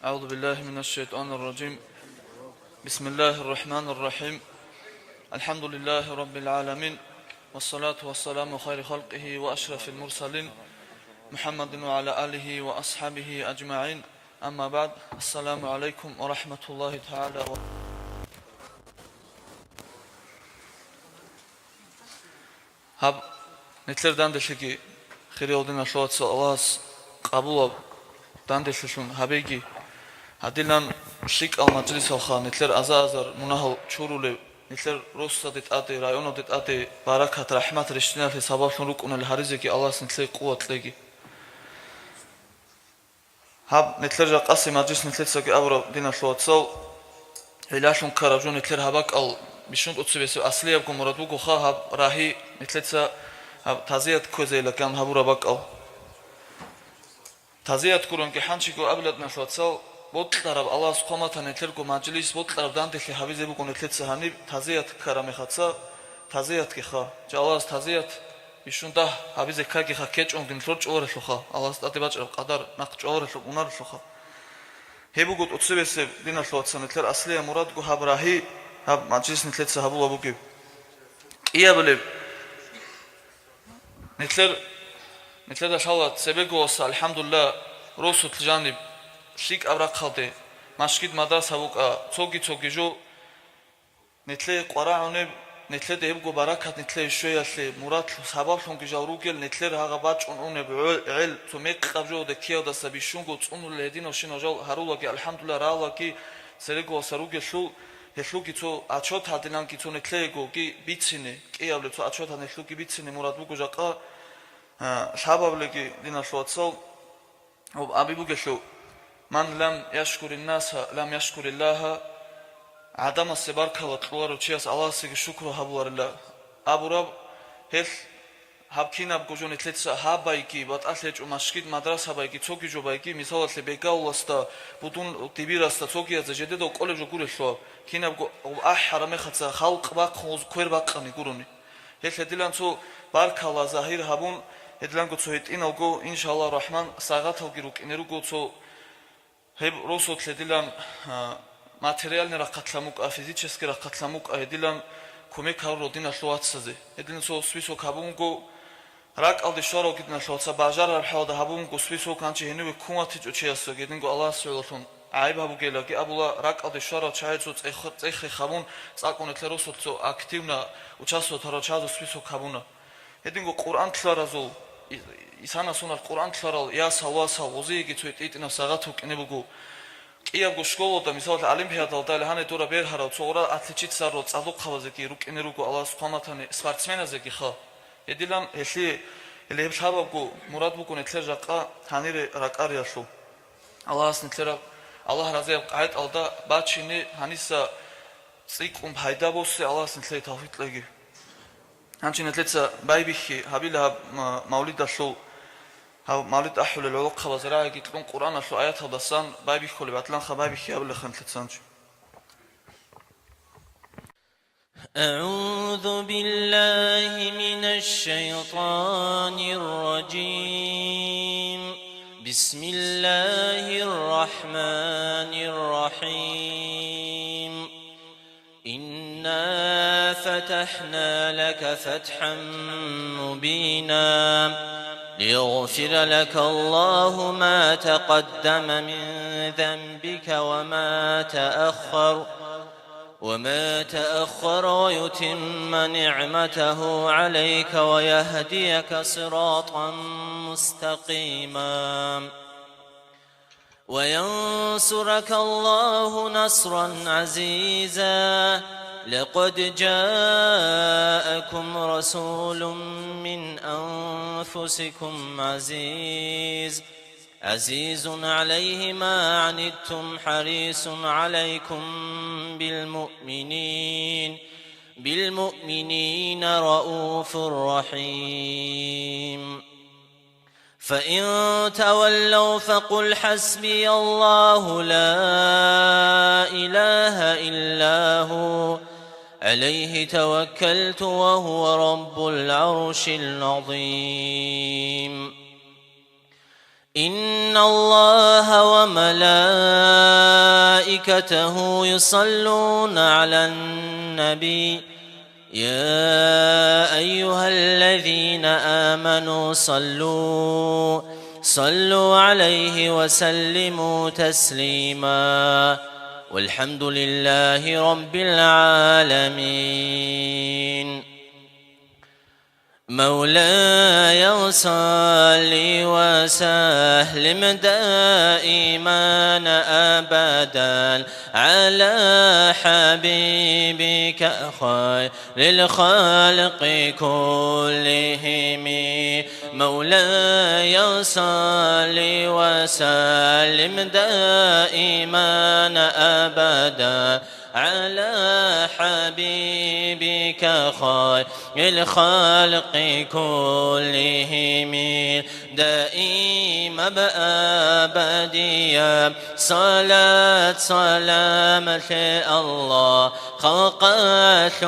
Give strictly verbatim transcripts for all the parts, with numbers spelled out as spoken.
أعوذ بالله من الشيطان الرجيم. بسم الله الرحمن الرحيم. الحمد لله رب العالمين. والصلاة والسلام خير خلقه وأشرف المرسلين محمد وعلى آله وأصحابه أجمعين. أما بعد. السلام عليكم ورحمة الله تعالى وبركاته. Гьаб, нилъер данделъиги, хириял диналъул вацал, Аллагьас къабулаб данделъилъун гьабеги. Гьадинан лъикӀал мажлисалха, нилъер аза-азар мунагьал чурулеб, нилъер росаде тӀаде, районаде тӀаде баракат, рахӀмат рещтӀиналъе сабаблъун рукӀунел гьаризеги Аллагьас нилъее къуват кьеги. Гьаб, нилъер жакъасе мажлис нилъецаги абураб, диналъул вацал, гӀиллалъун ккараб жо нилъер гьаб бакӀал бищун тӀоцебесеб аслиябго мурад бугоха, гьаб рагьи нилъеца гьаб тазият кквезейилан гьабураб бакӀал. Тазият гуронги гьанчиго абилан, диналъул вацал, бокьараб, Аллагьас хъван батани, нилъерго мажлис, бокьараб данделъи гьабизе буго нилъеца гьаниб тазият ккараб мехаца, тазиятгиха. Жа Аллагьас тазият бищун дагь гьабизе ккагиха, ккечӀонги нилъер чӀваларелъулха, Аллагьас тӀаде бачӀараб къадар нахъ чӀваларелъул унарелъулха. Гьеб буго тӀоцебесеб, диналъул вацал, нилъер аслияб мурадго гьаб рагьи, гьаб мажлис нилъеца гьабулаб бугеб. КӀиабилеб, нилъер, нилъеда лъала цебеголъа, алхӀамдулиллагь, росулъ жаниб лъикӀаб рахъалде, машгид-мадраса букӀа, цоги-цоги жо, нилъее къварагӀунеб, нилъеда гьебго баракат нилъее щвеялъе, мурадлъун, сабаблъунги жал ругел, нилъер гьагъа бачӀун унеб гӀел, гӀел, цо мекъаб жо деккиялдаса бищунго цӀунулел гьединавщинал жал гьарулаги, алхӀамдулиллагь, ралаги, цереголъа ругелъул, гьелъулги цо отчет гьадинанги цо нилъеегоги бицине, кӀиабилеб цо отчет гьанилъулги бицине мурад буго жакъа, а, лъабабилеги, диналъул вацал, Гьоб аби бугелъул: «Ман лам яшкурин наса, лам яшкуриллагьа», гӀадамасе баркала кьоларев чияс Аллагьасеги шукру гьабуларила абураб, гьелъ гьаб кинабго жо нилъеца гьаб байги, батӀалъи гьечӀо машгид-мадраса байги, цоги жо байги, мисалалъе, бегавуласда, будун дибирасда, цогиязда жедедав кӀолеб жо гурелъул, кинабго ахӀараб мехаца халкъ бахъун квер бакъани гурони. Гьелъ гьедилан цо баркала загьир гьабун, гьедиланго цо гьитӀиналго, иншаллагь рахман, сагъаталги рукӀине руго цо гьеб росулъ гьедилан, а, материальный рахъалъан букӀа, физический рахъалъан букӀа, гьедилан кумек гьарурал диналъул вацазе. Гьедилан цо список гьабунго, ракӀалде щваралги диналъул вацал бажарараб хӀалда гьабунго список, гьанже гьениве ккун ватичӀо чиясда, гьединго Аллагьасе гӀололъун гӀайиб гьабугелаги абула, ракӀалде щварал чагӀи цо цӀех-, цӀехе гьабун, цӀакъ нилъер росулъ цо активно участвовать гьарал чагӀазул список гьабуна. Гьединго Къуръан лъаразул, и-, исана-сунал Къуръан лъарал ясал-васал гъозиеги цо гьитӀинаб сагъат вукӀине буго. КӀиябго школалда, мисалалъе, олимпиадалда или гьанай дора бергьарал цо гъура отличиться гьарурал цӀалдохъабазеги рукӀине руго Аллагьас хъван батани, спортсменазегиха. Гьедилан гьелъие, гьеле гьеб лъабабго мурад буго нилъер жакъа гьанире ракӀариялъул. Аллагьас нилъераб, Аллагь разияб къагӀидалда бачине, гьаниса цӀикӀкӀун пайда босе Аллагьас нилъее тавфикъ кьеги. Гьанже нилъеца байбихьи гьабила гьаб ма-, мавлидалъул, гьаб мавлид ахӀулел гӀолохъабаз рагӀиги кьун Къуръаналъул аяталдасан байбихьулеб гӀадланха байбихьи гьабилаха нилъеца гьанже. أعوذ بالله من الشيطان الرجيم. بسم الله الرحمن الرحيم. إنا فتحنا لك فتحا مبينا ليغفر لك الله ما تقدم من ذنبك وما تأخر، وما تأخر ويتم نعمته عليك ويهديك صراطا مستقيما. وينصرك الله نصرا عزيزا. لقد جاءكم رسول من أنفسكم عزيز، عزيز عليه ما عنتم حريص عليكم بالمؤمنين، بالمؤمنين رءوف رحيم. فإن تولوا فقل حسبي الله لا إله إلا هو عليه توكلت وهو رب العرش العظيم. إن الله وملائكته يصلون على النبي، يا أيها الذين آمنوا صلوا، صلوا عليه وسلموا تسليما. والحمد لله رب العالمين. مولاي صل وسلم دائما أبدا على حبيبك خير الخلق كلهم. مولاي صل وسلم دائما أبدا على حبيبك خير الخلق كلهم. دائما أبديا صلاة سلام لله، خلق لك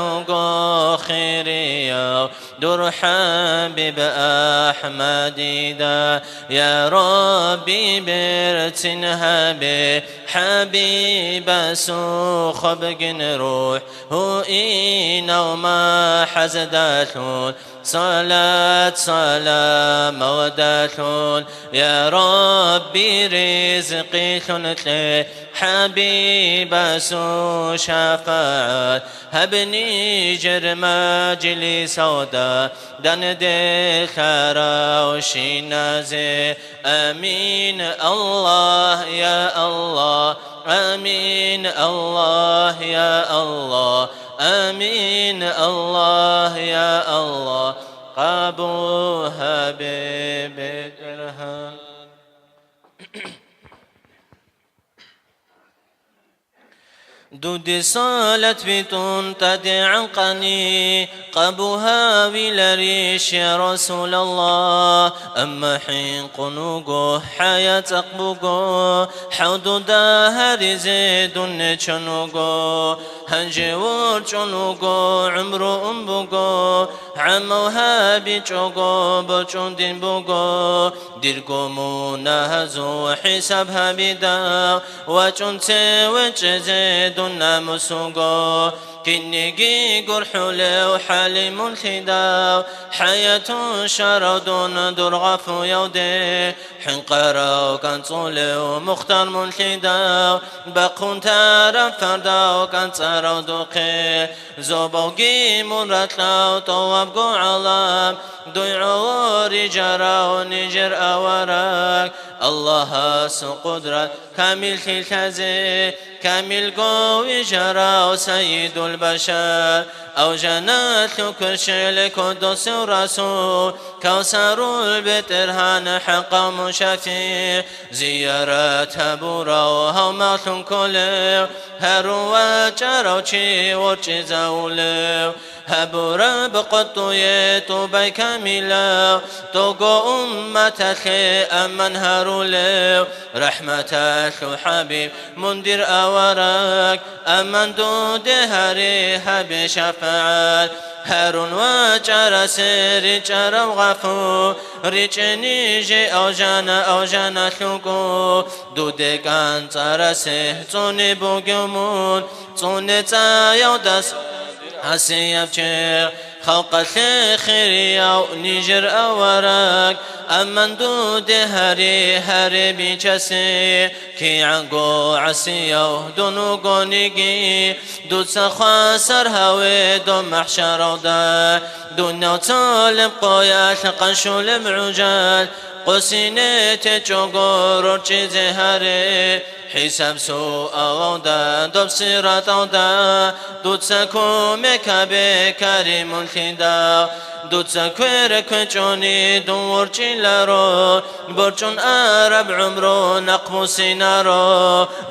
خيريا دور حبيب أحمد دا. يا ربي برتنها بحبيب سوخ بجن روح هو إينا وما حزدالون. صلاة سلام ودالون. يا ربي رزقي لون لي حبيب سو شفاعة هبني جر مجلس ودا دان دي خراو شينازي. آمين الله يا الله، آمين الله يا الله، آمين الله يا الله. قابو حبيب درهم. Дуде салат витӀун тӀаде гӀанкъани, къабу гьавиларищ, я Расулаллагь? Амма хӀинкъун вуго, хӀая цӀакъ буго, хӀал дуда гьаризе дун нечон вуго. Гьанже ворчӀун вуго, гӀумру ун буго, гӀамал гьабичӀого, борчӀун дин буго. Дирго мунагьазул хӀисаб гьабидал, вачӀун цеве чӀезе дун намус вуго. Кинниги гурхӀулев хӀалимун лъидал, хӀаятун щарав дун дур гъафуялде. ХӀинкъарав кӀанцӀулев мухтар мун лъидал, бахъун тараб фардав кӀанцӀарав духъе. Зобалги мун ракьав тӀовабго гӀалам, дуй гӀоло рижарав нижер авараг. Аллагьасул къудрат камиллъи лъазе, камилго вижарав Сайидул Башар. Авжаналъул кверщел кодосев Расул, Кавсарул БетӀергьан хӀакъав мун шафигӀ. Зиярат гьабурав гьав махлъун кколев, гьарун вачӀарав чи ворчӀизавулев. Гьабураб къотӀуе тӀубай камилав, дого умматалъе аман гьарулев. РахӀматалъул хӀабиб мун дир авараг, аман дуде гьаре гьабе шафагӀат. Гьарун вачӀарасе ричӀарав гъафу, ричӀе нижее авжана, авжаналъуго. Дуде кӀанцӀарасе цӀуне бугев мун, цӀуне цӀаявдас гӀасияб чегь. Халкъалъе хирияв нижер авараг, аман дуде гьаре, гьаре бичасе. КигӀанго гӀасияв дун вугониги, дуца хвасар гьаве доб махӀшаралда. Дуниял цолеб къоялъ къанщулеб гӀужал, къосине течӀого рорчӀизе гьаре. ХӀисаб-суалалда доб сираталда, дуца кумек гьабе, Каримун лъидал. Дуца квер квечӀони дун ворчӀиларо, борчӀун араб гӀумру нахъ бусинаро.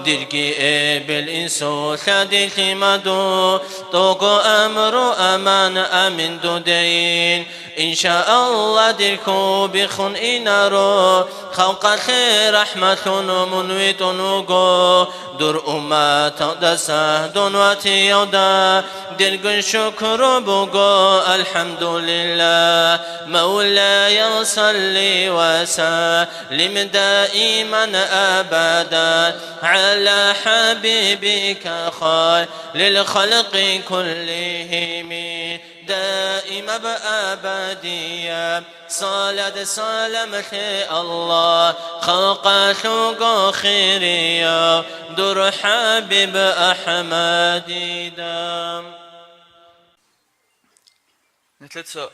Дирги эбел-инсулъа дилъи маду, тӀого амру аман амин дудейин. Иншааллагь, дир хьул биххун инаро, халкъалъе рахӀматлъун мун витӀун вуго. Дур умматалдаса дун ватиялда, диргун шукру буго, алхӀамдулиллагь. لا، مولاي صل وسلم دائما أبدا على حبيبك خير الخلق كلهم دائما أبديا. صلاة سلام لله خلق لك خيريا در حبيب أحمد دام. Нилъеца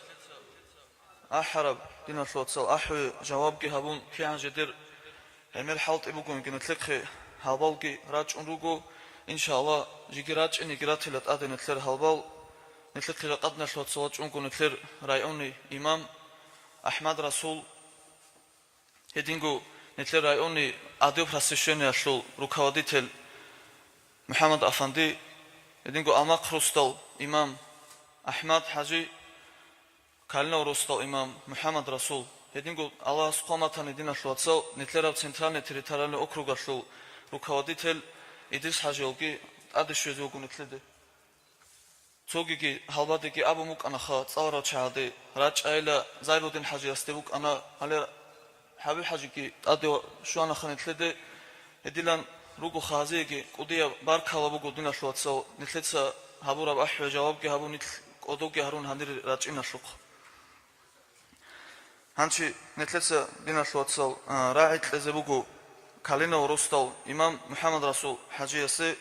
ахӀараб, диналъул вацал, ахӀуе жавабги гьабун, кигӀан жидер гӀемер хӀалтӀи бугониги, нилъехъе гьалбалги рачӀун руго. Иншааллагь, жеги рачӀинеги ратила тӀаде нилъер гьалбал. Нилъехъе ракъадиналъул вацал вачӀунго нилъер районный имам АхӀмад Расул. Гьединго нилъер районный отдел просвещениялъул руководитель МухӀаммад Афанди, гьединго Амахъ росдал имам АхӀмад ХӀажи, Калинов росдал имам МухӀаммад Расул, гьединго Аллагьас хъван батани, диналъул вацал, нилъераб центральный территориальный округалъул руководитель Идрис ХӀажиялги тӀаде щвезе вуго нилъеде. Цогиги гьалбадеги абун букӀанаха цӀаларал чагӀазде, рачӀайила Зайбудин ХӀажиясде букӀана, гьале ХӀабиб ХӀажиги тӀаде щванаха нилъеде. Гьединлъун ругоха гьазиеги кӀудияб баркала буго, диналъул вацал, нилъеца гьабураб ахӀуе жавабги гьабун, нилъ кӀодоги гьарун гьанире рачӀиналъухъ. Гьанчи нилъеца, диналъул вацал, а, рагӀи кьезе буго Калинов росдал имам МухӀаммад Расул ХӀажиясе.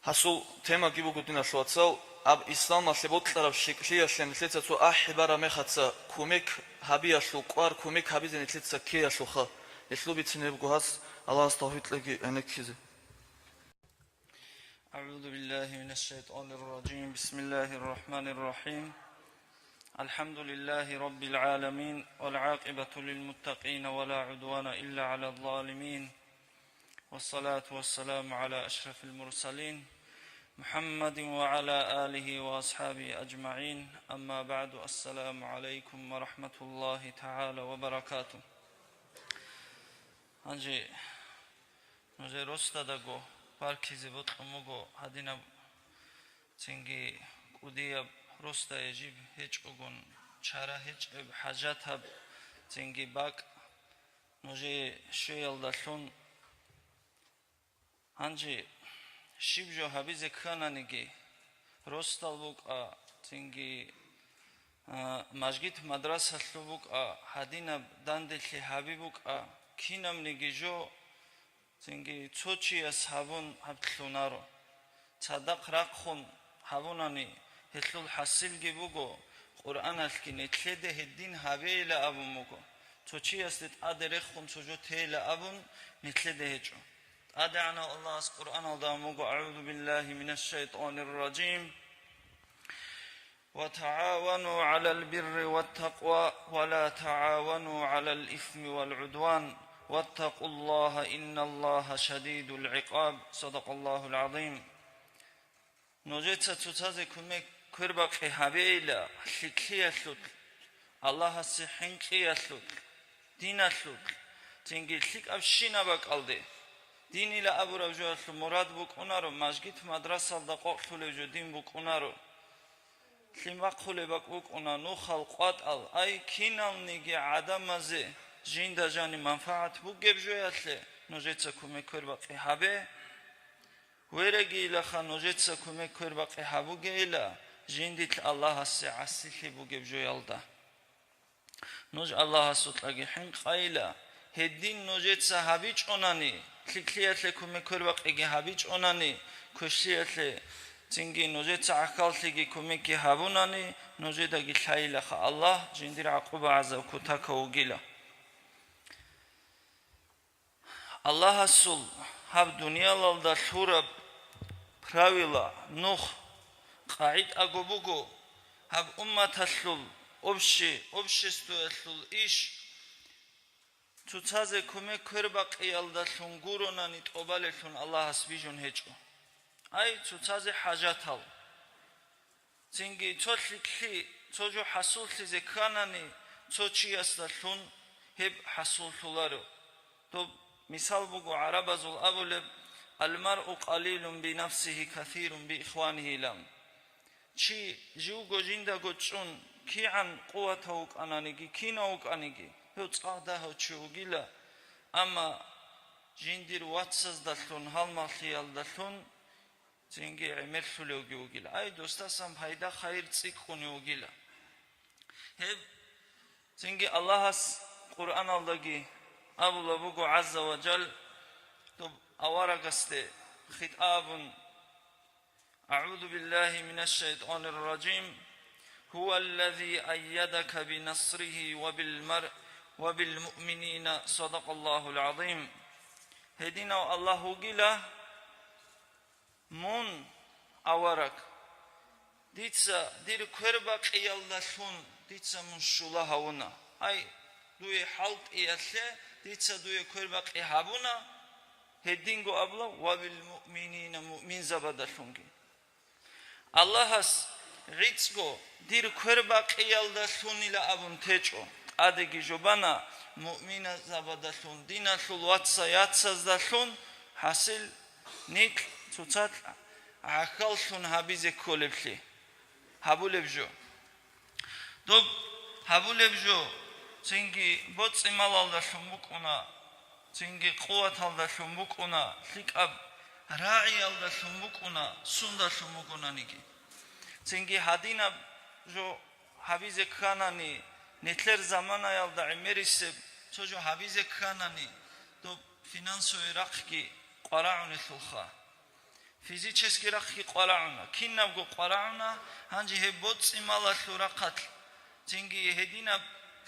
Гьасул темаги буго, диналъул вацал, аб исламалъе бокьараб лъикӀлъиялъе нилъеца цо ахӀи бараб мехаца кумек гьабиялъул, кӀвар кумек гьабизе нилъеца ккеялъулха. Гьелъул бицине буго гьас, Аллагьас тавфикъ кьеги гӀенеккизе. أعوذ بالله من الشيطان الرجيم. بسم الله الرحمن الرحيم. الحمد لله رب العالمين، والعاقبة للمتقين، ولا عدوان إلا على الظالمين، والصلاة والسلام على أشرف المرسلين، محمد وعلى آله وأصحابه أجمعين. أما بعد، السلام عليكم ورحمة الله تعالى وبركاته. Гьанже нужер росдадаго баркизе бокьун буго гьадинаб цинги кӀудияб росдае жиб гьечӀогун чара гьечӀеб хӀажатаб цинги бакӀ нужее щвеялдалъун. Гьанже щиб жо гьабизе ккананиги, росдал букӀа, цинги, а, мажгит-мадрасалъул букӀа, гьадинаб данделъи гьаби букӀа, кинабниги жо, цинги цо чияс гьабун гьаб лъунаро. Цадахъ рахъун гьабунани, гьелъул хӀасилги буго, Къуръаналъги нилъеде гьедин гьабейила абун буго. Цо чиясде тӀаде рехун цо жо тейила абун нилъеде гьечӀо. ТӀадегӀанав Аллагьас Къуръаналда абун буго: أعوذ بالله من الشيطان الرجيم. وتعاونوا على البر والتقوى ولا تعاونوا على الإثم والعدوان واتقوا الله إن الله شديد العقاب. صدق الله العظيم. Нужеца цоцазе кумек квербакъи гьабейила лъикӀлъиялъулъ, Аллагьасе хӀинкъиялъулъ, диналъулъ, цинги лъикӀабщинаб бакӀалде. Динила абураб жоялъул мурад букӀунаро мажгит-мадрасалда къокълъулеб жо дин букӀунаро. Лъимахъулеб бакӀ букӀуна нухал къватӀал, ай киналниги гӀадамазе жинда жаниб манфагӀат бугеб жоялъе нужеца кумек квербакъи гьабе. Верегийилаха нужеца кумек квербакъи гьабугейила, жиндилъ Аллагьасе гӀасилъи бугеб жоялда. Нуж Аллагьасукьаги хӀинкъайила, гьедин нужеца гьабичӀонани, лъикӀлъиялъе кумек квербакъиги гьабичӀонани, квешлъиялъе цинги нужеца гӀахьаллъиги кумекги гьабунани, нужедаги лъайилаха Аллагь, жиндир гӀакъуба-гӀазаб кутакав вугила. Аллагьасул гьаб дуниялалда лъураб правила, нух, къагӀидаго буго гьаб умматалъул, общи-, обществоялъул иш цоцазе кумек квербакъиялдалъун гуронани тӀобалелъун Аллагьас бижун гьечӀо. Ай, цоцазе хӀажатал. Цинги цо лъикӀлъи, цо жо хӀасуллъизе кканани, цо чиясдалъун гьеб хӀасуллъуларо. Доб мисал буго гӀарабазул абулеб: «Ал-маръу къалилун би нафсихи касирун би ихванихи», – илан. Чи живго жиндаго чӀун, кигӀан къуватав вукӀананиги, кинав вукӀаниги, гьев цӀакъ дагьав чи вугила, амма жиндир вацаздалъун, гьалмагълъиялдалъун цинги гӀемерлъулевги вугила. Ай, досдасан пайда-хайир цӀикӀкӀунев вугила. Гьеб цинги Аллагьас Къуръаналдаги абулеб буго, гӀазза ва жал, доб аварагасде хитӀабун, أعوذ بالله من الشيطان الرجيم. هو الذي أيدك بنصره وبالمر-، وبالمؤمنين. صدق الله العظيم. Гьединав Аллагь вугила, мун, авараг, дица дир квербакъиялдалъун дица мун щула гьавуна. Ай, дуе хӀалтӀиялъе дица дуе квербакъи гьабуна, гьединго абула, ва бил муъминина, муъминзабадалъунги. Аллагьас гӀицӀго дир квербакъиялдалъунила абун течӀо, тӀадеги жубана, муъминазабадалъун, диналъул вацал-яцаздалъун, хӀасил, нилъ цоцалъ гӀахьаллъун гьабизе кколеблъи. Гьабулеб жо. Доб гьабулеб жо, цинги боцӀи-малалдалъун букӀуна, цинги къуваталдалъун букӀуна, лъикӀаб рагӀиялдалъун букӀуна, сундалъун бугонаниги. Цинги гьадинаб жо гьабизе кканани, нилъер заманаялда гӀемерисеб цо жо гьабизе кканани, доб финансовый рахъги къварагӀунелъулха. Физический рахъги къварагӀуна, кинабго къварагӀуна, гьанже гьеб боцӀи-малалъул рахъалъ, цинги гьединаб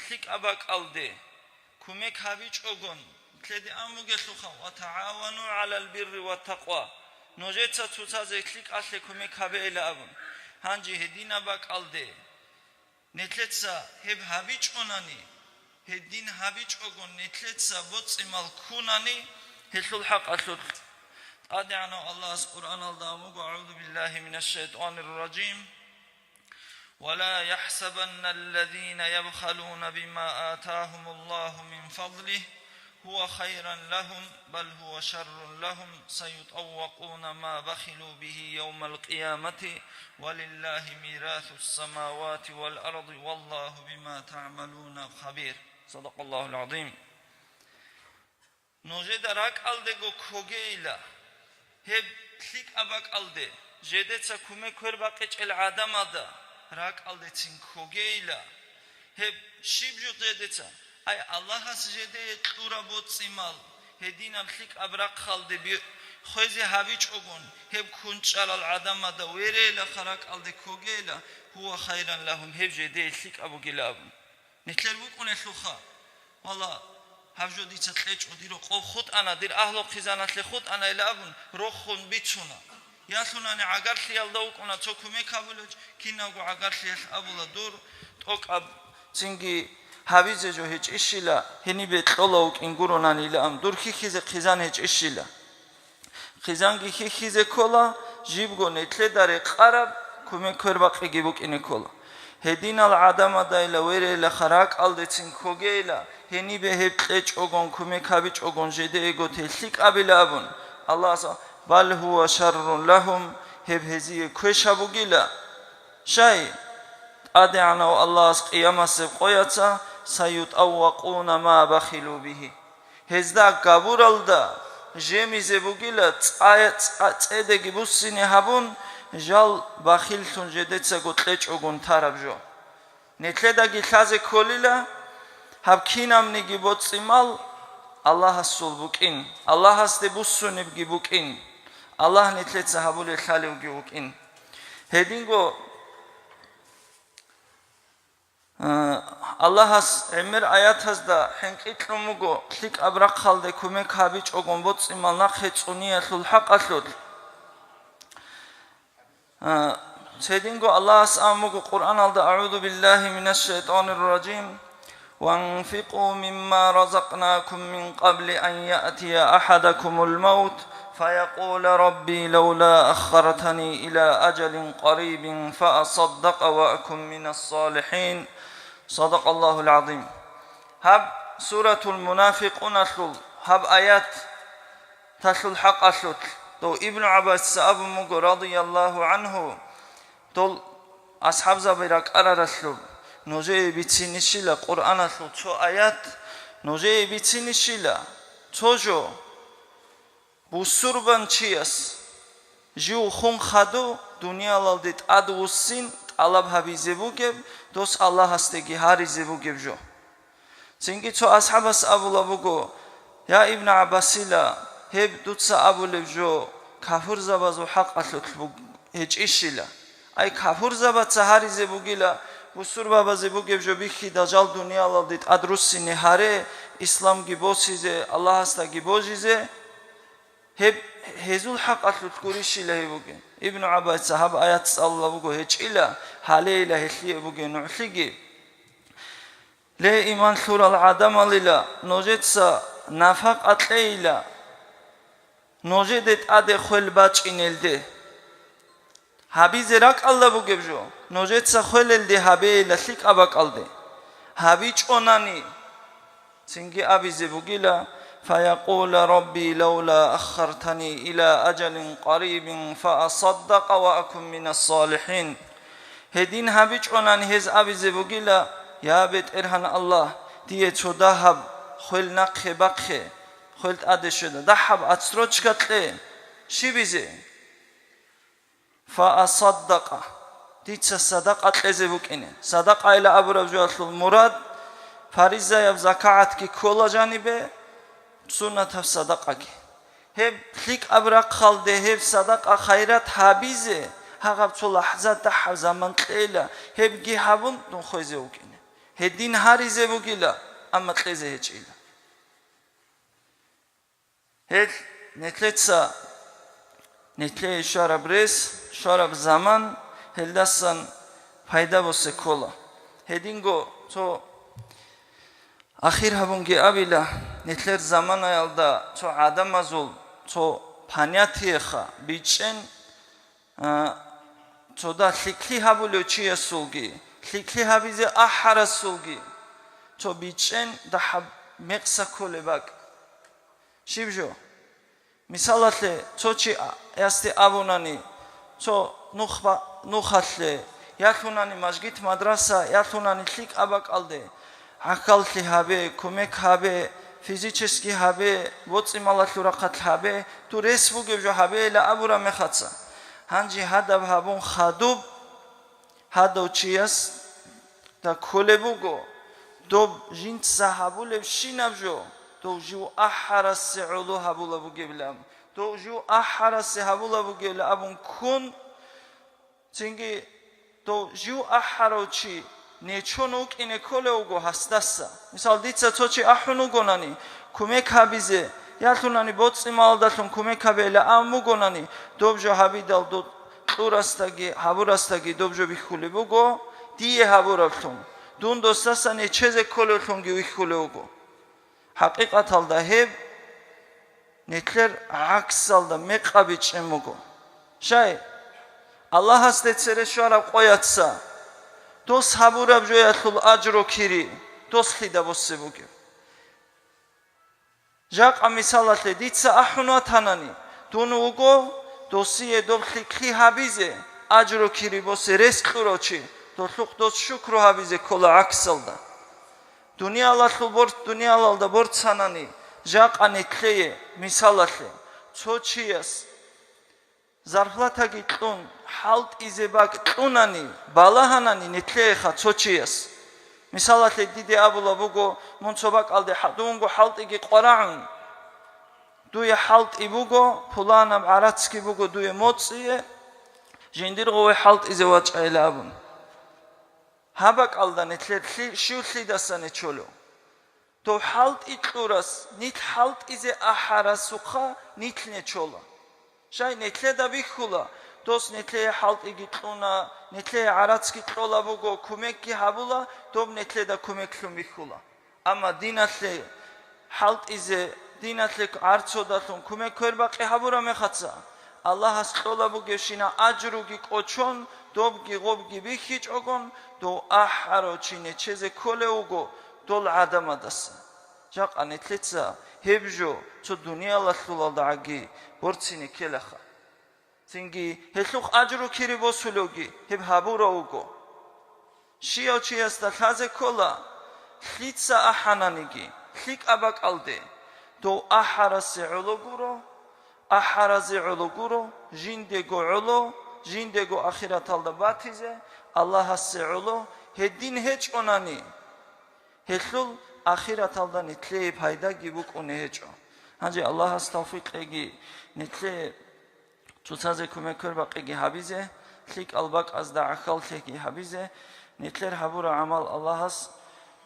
лъикӀаб бакӀалде кумек гьабичӀогон, нилъеде ан бугелъулха, «Ва тагӀавану гӀалал бирри ва такъва», нужеца цоцазе лъикӀалъе кумек гьабейила абун. Гьанже гьединаб бакӀалде нилъеца гьеб гьабичӀонани, гьедин гьабичӀого нилъеца боцӀи-мал ккунани, гьелъул хӀакъалъулъ ТӀадегӀанав Аллагьас Къуръаналда абун буго, أعوذ بالله من الشيطان الرجيم. ولا يحسبن الذين يبخلون بما آتاهم الله من فضله هو خيرا لهم بل هو شر لهم سيطوقون ما بخلوا به يوم القيامة ولله ميراث السماوات والأرض والله بما تعملون خبير. صدق الله العظيم. Нужеда ракӀалдего ккогейила, гьеб лъикӀаб бакӀалде, жедеца кумек квербакъичӀел гӀадамалда ракӀалдецин ккогейила, гьеб щиб жо жедеца? Ай, Аллагьас жедее кьураб боцӀи-мал гьединаб лъикӀаб рахъалде би-, хвезе гьабичӀогон, гьеб ккун чӀарал гӀадамалда верейилаха ракӀалде ккогейила, гьува хайран лагьум, гьеб жедее лъикӀаб бугила абун. Нилъер букӀунелъулха, валла, гьаб жо дица кьечӀо, дир рокъов хутӀана, дир агьлу-хъизаналъе хутӀана илан абун, рохун бицуна. Ялъунани гӀагарлъиялда вукӀуна цо кумек гьабулев, кинавго гӀагарлъиялъ абула, дур тӀокӀаб цинги гьабизе жо гьечӀищила, гьенибе кьола вукӀин гуронани илан, дур хьихьизе хъизан гьечӀищила. Хъизанги хьихьизе ккола, жибго нилъеда рекъараб кумек квербакъиги букӀине ккола. Гьединал гӀадамадайила верейилаха ракӀалдецин ккогейила, гьенибе гьеб кьечӀогон, кумек гьабичӀогон жедеего те лъикӀабила абун, Аллагьас, бал гьува шаррун лагьум, гьеб гьезие квешаб бугила. Щай? ТӀадегӀанав Аллагьас къиямасеб къояца, саютӀаввакъуна ма бахилу бигьи. Гьезда габуралда жемизе бугила цӀа-, цӀа-, цӀедеги буссине гьабун, жал бахиллъун жедецаго кьечӀогун тараб жо. Нилъедаги лъазе кколила, гьаб кинабниги боцӀи-мал Аллагьасул букӀин, Аллагьасде буссунебги букӀин, Аллагь нилъеца гьабулел лъалевги вукӀин. Гьединго Аллагьас гӀемер аятазда хӀинкъи кьун буго лъикӀаб рахъалде кумек гьабичӀогун боцӀи-мал нахъе цӀуниялъул хӀакъалъулъ. Цединго Аллагьас абун буго Къуръаналда, أعوذ بالله من الشيطان الرجيم. وأنفقوا مما رزقناكم من قبل أن يأتي أحدكم الموت فيقول رب لولا أخرتني إلى أجل قريب فأصدق وأكن من الصالحين. صدق الله العظيم. Гьаб Суратул Мунафикъуналъул гьаб аяталъул хӀакъалъулъ, дов Ибну ГӀаббасица абун буго, радияллагьу гӀангьу, дол асхӀабзаби ракӀараралъуб, Нужее бицинищила Къуръаналъул цо аят, нужее бицинищила цо жо, бусурбан чияс жив хун хадув дуниялалде тӀадвуссин тӀалаб гьабизе бугеб, дос Аллагьасдеги гьаризе бугеб жо. Цинги цо асхӀабас абулаб буго: «Я Ибн ГӀаббасила, гьеб дуца абулеб жо кафурзабазул хӀакъалъулъ буг-, гьечӀищила? Ай, кафурзабаца гьаризе бугила, бусурбабазе бугеб жо бихьидал жал дуниялалде тӀадруссине гьаре, исламги босизе, Аллагьасдаги божизе, гьеб гьезул хӀакъалъулъ гурищила гьеб бугеб?» Ибн ГӀаббасица гьаб аят цӀалулаб буго: «ГьечӀила, гьалейила гьелъие бугеб нугӀлъиги». Ле, иман лъурал гӀадамалила, нужеца нафакъа кьейила нужеде тӀаде хвел бачӀинелде. Гьабизе ракӀалда бугеб жо, нужеца хвелелде гьабейила лъикӀаб бакӀалде. ГьабичӀонани, цинги абизе бугила: «Фаякъула Рабби, лавла аххартани ила ажалин къарибин фаасаддакъа ва акун минас салихӀин». Гьедин гьабичӀонани гьез абизе бугила: «Я БетӀергьан Аллагь, дие цо дагьаб хвел нахъе бахъе, хвел тӀаде щведа, дагьаб отсрочка кье». Щибизе? «Фаасаддакъа», дица садакъа кьезе букӀине. Садакъайила абураб жоялъул мурад, фаризаяб закагӀатги ккола жанибе, суннатаб садакъаги. Гьеб лъикӀаб рахъалде гьеб садакъа-хайрат гьабизе, гьагъаб цо лахӀзат дагьаб заман кьейила, гьебги гьабун дун хвезе вукӀине. Гьедин гьаризе бугила, амма кьезе гьечӀила. Гьел нилъеца, нилъее щвараб рес, щвараб заман, гьелдасан пайда босе ккола. Гьединго цо ахир гьабунги абила, нилъер заманаялда цо гӀадамазул цо понятиеха бичӀчӀен, а, цо да лъикӀлъи гьабулев чиясулги, лъикӀлъи гьабизе ахӀарасулги цо бичӀчӀен дагьаб мекъса кколеб бакӀ. Щиб жо? Мисалалъе, цо чи а-, ясде абунани, цо нух ба-, нухалъе, ялъунани мажгит-мадраса, ялъунани лъикӀаб бакӀалде, гӀахьаллъи гьабе, кумек гьабе, физически гьабе, боцӀи-малалъул рахъалъ гьабе, дур рес бугеб жо гьабейила абураб мехаца. Гьанже гьадаб гьабун хадуб, гьадав чиясда кколеб буго, доб жинца гьабулебщинаб жо, дов жив ахӀарасе гӀоло гьабулаб бугебилан, дов жив ахӀарасе гьабулаб бугебилан абун ккун, цинги дов жив ахӀарав чи нечон вукӀине кколев вуго гьасдаса. Мисал, дица цо чи ахӀун вугонани, кумек гьабизе, ялъунани боцӀи-малалдалъун кумек гьабейила абун бугонани, доб жо гьабидал доб кьурасдаги гьабурасдаги доб жо бихьулеб буго, дие гьабураблъун, дун досдаса нечезе кколевлъунги вихьулев вуго. ХӀакъикъаталда гьеб нилъер гӀаксалда мекъаб бичӀчӀен буго. Щай? Аллагьасде цере щвараб къояца дос гьабураб жоялъул ажру-кири дос лъида босе бугеб? Жакъа мисалалъе дица ахӀун ватанани, дун вуго досие доб лъикӀлъи гьабизе, ажру-кири босе рес кьурав чи, долъухъ дос шукру гьабизе ккола гӀаксалда. Дуниялалъул бор-, дуниялалда борцанани, жакъа нилъее, мисалалъе, цо чияс зарплатаги кьун, хӀалтӀизе бакӀ кьунани, балагьанани нилъееха цо чияс. Мисалалъе, диде абула буго, мун цо бакӀалде хӀа-, дунго хӀалтӀиги къварагӀун. Дуе хӀалтӀи буго, пуланаб гӀарацги буго дуе моцӀие, жиндирго ве хӀалтӀизе вачӀайила абун. Гьаб бакӀалда нилъер лъи-, щив лъидаса нечолев? Дов хӀалтӀи кьурас нилъ хӀалтӀизе ахӀарасухъа нилъ нечола. Щай нилъеда бихьула, дос нилъее хӀалтӀиги кьуна, нилъее гӀарацги кьола буго, кумекги гьабула, доб нилъеда кумеклъун бихьула. Амма диналъе хӀалтӀизе, диналъе гӀарцудалъун кумек квербакъи гьабураб мехаца, Аллагьас кьола бугебщина ажруги кӀочон, добги гъобги бихьичӀогон, дов ахӀарав чи нечезе кколев вуго дол гӀадамадаса. Жакъа нилъеца гьеб жо цо дуниялалъулалдагӀаги борцине ккелаха. Цинги гьелъухъ ажру-кири босулевги гьеб гьабурав вуго. Щияв чиясда лъазе ккола, лъица ахӀананиги, лъикӀаб бакӀалде, дов ахӀарасе гӀоло гуро, ахӀаразе гӀоло гуро, жиндего гӀоло, жиндего ахираталда батизе, Аллагьасе гӀоло, гьедин гьечӀонани, гьелъул ахираталда нилъее пайдаги букӀуне гьечӀо. Гьанже Аллагьас тавфикъ кьеги нилъее цоцазе кумек квербакъиги гьабизе, лъикӀал бакӀазда гӀахьаллъиги гьабизе, нилъер гьабураб гӀамал Аллагьас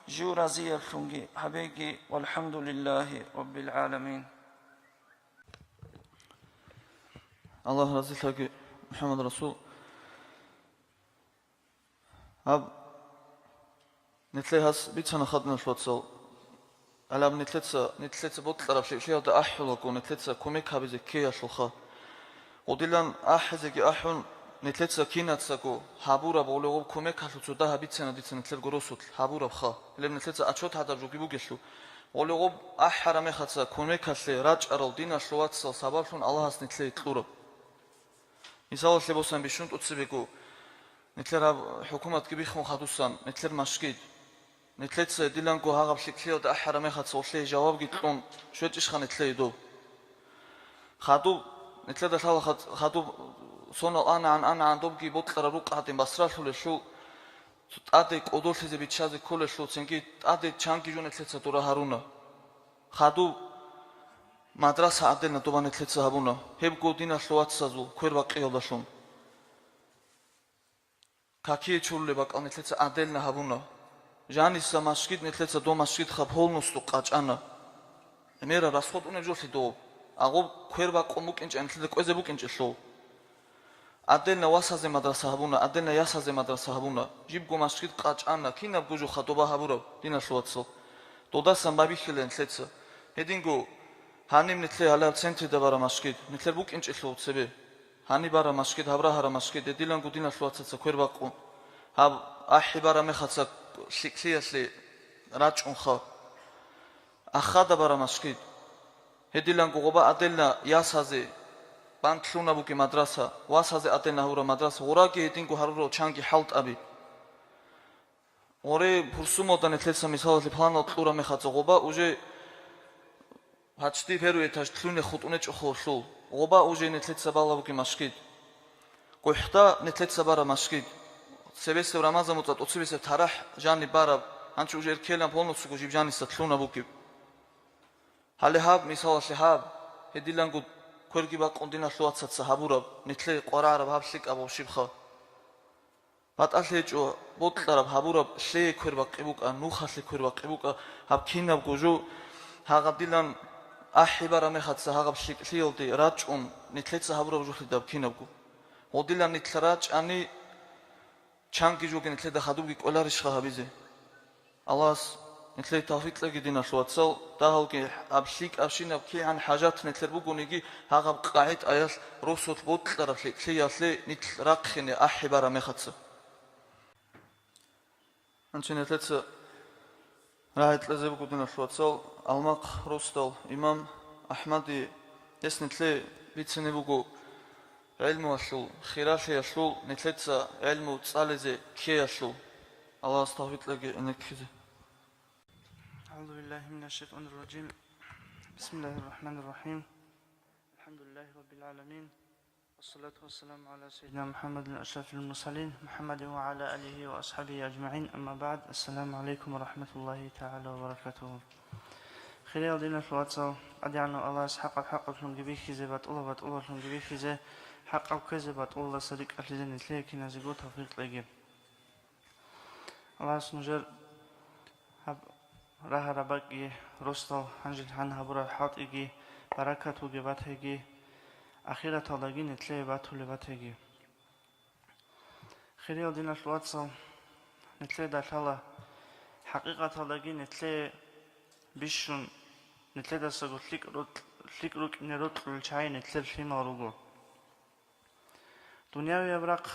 жив разиялъунги гьабеги, валхӀамдулиллагьи раббил гӀаламин. Аллагь разилъаги, МухӀаммад Расул. Гьаб, нилъее гьас бицана хадуналъ вацал. Гьалаб нилъеца, нилъеца бокьараб лъикӀлъиялда ахӀулаго, нилъеца кумек гьабизе ккеялъулха. Гъудилан ахӀизеги ахӀун, нилъеца кинацаго гьабураб гъолеб гъоб кумекалъул цо дагьаб бицана дица нилъерго росулъ гьабурабха. Гьелеб нилъеца отчет гьадаб жоги бугелъул. Гъолеб гъоб ахӀараб мехаца кумекалъе рачӀарал диналъул вацал сабаблъун Аллагьас нилъее кьураб. Мисалалъе босани бищун тӀоцебего, нилъер гьаб хӀукуматги биххун хадусан, нилъер машгид. Нилъеца диланго гьагъаб лъикӀлъиялда ахӀараб мехаца гъолъие жавабги кьун щвечӀищха нилъее доб? Хадуб, нилъеда лъала хад-, хадуб сонал анагӀан-анагӀан добги бокьараб рукъ гьадин басралъулелъул, тӀаде кӀодолъизе биччазе кколелъул цинги тӀаде чанги жо нилъеца дура гьаруна. Хадуб мадраса гӀадилна доба нилъеца гьабуна, гьебго диналъул вацазул квербакъиялдалъун. Какие чурулеб бакӀал нилъеца гӀадилна гьабуна. Жаниса машгид нилъеца до машгидха полностью къачӀана. ГӀемерал расход унеб жолъи дов, агъоб квербакъун букӀинчӀеб нилъеда кӀвезе букӀинчӀелъул. Отдельно васазе мадраса гьабуна, отдельно ясазе мадраса гьабуна. Жибго машгид къачӀана, кинабго жо хадуба гьабураб, диналъул вацал. Додасан байбихьила нилъеца. Гьединго гьаниб нилъер гьалаб центрда бара машгид, нилъер букӀинчӀелъул цебе. Гьаниб бара машгид, гьаб рагьара машгид, гьедиланго диналъул вацаца квер бакъун. Гьаб ахӀи бара мехаца лъикӀлъиялъе рачӀунха. Ахада бара машгид. Гьедиланго гъоба отдельно ясазе банк лъуна буги мадраса, васазе отдельно гьавура мадраса, гъураги гьединго гьарурал чанги хӀалтӀаби. Гъоре пурсумалда нилъеца мисалалъе планал кьура мехаца гъоба уже почти первый этаж лъуне хутӀунечӀо холлъул. Гъоба уже нилъеца бала буги машгид. ГъухӀда нилъеца бара машгид. Цебесев Рамазан муцӀа тӀоцебесеб тарахӀ жаниб бараб, гьанчи уже эркелан полностью жиб жаниса лъуна бугеб. Гьале гьаб, мисалалъе гьаб, гьедиланго кверги бакъун диналъул вацаца гьабураб, нилъее къварараб гьаб лъикӀаб гъов щибха. БатӀалъи гьечӀо, бокьараб гьабураб лъее квер бакъи букӀа, нухалъе квер бакъи букӀа, гьаб кинабго жо гьагъадилан ахӀи бара мехаца гьагъаб лъикӀлъиялде рачӀун, нилъеца гьабураб жолъидаб кинабго. Гъодилан нилъ рачӀани, чанги жоги нилъеда хадубги кӀоларищха гьабизе? Аллагьас нилъее тавфикъ кьеги, диналъул вацал, дагьалги аб лъикӀабщинаб кигӀан хӀажат нилъер бугониги, гьагъаб къагӀидаялъ росулъ бокьараб лъикӀлъиялъе нилъ рахъине ахӀи бара мехаца. Гьанчи нилъеца рагӀи кьезе буго, диналъул вацал, Алмахъ росдал имам АхӀмади, гьес нилъее бицине буго гӀелмуялъул хиралъиялъул, нилъеца гӀелму цӀализе ккеялъул. Аллагьас тавфикъ кьеги гьенеккизе. أعوذ بالله من الشيطان الرجيم. بسم الله الرحمن الرحيم. الحمد لله رب العالمين. والصلاة والسلام على سيدنا محمد أشرف المرسلين، محمد وعلى آله وأصحابه أجمعين. أما بعد. السلام عليكم ورحمة الله تعالى وبركاته. Хириял диналъул вацал, ТӀадегӀанав Аллагьас хӀакъаб хӀакъаблъунги бихьизе, батӀулаб батӀулаблъунги бихьизе, хӀакъаб кквезе, батӀулалдаса рикӀкӀалъизе нилъее киназего тавфикъ кьеги. Аллагьас нужер гьаб рагьараб бакӀги, росдал гьанжел гьан гьабураб хӀалтӀиги, баракат бугеб батайги, ахираталдаги нилъее батулеб батайги. Хириял диналъул вацал, нилъеда лъала, хӀакъикъаталдаги нилъее бищун, нилъедасаго лъикӀ рокь-, лъикӀ рукӀине рокьулел чагӀи нилъер лъимал руго. Дуниявияб рахъ,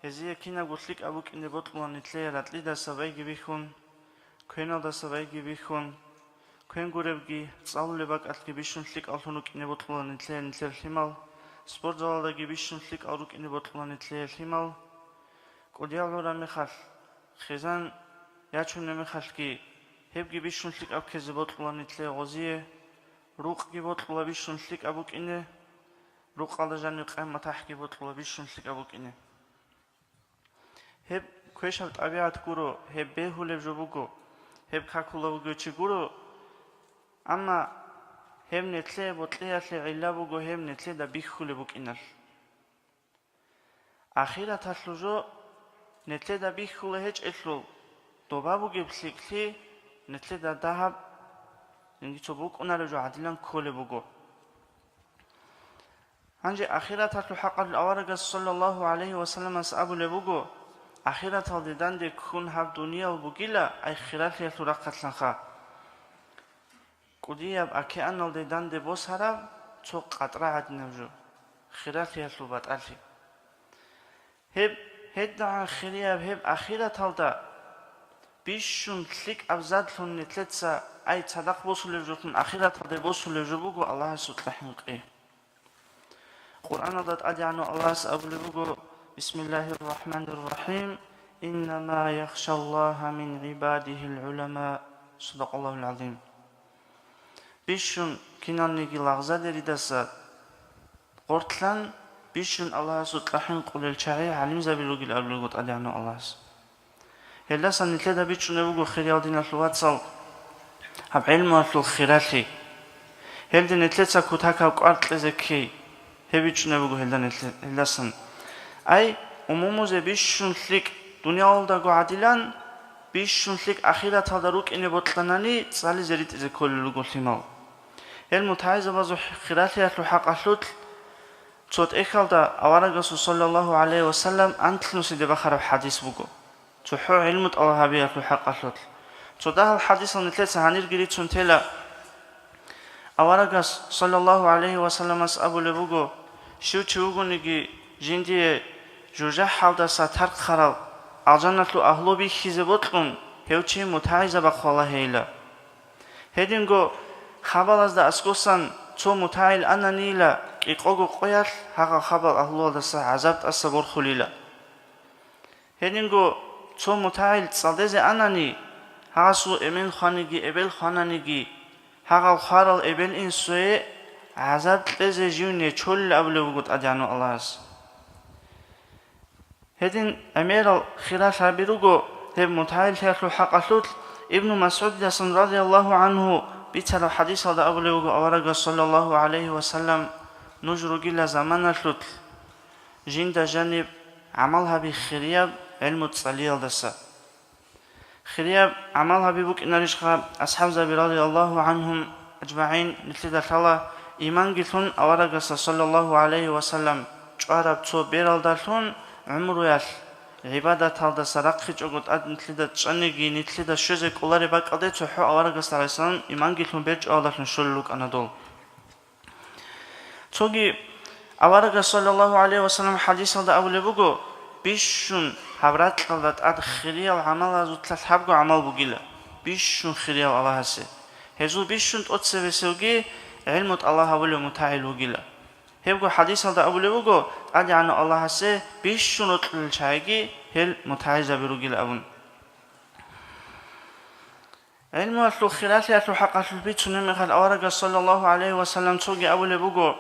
гьезие кинабго лъикӀаб букӀине бокьула нилъее ратӀлидаса байги бихьун, квеналдаса байги бихьун, квен гуребги, цӀалулеб бакӀалъги бищун лъикӀаллъун рукӀине бокьула нилъее нилъер лъимал, спортзалалдаги бищун лъикӀал рукӀине бокьула нилъее лъимал, кӀудиял гӀураб мехалъ, Хизан ячунеб мехалъги, гьебги бищун лъикӀаб ккезе бокьула нилъее гъозие, рукъги бокьула бищун лъикӀаб букӀине, рукъалда жанив къайм-матахӀги бокьула бищун лъикӀаб букӀине. Гьеб квешаб тӀабигӀат гуро, гьеб бегьулеб жо буго, гьеб какулев вугев чи гуро, амма гьеб нилъее бокьиялъе гӀилла буго гьеб нилъеда бихьулеб букӀиналъ. Ахираталъул жо нилъеда бихьулеб гьечӀелъул, доба бугеб лъикӀлъи нилъеда дагьаб, цинги цо букӀунареб жо гӀадилан кколеб буго. Гьанже ахираталъул хӀакъалъулъ аварагас саллаллагьу гӀалайгьи ва салламас абулеб буго: «Ахираталде данде ккун гьаб дуниял бугила, ай хиралъиялъул рахъалъанха». КӀудияб океаналде данде босараб цо къатӀра гӀадинаб жо, хиралъиялъул батӀалъи. Гьеб, гьедигӀан хирияб гьеб ахираталда бищун лъикӀаб задлъун нилъеца ай цадахъ босулеб жолъун ахираталде босулеб жо буго Аллагьасукьа хӀинкъи. Къуръаналда ТӀадегӀанав Аллагьас абулеб буго: «Бисмиллагьир рахӀманир рахӀим. Иннама яхшаллагьа мин гӀибадигьил гӀулама». Садакъаллагьул гӀазим. Бищун киналниги лагъзадеридаса гъортлъан, бищун Аллагьасукьа хӀинкъулел чагӀи гӀалимзаби ругел абулеб буго ТӀадегӀанав Аллагьас. Гьелдасан нилъеда бичӀчӀунеб буго, хириял диналъул вацал, гьаб гӀилмуялъул хиралъи. Гьелде нилъеца кутакаб кӀвар кьезе ккей. Гьеб бичӀчӀунеб буго гьелда нилъе-, гьелдасан. Ай, умумузе бищун лъикӀ дуниялалдаго гӀадилан, бищун лъикӀ ахираталда рукӀине бокьанани, цӀализе ритӀизе кколел руго лъимал. Гьел мутагӀилзабазул хиралъиялъул хӀакъалъулъ цо тӀехьалда аварагасул саллаллагьу гӀалайгьи ва саллам анлънусиде бахараб хӀадис буго. ЦохӀо гӀилму тӀалаб гьабиялъул хӀакъалъулъ. Цо дагьал хӀадисал нилъеца гьанирги рицун тела. Аварагас, саллаллагьу гӀалайгьи ва салламас, абулеб буго: «Щив чи вугониги жиндие жужахӀалдаса тархъарал алжаналъул агьлу бихьизе бокьун, гьев чи мутагӀилзабахъ валагьейила». Гьединго хабалазда аскӀосан цо мутагӀил ананийила, кӀикъого къоялъ гьагъал хабал агьлуялдаса гӀазаб тӀаса борхулила. Гьединго цо мутагӀил цӀалдезе анани, гьасул эмен хваниги эбел хвананиги, гьагъал хварал эбел-инсуе гӀазаб кьезе жив нечолел абулеб буго ТӀадегӀанав Аллагьас. Гьедин гӀемерал хиралъаби руго гьеб мутагӀиллъиялъул хӀакъалъулъ. Ибну МасгӀудидасан радияллагьу гӀангьу бицараб хӀадисалда абулеб буго аварагас, саллаллагьу гӀалайгьи ва саллам: «Нуж ругила заманалъулъ жинда жаниб гӀамал гьаби хирияб гӀилму цӀалиялдаса». Хирияб гӀамал гьаби букӀинарищха? АсхӀабзаби, радияллагьу гӀангьум ажмагӀин, нилъеда лъала, иманги лъун аварагасда, саллаллагьу гӀалайгьи ва саллам, чӀвараб цо бералдалъун гӀумруялъ гӀибадаталдаса рахъичӀого тӀад нилъеда чӀаниги, нилъеда щвезе кӀолареб бакӀалде цохӀо аварагасда, гӀалайгьиссалам, иманги лъун бер чӀваялдалъун щолел рукӀана дол. Цоги аварагас, саллаллагьу гӀалайгьи ва саллам, хӀадисалда абулеб буго: «Бищун гьаб ракьалда тӀад хириял гӀамалазулъа лъабго гӀамал бугила, бищун хириял Аллагьасе. Гьезул бищун тӀоцебесевги гӀилму тӀалаб гьабулев мутагӀил вугила». Гьебго хӀадисалда абулеб буго: «ТӀадегӀанав Аллагьасе бищун рокьулел чагӀиги гьел мутагӀилзаби ругила», – абун. ГӀилмуялъул хиралъиялъул хӀакъалъулъ бицунеб мехалъ аварагас, саллаллагьу гӀалайгьи ва саллам, цоги абулеб буго: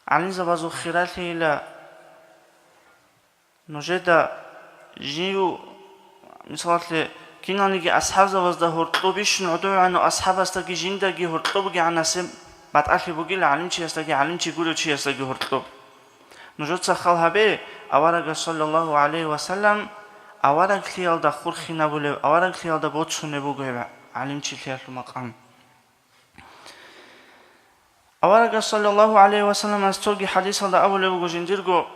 «ГӀалимзабазул хиралъийила нужеда жив, мисалалъе, киналниги асхӀабзабазда гьоркьоб бищун гӀодовегӀанав асхӀабасдаги жиндаги гьоркьоб бугегӀан насиб батӀалъи бугила, гӀалимчиясдаги, гӀалимчи гурев чиясдаги гьоркьоб». Нужеца хал гьабе, аварагас, саллаллагьу гӀалайгьи ва саллам, авараглъиялда хурхинабулев, авараглъиялда боцунеб буго гьеб гӀалимчилъиялъул макъам. Аварагас, саллаллагьу гӀалайгьи ва салламас, цоги хӀадисалда абулеб буго жиндирго: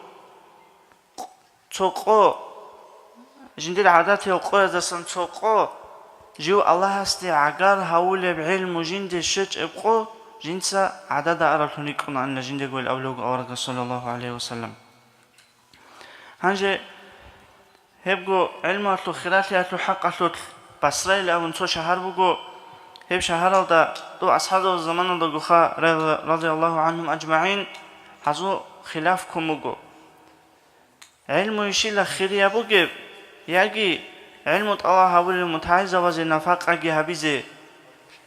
цо къо, жиндир гӀадатиял къояздасан цо къо, жив Аллагьасде гӀагар гьавулеб гӀилму жинде щвечӀеб къо, жинца гӀадада аралъун рикӀкӀунаанила жиндего, ил абулеб буго аварагас, саллаллагьу гӀалайгьи ва саллам. Гьанже гьебго гӀилмуялъул хиралъиялъул хӀакъалъулъ Басрайил абун цо шагьар буго. Гьеб шагьаралда дов асхӀабзабазул заманалдагоха, радияллагьу гӀангьум ажмагӀин, гьазул хилаф ккун буго. ГӀилмуйищила хирияб бугеб, Яги гӀилму тӀалаб гьабулел мутагӀилзабазе нафакъаги гьабизе,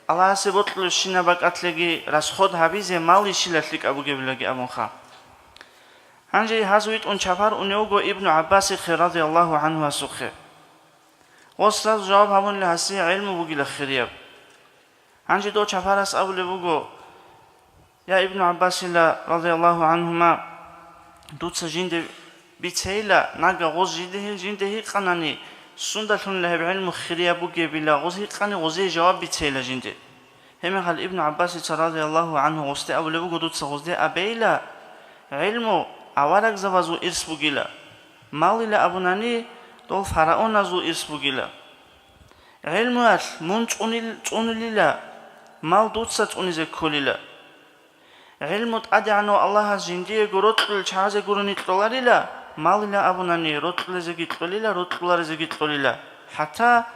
Аллагьасе бокьулебщинаб бакӀалъеги расход гьабизе мал ищила лъикӀаб бугебилаги абунха. Гьанже гьаз витӀун чапар унев вуго Ибну ГӀаббасихъе радияллагьу гӀанхуасухъе. Гъос сразу жаваб гьабунила гьасие гӀилму бугила хирияб. Гьанже дов чапарас абулеб буго: «Я Ибну ГӀаббасила, радияллагьу гӀанхума, дуца жинде бицейила, нага гъоз жинде, жинде гьикъанани, сундалъунила гьеб гӀилму хирияб бугебила, гъоз гьикъани гъозие жаваб бицейила жинде». Гьебмехалъ Ибну ГӀаббасица, радияллагьу гӀанху, гъосде абулеб буго: «Дуца гъозде абейила, гӀилму аварагзабазул ирс бугила, малила абунани, дол фараоназул ирс бугила». ГӀилмуялъ мун цӀунил-, цӀунулила, мал дуца цӀунизе кколила. ГӀилму ТӀадегӀанав Аллагьас жиндиего рокьулел чагӀазе гурони кьоларила, малила абунани, рокьулезеги кьолила, рокьуларезеги кьолила. ХӀатта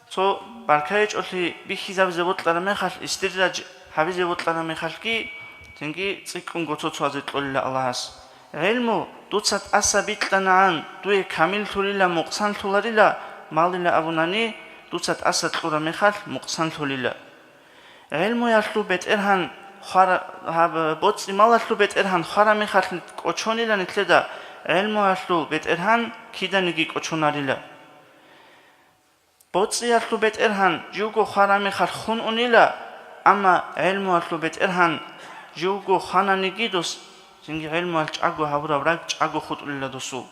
цо баркайичӀолъи бихьизабизе бокьараб мехалъ, истидраж гьабизе бокьараб мехалъги, цинги цӀикӀкӀунго цо-цоязе кьолила Аллагьас. ГӀилму дуца тӀаса бикьанагӀан, дуе камиллъулила, мукъсанлъуларила, малила абунани, дуца тӀаса кьураб мехалъ мукъсанлъулила. ГӀилмуялъул бетӀергьан хвара-, гьаб-, боцӀи-малалъул бетӀергьан хвараб мехалъ кӀочонила нилъеда, гӀилмуялъул бетӀергьан киданиги кӀочонарила. БоцӀиялъул бетӀергьан живго хвараб мехалъ хун унила, амма гӀилмуялъул бетӀергьан живго хвананиги дос, цинги гӀилмуялъ чӀаго гьабураб рагӀ чӀаго хутӀулила досул.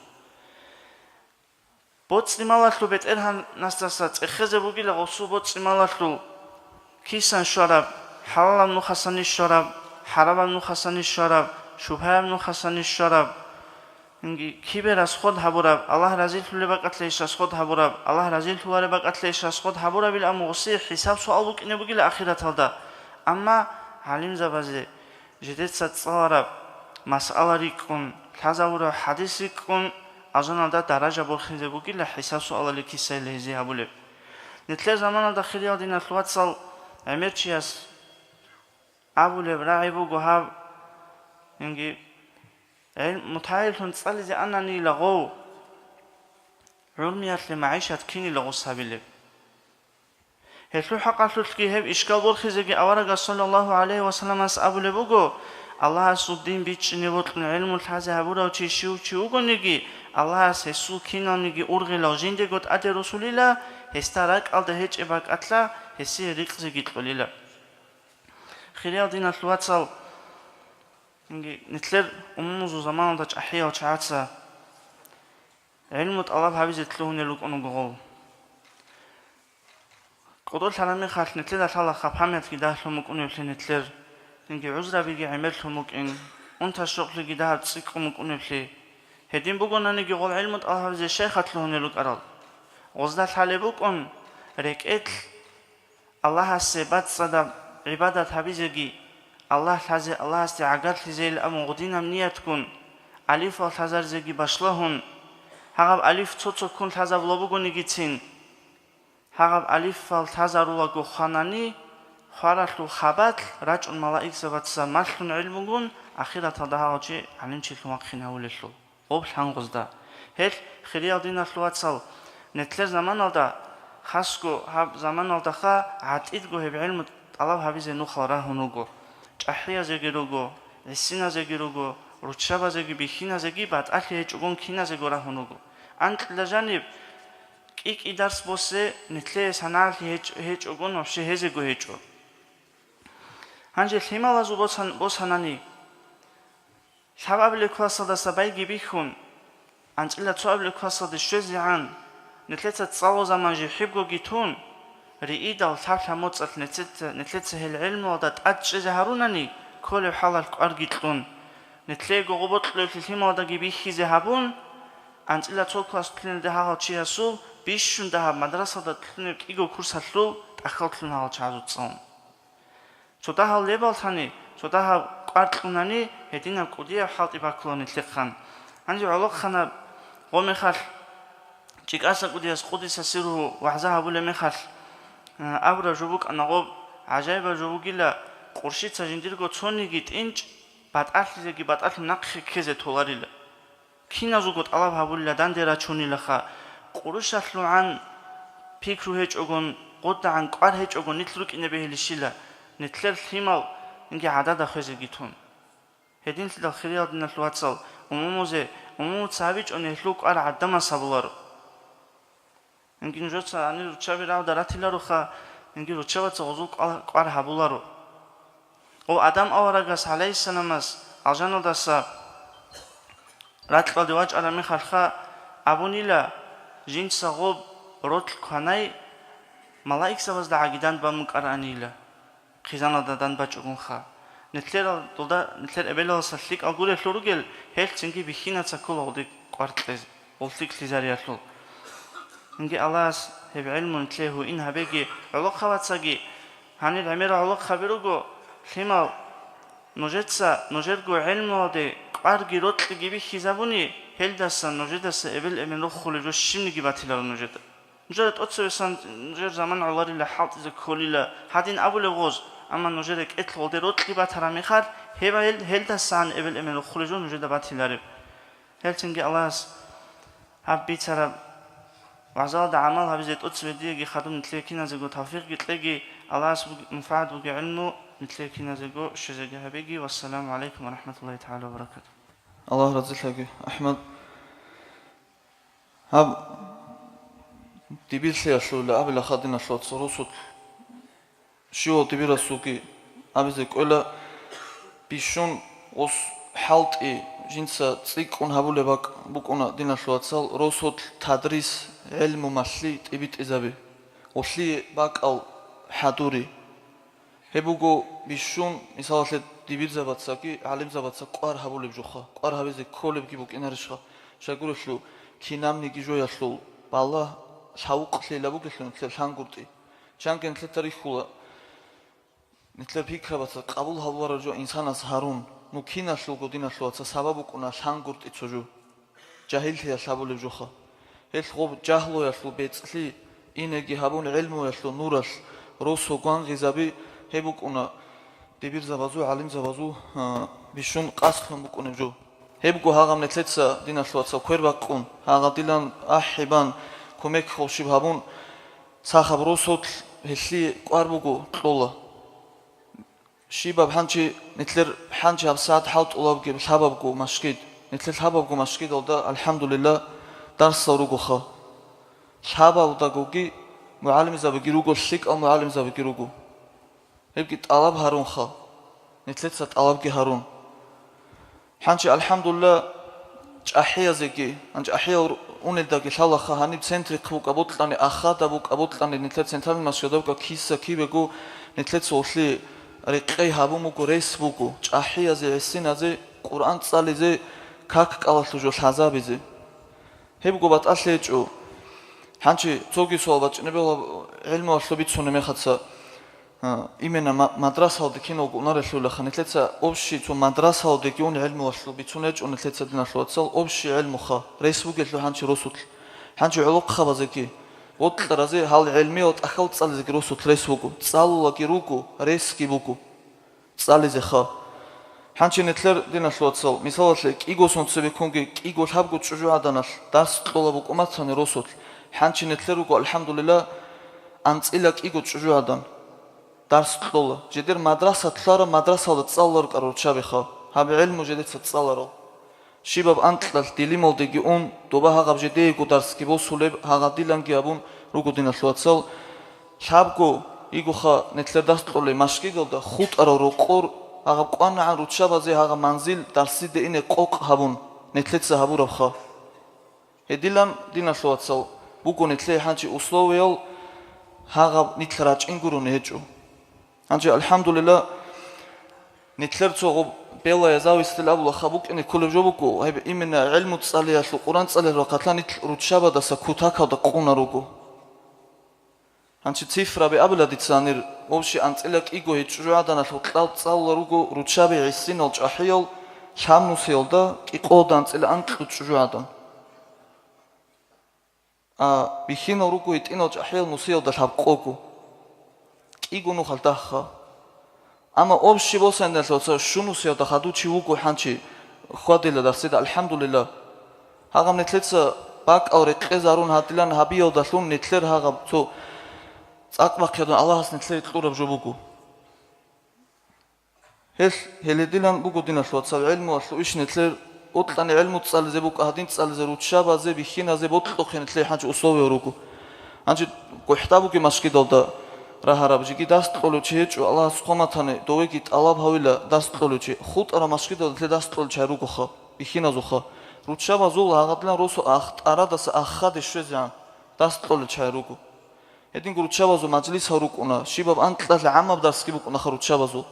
БоцӀи-малалъул бетӀергьанасдаса цӀехезе бугила гъосул боцӀи-малалъул, кисан щвараб, хӀалалаб нухасани щвараб, хӀарамаб нухасани щвараб, шубгьаяб нухасани щвараб. Инги, кибе расход гьабураб, Аллагь разилъулеб бакӀалъейищ расход гьабураб, Аллагь разилъулареб бакӀалъейищ расход гьабурабил аму гъосие хӀисаб-суал букӀине бугила ахираталда. Амма гӀалимзабазе жидеца цӀалараб масъала рикӀкӀун, лъазабураб хӀадис рикӀкӀун, алжаналда даража борхизе бугила хӀисаб-суалали кисайилан гьезие гьабулеб. Нилъер заманалда, хириял диналъул вацал, гӀемерчияс абулеб рагӀи буго гьаб, инги, гӀилм-, мутагӀиллъун цӀализе ананила гъов, гӀурмиялъе магӀишат кинила гъос гьабилеб. Гьелъул хӀакъалъулъги гьеб ишкал борхизеги аварагас саллаллагьу гӀалайгьи вассаламас абулеб буго: «Аллагьасул дин бичӀчӀине бокьун гӀилму лъазе гьабурав чи щив чи вугониги, Аллагьас гьесул киналниги ургъилал жиндего тӀаде русулила, гьесда ракӀалда гьечӀеб бакӀалъа гьесие ризкъиги кьолила». Хириял диналъул вацал, нилъер умумузул заманалда чӀахӀиял чагӀаца гӀилму тӀалаб гьабизе лъугьунел рукӀун руго гъол. КӀодолъараб мехалъ нилъеда лъалаха памятги дагьлъун букӀунеблъи нилъер, цинги гӀузрабиги гӀемерлъун букӀин, унташ-щокълъиги дагьаб цӀикӀкӀун букӀунеблъи. Гьедин бугонаниги гъол гӀилму тӀалаб гьабизе щайха лъугьунел рукӀарал? Гъозда лъалеб букӀун рекӀелъ Аллагьасе бацӀцӀадаб гӀибадат гьабизеги, Аллагь лъазе, Аллагьасде гӀагарлъизейилан абун гъудинаб ниятгун, алифал лъазаризеги башлагьун, гьагъаб алиф цо-цо ккун лъазабулеб бугонигицин, гьагъаб алифал лъазарулаго хванани, хваралъул хабалъ рачӀун малаикзабаца малъун гӀилмугун, ахираталда гьагъав чи гӀалимчилъун вахъин гьавулелъул. Гъоб лъангъузда. Гьелъ, хириял диналъул вацал, нилъер заманалда, хасго гьаб заманалдаха гӀатӀидго гьеб гӀилму тӀалаб гьабизе нухал рагьун руго. ЧӀахӀиязеги руго, гӀисиназеги руго, руччабазеги бихьиназеги батӀалъи гьечӀогун киназего рагьун руго. Анкьила жаниб кӀи-кӀи дарс босе, нилъее санагӀалъи гьечӀ-, гьечӀогун вообще гьезего гьечӀо. Гьанже лъималазул босан-, босанани, лъабабилеб классалдаса байги бихьун, анцӀила цоабилеб классалде щвезегӀан, нилъеца цӀалул заман жиб-жибгоги тун, риидал лъаб-лъаб моцӀалъ нилъеца, нилъеца гьел гӀилмуялда тӀад чӀезе гьарунани, кколеб хӀалалъ кӀварги кьун, нилъеего гъобокьулеблъи лъималдаги бихьизе гьабун, анцӀила цо класс лъугьиналде гьагъав чиясул бищун дагьаб мадрасалда лъугьунеб кӀиго курсалъул тӀахьал лъугьун гьагъал чагӀазул цӀалун. Цо дагьал лебаллъани, цо дагьаб кӀвар кьунани, гьединаб кӀудияб хӀалтӀи баккула нилъехъан. Гьанже гӀолохъанаб гъо мехалъ, ЧӀикӀаса кӀудияс къудиса сирругьу вагӀза гьабулеб мехалъ, а, абураб жо букӀана гъоб, гӀажаибаб жо бугила, къурщица жиндирго цониги тӀинчӀ батӀалъизеги батӀалъун нахъе ккезе толарила. Киназулго тӀалаб гьабулила, данде рачунилаха, КъурушалъугӀан пикру гьечӀогун, гъудагӀан кӀвар гьечӀогун нилъ рукӀине бегьилищила, нилъер лъимал инги гӀадада хвезеги тун. Гьединлъидал, хириял диналъул вацал, умумузе, умумуца гьабичӀони гьелъул кӀвар гӀадамас гьабуларо. Инги нужеца гьанир руччаби рагӀуда ратилароха, инги руччабаца гъозул кӀвар, кӀвар гьабуларо. Ва Адам аварагас, гӀалайгьиссаламас, алжаналдаса ракьалде вачӀараб мехалъха абунила, жинца гъоб рокь кванай, малаикзабазда гӀагидан бан букӀаранила, хъизаналда дан бачӀугунха. Нилъерал дуда, нилъер эбелалдаса лъикӀал гурелъул ругел, гьелъ цинги бихьинаца ккола гъолде кӀвар кьезе, гъолъикӀ лъизариялъул. Инги Аллагьас гьеб гӀелму нилъее гьуин гьабеги, гӀолохъабацаги, гьанир гӀемерал гӀолохъаби руго, лъимал, нужеца нужерго гӀелмуялде кӀварги рокьиги бихьизабуни, гьелдасан нужедаса эбел-эмен рохулеб жо щибниги батиларо нужеда. Нужеда тӀоцебесан нужер заман гӀоларила, хӀалтӀизе кколила, гьадин абулеб гъоз, амма нужер рекӀелъ гъолде рокьи батараб мехалъ, гьеб гьел, гьелдасан эбел-эмен рохулеб жо нужеда батилареб. Гьелцинги Аллагьас гьаб бицараб вагӀзалда гӀамал гьабизе тӀоцебе диеги хадуб нилъее киназего тавфикъги кьеги, Аллагьас буг-, мунфагӀат бугеб гӀилму нилъее киназего щвезеги гьабеги. Вассаламу гӀалайкум ва рахӀматуллагьи тагӀала ва баракатугь. Аллагь разилъаги, АхӀмад. Гьаб дибирлъиялъула абила хадиналъуца росулъ. Щивав дибирасулги абизе кӀвела, бищун ус хӀалтӀи жинца цӀикӀкӀун гьабулеб бакӀ букӀуна диналъул вацал, росулъ тадрис, гӀелму малъи тӀибитӀизаби, улъие бакӀал хӀадури. Гьеб буго бищун, мисалалъе, дибирзабацаги гӀалимзабаца кӀвар гьабулеб жоха, кӀвар гьабизе кколебги букӀинарищха, щайгурелъул кинабниги жоялъул балагь лъавукълъила бугелъул нилъер лъангуртӀи. Чанги нилъеца рихьула, нилъер пикрабаца къабул гьавулареб жо инсанас гьарун, ну киналъулго диналъул вацал сабаб букӀуна лъангуртӀи цо жо. Жагьиллъиялъ гьабулеб жоха. Гьелъ гъоб жагьлуялъул бецӀлъи, инеги гьабун гӀелмуялъул нуралъ росу гвангъизаби, гьеб букӀуна дибирзабазул, гӀалимзабазул, а, бищун къасдлъун букӀунеб жо. Гьебго гьагъаб нилъеца диналъул вацал квер бакъун, гьагъадилан ахӀи бан, кумек холщиб гьабун, сахаб росулъ гьелъие кӀвар буго кьола. Щибаб хӀанчи нилъер хӀанчи гьабсагӀат хӀалтӀулабги лъабабго машгид. Нилъер лъабабго машгидалда, алхӀамдулилла, дарсал ругоха. Лъабалдагоги мугӀалимзабиги руго, лъикӀал мугӀалимзабиги руго. Гьебги тӀалаб гьарунха, нилъеца тӀалабги гьарун. ХӀанчи, алхӀамдулилла, чӀахӀиязеги, гьанчи чӀахӀиял унелдаги лъалаха, гьаниб центрихъ букӀа бокьани, ахада букӀа бокьани, нилъер центральный машгьадаб букӀа киса кибего, нилъеца улъи рекъей гьабун буго, рес буго, чӀахӀиязе, гӀисиназе Къуръан цӀализе, как кӀалалъул жо лъазабизе. Гьебго батӀалъи гьечӀо. ХӀанчи цоги суал бачӀине бегьула гӀилмуялъул бицунеб мехаца. А, именно ма-, мадрасалде киналго унарелъулаха, нилъеца общий цо мадрасалдеги ун гӀилмуялъул бицун гьечӀо нилъеца диналъул вацал, общий гӀилмуха, рес бугелъул хӀанчи росулъ. ХӀанчи гӀолохъабазеги, бокьаразе гьал гӀилмиял тӀахьал цӀализеги росулъ рес буго, цӀалулаги руго, ресги буго. ЦӀализеха. ХӀанчи нилъер диналъул вацал, мисалалъе, кӀиго сон цебеккунги кӀиго лъабго чӀужугӀаданалъ дарс кьола букӀумацани росулъ, хӀанчи нилъер руго, алхӀамдулилла, анцӀила кӀиго чӀужугӀадан дарс кьола. Жидер мадраса лъараб, мадрасалда цӀалулел рукӀарал руччабиха, гьаб гӀилму жидеца цӀаларал. Щибаб анкьалъ дилималдеги ун, доба гьагъаб жидеего дарсги босулеб, гьагъадиланги абун руго диналъул вацал. Лъабго йигоха нилъер дарс кьолеб машгидалда хутӀарал рокъор, гьагъаб кӀванагӀан руччабазе гьагъаб манзил дарсиде ине къокъ гьабун, нилъеца гьабурабха. Гьедилан, диналъул вацал, буго нилъее хӀанчи условиял, гьагъаб нилъ рачӀин гурони гьечӀо. Гьанже, алхӀамдулилла, нилъер цо гъоб белая завистил абулаха букӀине кколеб жо буго, гьеб именно гӀилму цӀалиялъул, Къуръан цӀалиялъул рахъалъа нилъ руччабадаса кутакалда къуна руго. Гьанчи цифраби абила дица гьанир, общий анцӀила кӀиго гьечӀо гӀаданалъул кьал цӀалула руго руччаби гӀисинал чӀахӀиял, лъабнусиялда кӀикъоялда анцӀила анкьго чӀужугӀадан. А бихьинал руго гьитӀинал чӀахӀиял нусиялда лъабкъого. КӀиго нухалъ дахха. Амма общий босанилъуса щунусиялда хадув чи вуго хӀанчи хьвадила дарсида, алхӀамдулилла. Гьагъаб нилъеца бакӀал рекъезарун гьадилан гьабиялдалъун нилъер гьагъаб цо цӀакъ бахъиялдалъун Аллагьас нилъее кьураб жо буго. Гьелъ гьеледилан буго, диналъул вацал, гӀелмуялъул иш нилъер бокьани гӀелму цӀализе букӀа, гьадин цӀализе, руччабазе, бихьиназе бокьухъе нилъее гьанчи условия руго. Гьанчи гохӀда бугеб машгидалда рагьараб жеги дарс кьолев чи гьечӀо, Аллагьас хъван батани, довеги тӀалаб гьавила дарс кьолев чи, хутӀараб машгидалда нилъер дарс кьолел чагӀи ругоха, бихьиназулха. Руччабазул гьагъадилан росу ахтӀарадаса ахаде щвезегӀан дарс кьолел чагӀи руго. Гьединго руччабазул мажлисал рукӀуна, щибаб анкьалъ гӀаммаб дарсги букӀунаха руччабазул.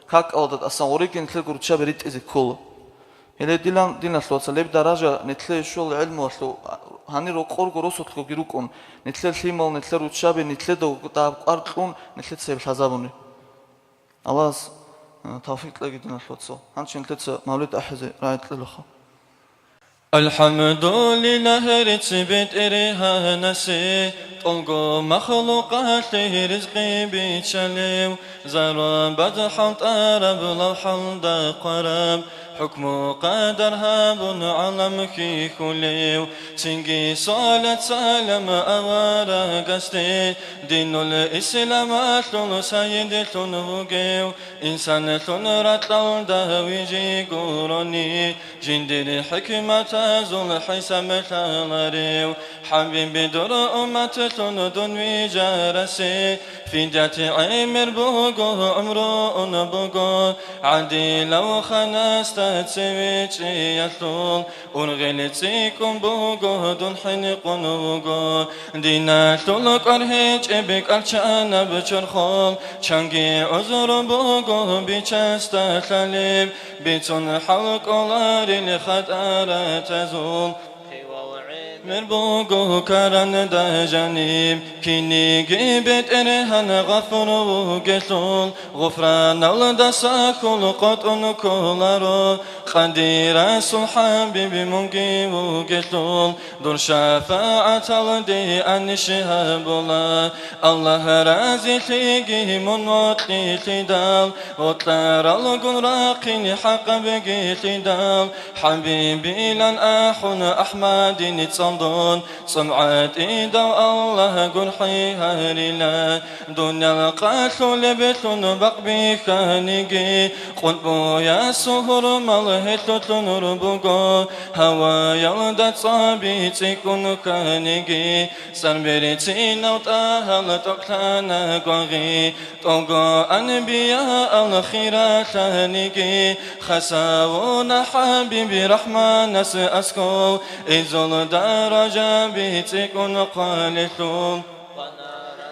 Какалда тӀасан гъореги нилъерго руччаби ритӀизе ккола. Гьеле дилан, диналъул вацал, гьеб даража нилъее щола гӀелмуялъул, гьанир рокъорго росулъгоги рукӀун, нилъер лъимал, нилъер руччаби, нилъеда дагьаб кӀвар кьун, нилъеца гьеб лъазабуни. Аллагьас, э, тавфикъ кьеги, диналъул вацал. Гьанчи нилъеца мавлид ахӀизе рагӀи кьелаха. АлхӀамдулиллагь, рецц БетӀергьанасе, тӀолго махлукъалъе ризкъи биччалев, зарбаз хӀалтӀараб лавхӀалда хъвараб, хӀукму-къадар гьабун гӀалам хьихьулев, цинги салат-салам аварагасде, динул исламалъул сайидлъун вугев, инсанлъун ракьалда вижи гурони, жиндир хӀикматазул хӀисаб лъаларев, ХӀабиби, дур умматлъун дун вижарасе, фидати гӀемер буго, гӀумру ун буго, гӀадилав ханасда цеве чӀеялъул, ургъел цӀикӀкӀун буго, дун хӀинкъун вуго. Диналъул кӀвар гьечӀеб кӀарчанаб чорхол, чанги гӀузру буго бичасда лъалеб, бицун хӀал кӀоларел хатӀаратазул. Мер буго каранда жаниб, киниги БетӀергьан гъафур вугелъул, гъуфраналдаса хьул къотӀун кколаро, Къадирасул ХӀабиб мунги вугелъул, дур шафагӀаталде аниш гьабула. Аллагь разилъиги мун вокьилъидал, вокьаралгун рахъин хӀакъабгилъидал, ХӀабибилан ахӀун АхӀмадил цӀалдон, цӀом гӀатӀидав Аллагь гурхӀи гьарила. Дуниял къалъулеблъун бакъ бихьаниги, къунтӀбоясул гьурмал гьелъулъ нур буго, гьаваялда цӀаби цӀикӀкӀун кканиги, цӀар берцинав тӀагьал тӀокӀлъана гвагъи, тӀолго анбиял хиралъаниги, хасавуна ХӀабиби РахӀманас аскӀов, изул даражаби цӀикӀкӀун хъвалелъул.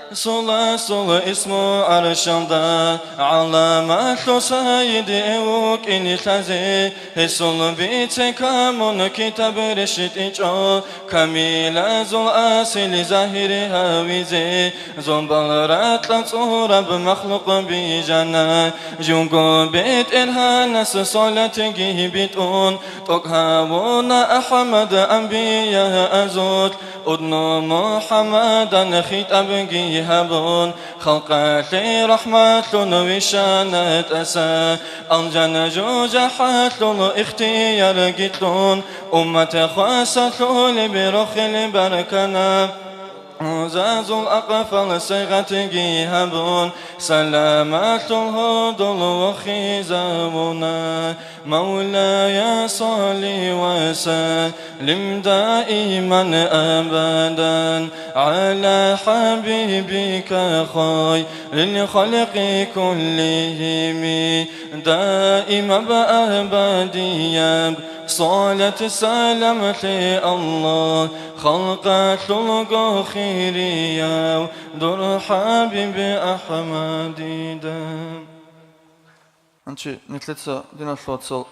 Расуласул исму гӀаршалда, гӀаламалъул сайид вукӀин лъазе, гьесул бице камун китаб рещтӀичӀо, камилазул асил загьир гьавизе, зобал ракьа цӀураб махлукъ бижана, живго БетӀергьанас салатги битӀун, тӀокӀ гьавуна АхӀмад анбияазулъ, Удну МухӀаммадан хитӀабги гьабун, халкъалъе рахӀматлъун вищана тӀаса. Алжан жужахӀалъул ихтиярги кьун, уммат хвасарлъулеб рохел баркана. Гьузазул акъфал сайгъатги гьабун, саламалъул гьудул вохизавуна. مولاي صل وسلم دائما أبدا على حبيبك خير الخلق كلهم. دائما أبديا صلاة سلام لله خلق خلق خيريا دور حبيب أحمد دم. Гьанчи нилъеца, диналъул вацал,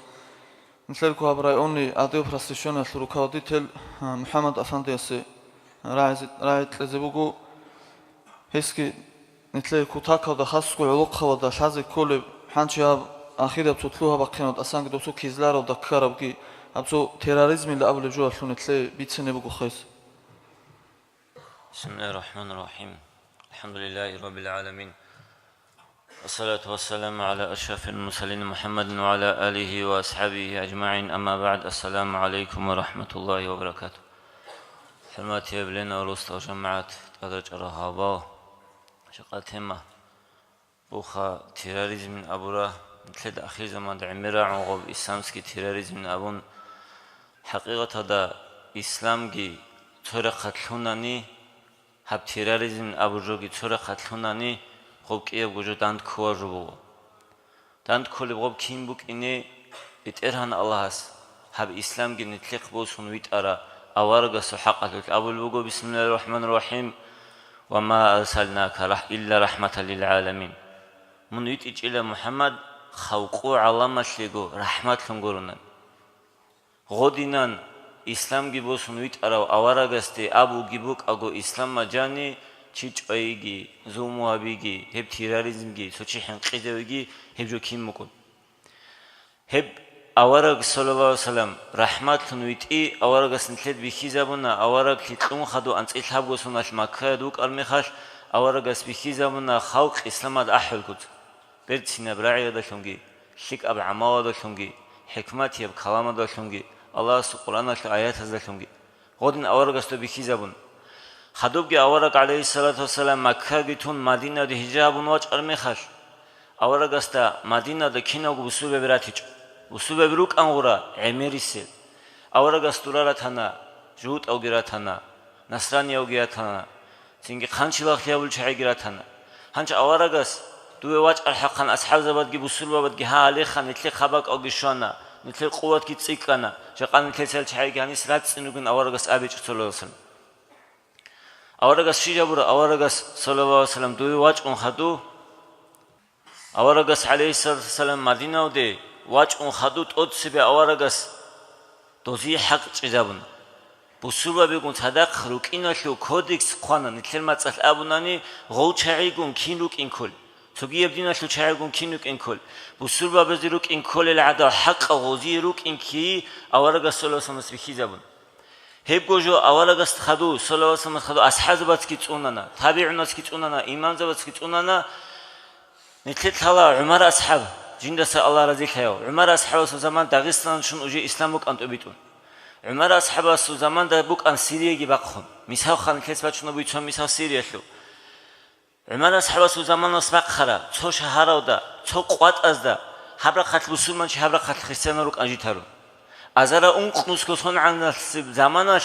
нилъерго гьаб районный отдел просвещёниял руководитель, а, МухӀаммад Афандиясе рагӀизе-, рагӀи кьезе буго. Гьесги нилъее кутакалда, хасго гӀолохъабалда лъазе кколеб, гьанчи гьаб ахираб цо лъугьа бахъинал тӀасанги досул кизларалда ккарабги, гьаб цо терроризмила абулеб жоялъул нилъее бицине буго хес. بسم الله الرحمن الرحيم. الحمد لله رب العالمين. والصلاة والسلام على أشرف المرسلين محمد وعلى آله وأصحابه أجمعين. أما بعد. السلام عليكم ورحمة الله وبركاته. ХӀурматияб Лена росдал жамагӀат, тӀаде чӀарал гьалбал, жакъа тема буха терроризмин абура, нилъеда ахирзаманда гӀемер рагӀун гъоб исламский терроризмин абун. ХӀакъикъаталда исламги цо рахъалъунани, гьаб терроризмин абуржоги цо рахъалъунани, гъоб кӀиябго жо дандккулеб жо буго. Дандккулеб гъоб кин букӀине, БетӀергьан Аллагьас гьаб исламги нилъехъ босун витӀарав аварагасул хӀакъалъулъ абулеб буго: «Бисмиллагьир рахӀманир рахӀим. Ва ма арсалнака рахӀ-, илла рахӀматан лил гӀаламин». Мун витӀичӀила, МухӀаммад, халкъу гӀаламалъего рахӀматлъун гурони. Гъодинан исламги босун витӀарав аварагасде абулебги букӀаго, исламалда жаниб чи чӀвайиги, зулму гьабиги, гьеб терроризмги, цо чи хӀинкъизавиги, гьеб жо кин букӀун. Гьеб авараг, саллаллагьу гӀалайгьи вассалам, рахӀматлъун витӀи, аварагас нилъеда бихьизабуна, авараг лъикӀлъун хадув анцӀила лъабго соналъ Маккаялда вукӀар мехалъ, аварагас бихьизабуна халкъ исламалда ахӀулгуц. Берцинаб рагӀиялдалъунги, лъикӀаб гӀамалалдалъунги, хӀикматияб каламалдалъунги, Аллагьасул Къуръаналъул аятаздалъунги. Гъодин аварагасда бихьизабун. Хадубги авараг, гӀалайгьиссалату вассалам, Маккаги тун, Мадинавде гьижра гьабун вачӀар мехалъ, аварагасда Мадинада киналго бусурбаби ратичӀо. Бусурбаби рукӀан гъура гӀемерисел. Аварагас дура ратана, жугьутӀавги ратана, насраниявги ратана, цинги хъанчилахъ гьавулел чагӀиги ратана. Гьанчо аварагас, дуве вачӀарал хӀакъан асхӀабзабадги бусурбабадги гьа гьалихъан, нилъер хабакӀалги щвана, нилъер къуватги цӀикӀкӀана, жакъа нилъер цал чагӀиги гьанис рацӀцӀин ругин аварагас абичӀо, саллаллагьу гӀалайгьи вассалам. Аварагас щиб гьабура? Аварагас, саллаллагьу гӀалайгьи вассалам, дуве вачӀун хадув, аварагас, гӀалайгьиссалату вассалам, Мадинавде вачӀун хадув тӀоцебе аварагас дозие хӀакъ чӀезабуна. Бусурбабигун цадахъ рукӀиналъул кодекс хъвана, нилъер мацӀалъ абунани, гъов чагӀигун кин рукӀин кколел, цогияб диналъул чагӀигун кин рукӀин кколел, бусурбабазе рукӀин кколел гӀадал хӀакъал гъозие рукӀин ккей аварагас, саллаллагьу гӀалайгьи вассалам, бихьизабуна. Гьебго жо аварагас хадув, саллаллагьу гӀалайгьи вассалам, хадув асхӀабзабацги цӀунана, табигӀунацги цӀунана, имамзабацги цӀунана. Нилъер лъала ГӀумар асхӀаб, жиндаса Аллагь разилъаяв. ГӀумар асхӀабасул заман Дагъистаналъ щун уже ислам букӀана тӀубитӀун. ГӀумар асхӀабасул заманда букӀана Сирияги бахъун. Мисалха, нилъеца бачунеб буго цо мисал Сириялъул. ГӀумар асхӀабасул заманалъ бахъараб цо шагьаралда, цо къватӀазда гьаб рахъалъ бусурманчи, гьаб рахъалъ христианал рукӀан житарун. Азарал ункънусго соналъсеб заманалъ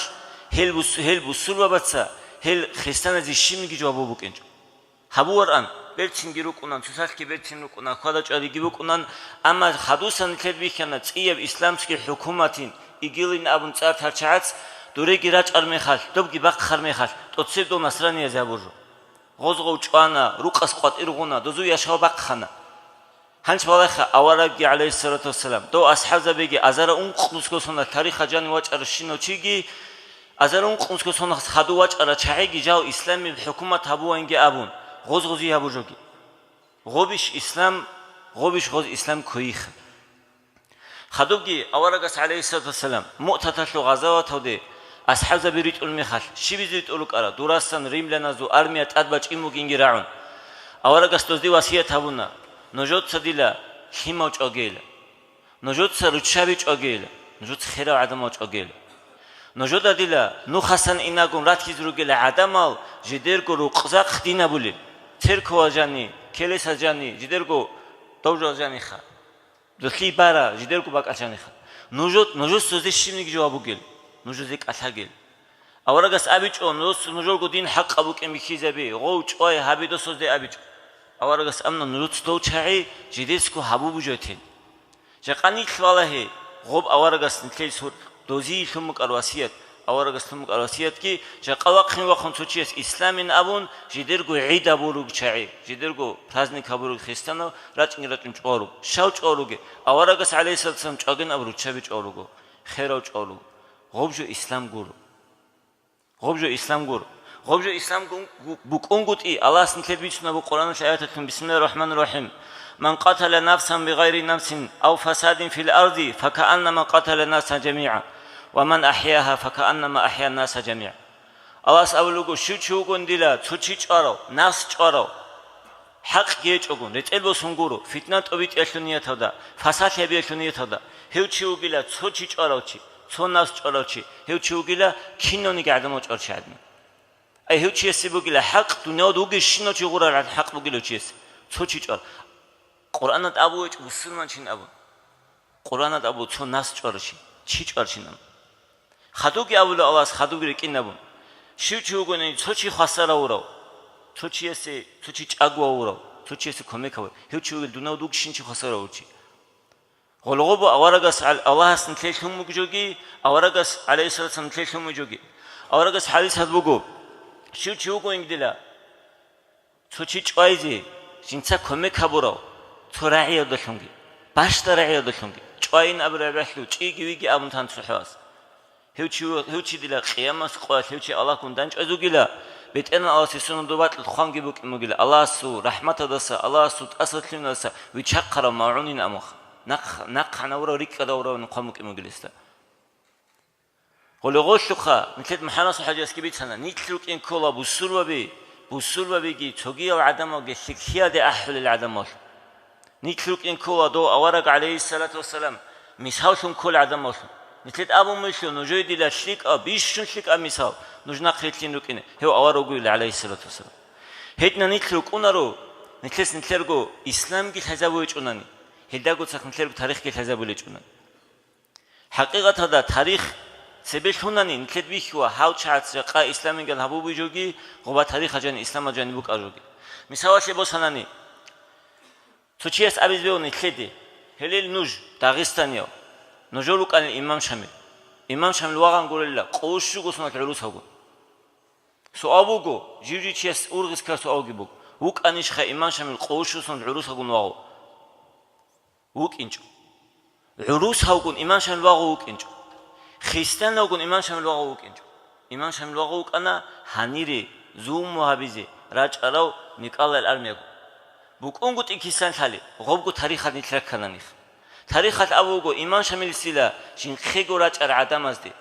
гьел бус-, гьел бусурбабаца гьел христианазе щибниги жаваб букӀинчӀо. Гьабуаран, берцинги рукӀунан, цоцалъги берцин рукӀунан, хьвада-чӀвадиги букӀунан, амма хадусан нилъер бихьана цӀияб исламский хӀукуматин, ИГИЛ-ин абун цӀар тарчагӀац, дуреги рачӀар мехалъ, добги бахъар мехалъ, тӀоцеб дов насраниязе гьабур жо. Гъоз-гъов чӀвана, рукъас къватӀир гъуна, дозул яшав бахъана. Гьанч балагьха, аварагги, гӀалайгьиссалату вассалам, дов асхӀабзабиги, азарал ункънусго соналъ тарихалда жанив вачӀаращинав чиги, азарал ункънусго соналъ хадув вачӀарал чагӀиги жал исламияб хӀукумат гьабугьанги абун, гъоз-гъози гьабур жоги. Гъобищ ислам, гъобищ гъоз ислам ккойиха. Хадубги аварагас, гӀалайгьиссалату вассалам, Муътаталъул гъазаваталде асхӀабзаби ритӀул мехалъ, щибизе ритӀул рукӀара, дурасан римляназул армия тӀадбачӀин бугинги рагӀун. Аварагас дозде васият гьабуна: «Нужеца дила лъимал чӀвагейила. Нужеца руччаби чӀвагейила. Нужеца херал гӀадамал чӀвагейила. Нужеда дила нухасан инагун ратизе ругела гӀадамал жидерго рукъзахъ дин абулел, церковал жани, келесал жани, жидерго довжал жаниха». Дулъи бара, жидерго бакӀал жаниха. Нужо-, нужеца щибниги жаваб бугел, нужезе кӀалъагел. Аварагас абичӀо, нужеца нужерго дин хӀакъаб букӀин бихьизаби, гъов чӀвай гьаби досазде абичӀо. Аварагас амна нужеца дов чагӀи жидецго гьабу бужатин. Жакъа нилъ валагье, гъоб аварагас нилъее сур-, дозие лъун букӀар васият, аварагас лъун букӀар васиятги, жакъа вахъин-вахъун цо чияс исламин абун, жидерго гӀид абуруг чагӀи, жидерго праздник абуруг христианал рачӀин-рачӀин чӀваруг. Щав чӀваруге? Аварагас, гӀалайгьиссалату вассалам, чӀваген абуруччаби чӀваруго, херав чӀваруго. Гъоб жо ислам гуро. Гъоб жо ислам гуро. Гъоб жо ислам гу-, гу-, букӀунгутӀи, Аллагьас нилъер бицунаб буго Къуръаналъ аяталъун: «Бисмиллагьир рахӀманир рахӀим. Ман къатала нафсан бигъайри нафсин ав фасадин фил арди, факааннама къатала наса жамигӀа, ва ман ахӀягьа, факааннама ахӀя наса жамигӀа». Аллагьас абулеб буго: «Щив чи вугондила цо чи чӀварав, нафс чӀварав, хӀакъги гьечӀогун, рецӀел босун гуро, фитна тӀобитӀиялъул нияталда, фасад гьабиялъул нияталда, гьев чи вугила цо чи чӀварав чи, Цо нас чӀварав чи, гьев чи вугила кинавниги гӀадамал чӀвар чи гӀадин. Ай гьев чиясе бугила хӀакъ, дунявалда вугевщинав чи гъурал гӀадин хӀакъ бугила гьев чиясе. Цо чи чӀвар. Къуръанад абу гьечӀо мусулманчин абун. Къуръанад абу цо нас чӀварав чи, чи чӀварчин абун. Хадуги абула Аллагьас, хадуги рикӀкӀин абун. Щив чи вугони цо чи хвасар гьавурав, цо чиясе, цо чи чӀаго гьавурав, цо чиясе кумек гьавурав, гьев чи вугила дунявалда вугевщинав чи хвасар гьавурав чи. Гъолгъобу аварагас гӀал-, Аллагьас нилъее лъун бугеб жоги, аварагас, гӀалайгьиссалату вассалам, нилъее лъун бугеб жоги. Аварагас хӀадисалда буго, щив чи вугониги дила, цо чи чӀвайзе, жинца кумек гьабурав, цо рагӀиялдалъунги, бащда рагӀиялдалъунги, чӀвайин абураб рагӀиялъул чӀиги виги абун тан цохӀо ас. Гьев чи, гьев чи дила къиямас къоялъ гьев чи Аллагьгун дандчӀваз вугила, БетӀергьан Аллагьас гьесул нур бакьулъ хъванги букӀин бугила, Аллагьасул рахӀматалдаса, Аллагьасул тӀасалъималдаса вичахъарав магӀунин амухъ, нахъ, нахъ гьанавурав рикӀкӀадавурав хъван букӀин бугила гьесда. Гъолгъолъухъа, нилъед МухӀаммад ХӀажиясги бицана, нилъ рукӀин ккола бусурбаби, бусурбабиги цогиял гӀадамалги лъикӀлъиялде ахӀулел гӀадамал. Нилъ рукӀин ккола дов авараг, гӀалайгьиссалату вассалам, мисаллъун кколел гӀадамаллъун. Нилъед абун бугелъул, нужее дила лъикӀаб, бищун лъикӀаб мисал, нуж нахъ рилълъин рукӀине, гьев авараг вугила, гӀалайгьиссалату вассалам. Гьединав нилъ рукӀунаро, нилъес нилъерго исламги лъазабулечӀунани, гьелдагоцахъ нилъерго тарихги лъазабулечӀунани. ХӀакъикъаталда тарих цебе лъунани, нилъед бихьула гьав чагӀац жакъа исламиган гьабуби жоги, гъоба тарихал жани исламал жани букӀа жоги. Мисалалъе босанани, цо чияс абизе бегьун нилъеде, гьелел нуж, дагъистаниял, нужер рукӀанил имам Шамил. Имам Шамил вагъан гурелла, къо-, щуго соналъ гӀурус гьавгун. Суал буго, жив-жив чияс ургъискар суалги буго, вукӀанищха имам Шамил къо-, щуго соналъ гӀурус гьавгун вагъу? ВукӀинчӀо. ГӀурус гьавгун имам Шамил вагъу вукӀинчӀо. Христиан вагун имам Шамил вагъу вукӀинчӀо. Имам Шамил вагъу вукӀана гьанире зулму гьабизе рачӀарав Николай Армиягу. БукӀунгутӀи кисан лъали, гъобго тарихалъ нилъ раккана нилъ. Тарихалъ абу буго, имам Шамилисила жинхъего рачӀарал гӀадамазде,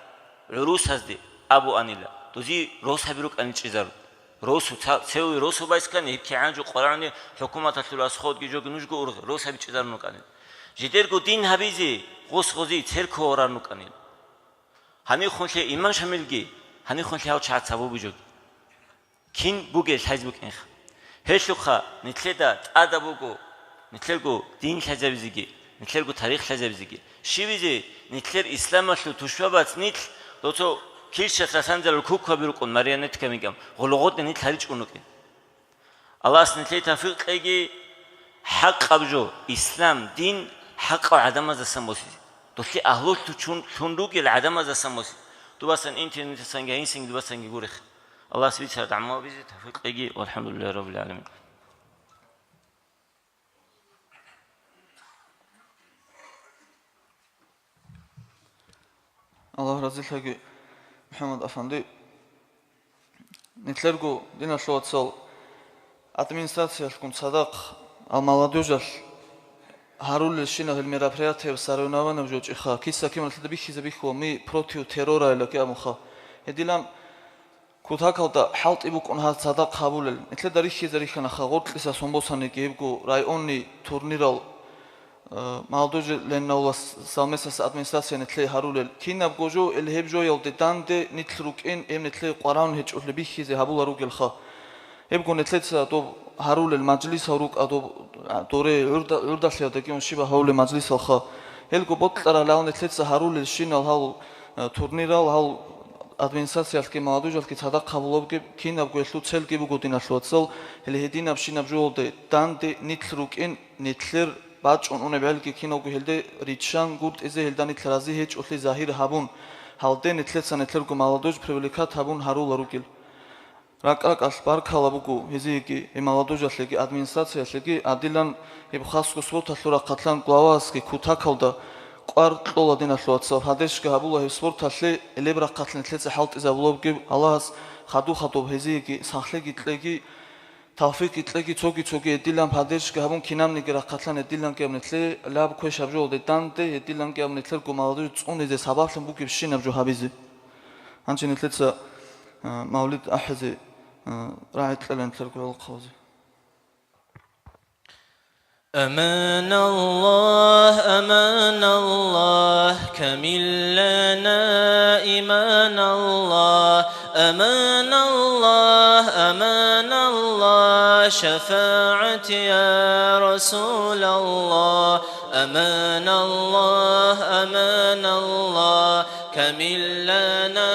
гӀурусазде абуанила, дозие росаби рукӀанил чӀезарун. Росу, ца-, цеве росу байскани, гьеб кигӀан жо къварагӀуни хӀукуматалъул расходги жоги нужго ургъи, росаби чӀезарун рукӀанил. Жидерго дин гьабизе, гъос-гъози церковал ран рукӀанил. Гьанихъунлъи имам Шамилги, гьанихъунлъи гьав чагӀац гьабуби жоги. Кин бугел лъайз букӀинха. Гьелъухъа нилъеда тӀада буго, нилъерго дин лъазабизеги, нилъерго тарих лъазабизеги. Щивизе нилъер исламалъул тушбабац нилъ, доцо килщас расанзарал кукаби рукӀун, марионетками гам, гъулгъотӀе нилъ гьаричӀун рукӀин. Аллагьас нилъее тавфикъ кьеги, хӀакъаб жо, ислам дин хӀакъал гӀадамаздасан босизе. Долъи агьлулъ чун лъун ругел гӀадамаздасан босизе. Дубасан интернетасанги гьайинсанги дубасанги гуреха. Аллагьас бицараб гӀамал бизе тавфикъ кьеги, валхӀамдулиллагьи раббил гӀаламин. Аллагь разилъаги, МухӀаммад афанди. Нилъерго, диналъул вацал, администрациялъгун цадахъ ал-молодёжалъ гьарулелщинал гьел мероприятияб, соревнованияб жо чӀеха, киса-кималъида бихьизе бихьула, ми против террора илаки абунха. Гьедилан кутакалда хӀалтӀи букӀун гьаз цадахъ гьабулел. Нилъеда рихьизе рихьанаха, гъоркьиса сон босаниги гьебго районный турнирал, э, молодёжи леннаула с-, совместно с администрацией нилъее гьарулел. Кинабго жо ил гьеб жоялде данде нилъ рукӀин, гьеб нилъее къваравун гьечӀолъи бихьизе гьабула ругелха. Гьебго нилъеца доб гьарулел мажлисал рукӀа доб, а, доре гӀурда-, гӀурдалъиялдаги ун щиб гьавулел мажлисалха. Гьелго бокьарал гьал нилъеца гьарулелщинал гьал, э, турнирал гьал администрациялъги молодёжалъги цадахъ гьабулебги кинабго гьелъул целги буго, диналъул вацал, гьеле гьединабщинаб жоялде данде нилъ рукӀин, нилъер бачӀун унеб гӀелги киналго гьелде риччан гуртӀизе, гьелда нилъ рази гьечӀолъи загьир гьабун, гьалде нилъеца нилъерго молодёжь привлекать гьабун гьарула ругел. РакӀ-ракӀалъ баркала буго гьезиеги, гьеб молодёжалъеги, администрациялъеги, гьадилан гьеб хасго спорталъул рахъалъан главасги кутакалда кӀвар кьола, диналъул вацал, поддержка гьабула гьеб спорталъе, гьелеб рахъалъ нилъеца хӀалтӀизабулебги, Аллагьас хадув-хадуб гьезиеги сахлъиги кьеги, тавфикъги кьеги, цоги-цоги гьедилан поддержка гьабун, кинабниги рахъалъан гьедиланги аб нилъее лаб квешаб жоялде данде, гьедиланги аб нилъерго молодёжь цӀунизе сабаблъун бугебщинаб жо гьабизе. Гьанже нилъеца, а, мавлид ахӀизе, а, рагӀи кьела нилъерго гӀолохъабазе. أمان الله، أمان الله، كمل لنا إيمان الله. أمان الله، أمان الله، شفاعة يا رسول الله. أمان الله، أمان الله، كمل لنا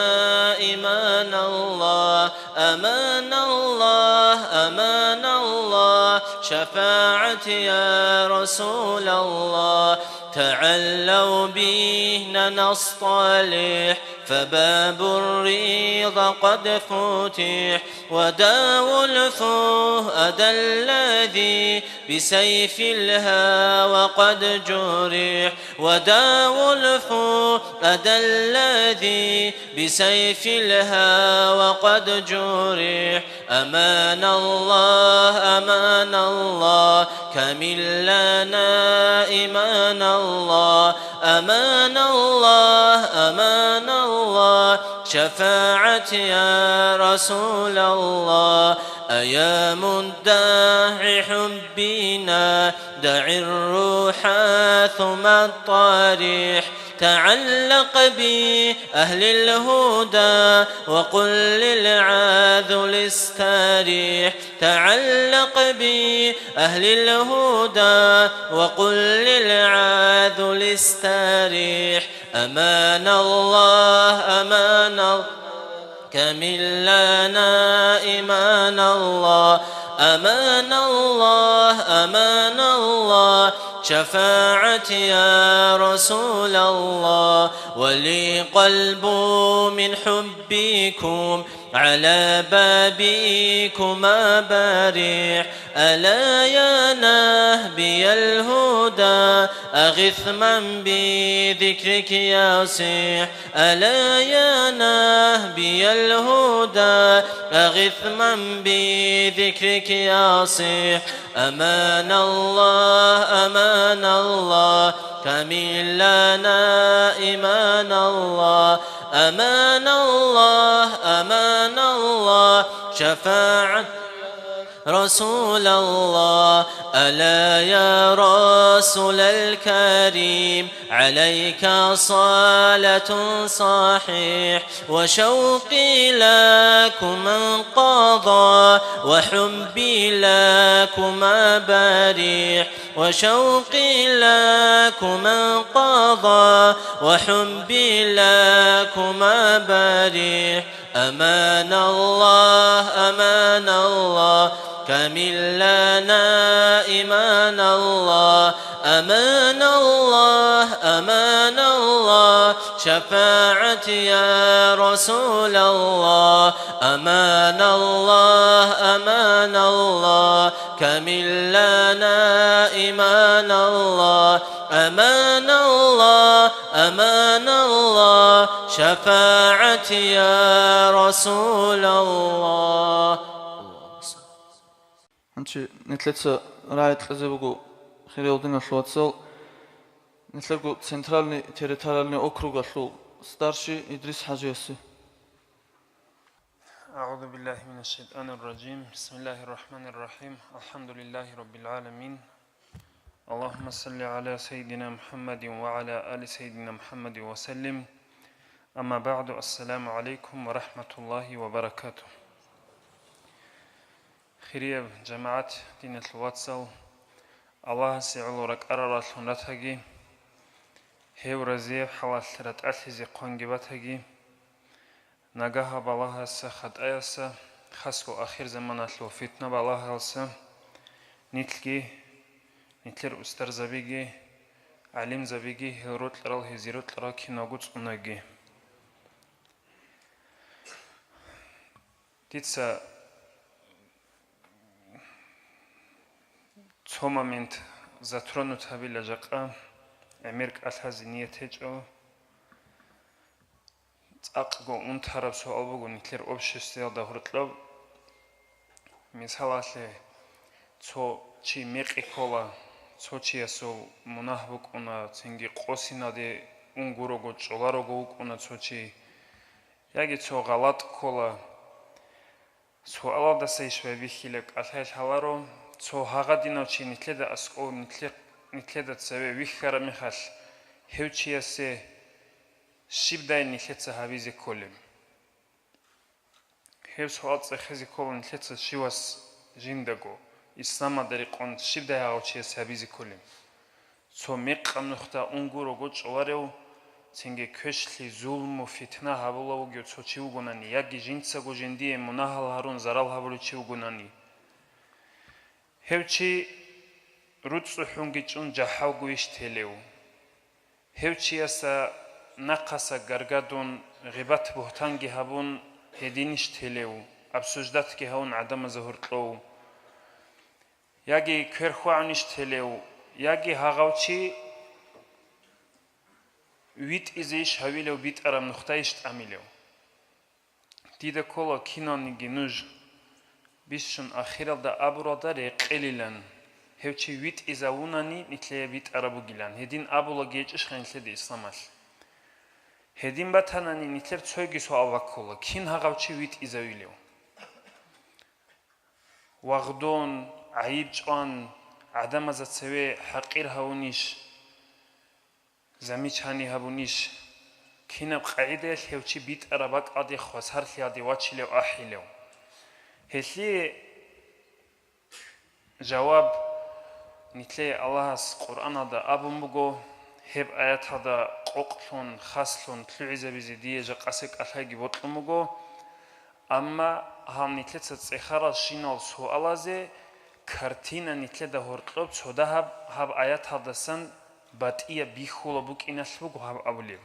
إيمان الله. أمان الله، أمان الله، شفاعة يا رسول الله. تعالوا بنا نصطلح، فباب الرضا قد فتح، وداووا الفؤاد الذي بسيف الهوى قد جرح، وداووا الفؤاد الذي بسيف الهوى قد جرح. أمان الله، أمان الله، كمل لنا إيمان الله. أمان الله، أمان الله، شفاعة يا رسول الله. أيا مدعي حبنا، دع الروح ثم الطريح، تعلق بأهل الهدى وقل للعاذل استريح، تعلق بأهل الهدى وقل للعاذل استريح. أمان الله، أمان الله، كمل لنا إيمان الله. أمان الله، أمان الله، شفاعة يا رسول الله. ولي قلب من حبكم على بابكما بريح. ألا يا نهبي الهدى، أغث من بذكرك يصيح. ألا يا نهبي الهدى، أغث من بذكرك يصيح. أمان الله، أمان الله، كمل لنا إيمان الله. أمان الله، أمان الله، شفاعة رسول الله. ألا يا رسول الكريم، عليك صلاة صحيح، وشوقي لكما انقضى، وحبي لكما بريح، وشوقي لكما انقضى، وحبي لكما بريح. أمان الله، أمان الله، كمل لنا إيمان الله. أمان الله، أمان الله، شفاعة يا رسول الله. أمان الله، أمان الله، كمل لنا إيمان الله. أمان الله، أمان الله، شفاعة يا رسول الله. Гьанже нилъеца рагӀи кьезе буго, хириял диналъул вацал, нилъерго Центральный территориальный округалъул старший Идрис ХӀажиясе. أعوذ بالله من الشيطان الرجيم. بسم الله الرحمن الرحيم. الحمد لله رب العالمين. اللهم صل على سيدنا محمد وعلى آل سيدنا محمد وسلم. أما بعد. السلام عليكم ورحمة الله وبركاته. Хирияб жамагӀат, диналъул вацал, Аллагьасе гӀоло ракӀарараллъун ратаги, гьев разияб хӀалалъ ратӀалъизе хъванги батаги, нагагьаб балагьаса, хатӀаяса, хасго ахирзаманалъул фитна-балагьалса нилъги, нилъер устарзабиги, гӀалимзабиги, гьел рокьарал, гьезие рокьарал киналго цӀунаги. Дица цо момент затронут гьабила жакъа, гӀемер кӀалъазе ният гьечӀо. ЦӀакъго унтараб суал буго нилъер обществоялда гьоркьоб. Мисалалъе, цо чи мекъи ккола, цо чиясул мунагь букӀуна, цинги къосиналде ун гурого, чӀоларого вукӀуна цо чи, яги цо гъалатӀ ккола. Суалалдаса иш байбихьила кӀалъай лъаларо, Цо гьагъадинав чи нилъеда аскӀов, нилъе-, нилъеда цеве вихьараб мехалъ, гьев чиясе щибдай нилъеца гьабизе кколеб? Гьеб суал цӀехезе ккола нилъеца щивас жиндаго, исламалда рекъон щибдай гьагъав чиясе гьабизе кколеб? Цо мекъаб нухда унгурого чӀоларев, цинги квешлъи, зулму, фитна гьабулав вугев цо чи вугонани, яги жинцаго жиндие мунагьал гьарун зарал гьабулев чи вугонани, гьев чи руцӀцӀухӀунги чӀун жахӀалгойищ телев? Гьев чияса нахъаса гаргадун, гъибат-бугьтанги гьабун, гьединищ телев, обсуждатги гьавун гӀадамазда гьоркьов? Яги кверхугӀунищ телев, яги гьагъав чи витӀизейищ гьавилев, битӀараб нухдайищ тӀамилев? Дида ккола киналниги нуж бищун ахиралда абуралда рекъелилан, гьев чи витӀизавунани нилъее битӀараб бугилан, гьедин абулаги гьечӀищха нилъеда исламалъ? Гьедин батанани нилъер цойги суал баккула, кин гьагъав чи витӀизавилев? Вагъдон, гӀайиб чӀван, гӀадамазда цеве хӀакъир гьавунищ, замечание гьабунищ, кинаб къагӀидаялъ гьев чи битӀараб бакӀалде хвасарлъиялде вачилев ахӀилев? Гьелъие жаваб нилъее Аллагьас Къуръаналда абун буго, гьеб аяталда къокълъун, хаслъун лъугӀизабизе дие жакъасе кӀалъайги бокьун буго, амма гьал нилъеца цӀехаралщинал суалазе картина нилъеда гьоркьоб цо дагьаб гьаб аяталдасан батӀияб бихьулаб букӀиналъ буго гьаб абулеб.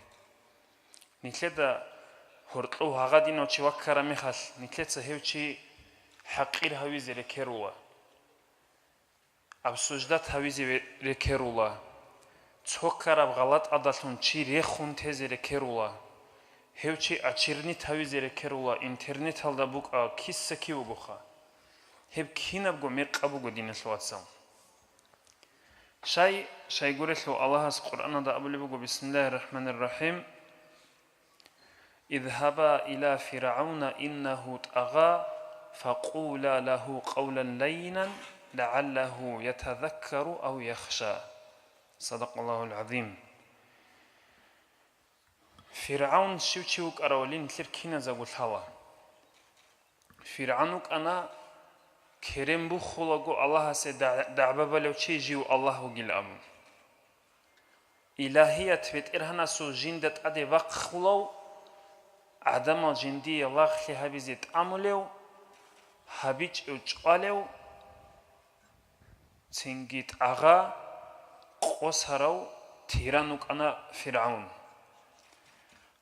Нилъеда гьоркьов гьагъадинав чи ваккараб мехалъ, нилъеца гьев чи хӀакъир гьавизе рекерула, обсуждать гьавизе ве-, рекерула, цо ккараб гъалатӀалдалъун чи рехун тезе рекерула, гьев чи очернить гьавизе рекерула, интернеталда букӀа киса-кив вугоха. Гьеб кинабго мекъаб буго, диналъул вацал. Шай, шайгурелъул Аллагьас Къуръаналда абулеб буго, бисмиллагьир рахӀманир рахӀим, «Изгьаба иля ФиргӀавна иннагьу тӀагъа, факъула лагьу къавлан лаййинан, лагӀаллагьу ятазаккару ав яхша». Садакъаллагьул гӀазим. ФиргӀавн щив чи вукӀаравали нилъер киназего лъала. ФиргӀавн вукӀана керен бухулаго Аллагьасе дагӀ-, дагӀба балев чи жив Аллагь вугилан абун. Илагьият БетӀергьанасул жинда тӀаде бахъулав, гӀадамал жиндие лагълъи гьабизе тӀамулев, гьабичӀев чӀвалев, цинги тӀагъа, къосарав тиран вукӀана ФиргӀавн.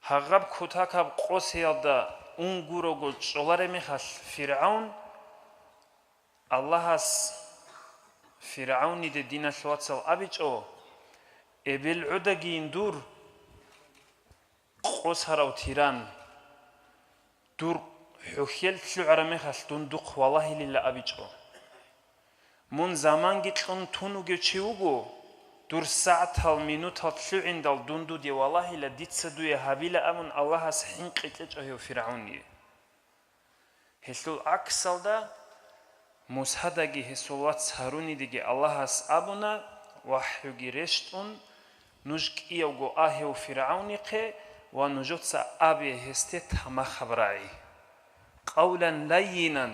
Гьагъаб кутакаб къосиялда унгурого чӀолареб мехалъ ФиргӀавн, Аллагьас ФиргӀавниде, диналъул вацал, абичӀо, эбел гӀодагийин дур къосарав тиран, дур хӀухьел лъугӀараб мехалъ дун духъ валагьилила абичӀо. Мун заманги кьун тун вугев чи вуго, дур сагӀатал, минутал лъугӀиндал дун дуде валагьила, дица дуе гьабила абун Аллагьас хӀинкъи кьечӀо гьев ФиргӀавние. Гьелъул гӀаксалда, Мусадаги гьесул вац Гьарунидеги Аллагьас абуна, вахӀюги рещтӀун, нуж кӀиявго а гьев ФиргӀавнихъе ва нужеца абе гьесде тамахаб рагӀи. Къавлан лаййинан,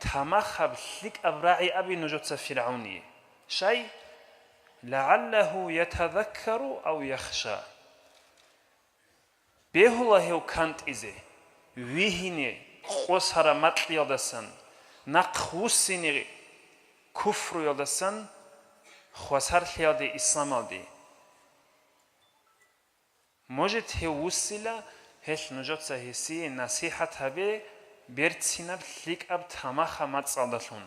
тамахаб лъикӀаб рагӀи абе нужеца ФиргӀавние. Шай, лагӀаллагьу ятазаккару ав яхша. Бегьула гьев кантӀизе, вигьине къосараб макьиялдасан, нахъ вуссине куфруялдасан, хвасарлъиялде исламалде. Может, гьев вуссила, гьелъ нужеца гьесие насихӀат гьабе берцинаб лъикӀаб тамахаб мацӀалдалъун.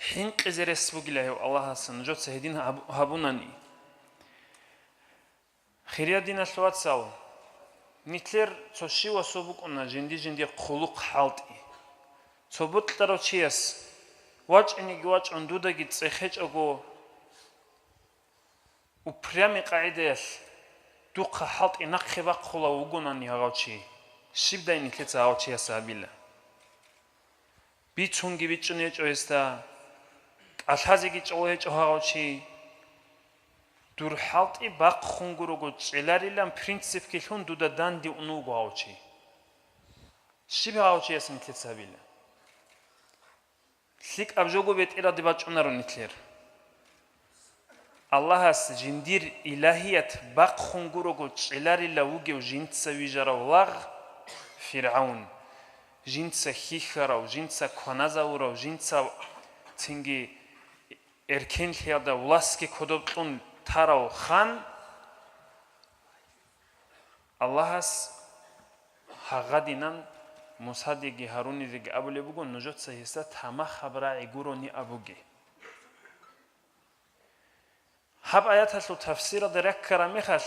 ХӀинкъизе рес бугила гьев Аллагьас нужеца гьедин гьаб-, гьабунани. Хириял диналъул вацал, нилъер цо щивасул букӀуна жинди-жинди хъулухъ хӀалтӀи. Цо бокьарав чияс вачӀинеги вачӀун дудаги цӀехечӀого, упрямый къагӀидаялъ духъа хӀалтӀи нахъе бахъулав вугонани гьагъав чи, щибдай нилъеца гьав чияс гьабила. Бицунги бичӀчӀун гьечӀо гьесда, кӀалъазеги чӀоло гьечӀо гьагъав чи. Дур хӀалтӀи бахъун гурого чӀеларилан принципги лъун дуда данде ун вуго гьав чи. Щиб гьав чияс нилъеца гьабила? ЛъикӀаб жого бетӀералде бачӀунаро нилъер. Аллагьас жиндир илагьият бахъун гурого чӀеларила вугев жинца вижарав лагъ, ФиргӀавн, жинца хьихьарав, жинца кваназавурав, жинца цинги эркенлъиялда властги кодоб кьун тарав хан, Аллагьас гьагъадинан Мусадеги Гьарунидеги абулеб буго, нужеца гьесда тамахаб рагӀи гурони абуге. Гьаб аяталъул тафсиралда раккараб мехалъ,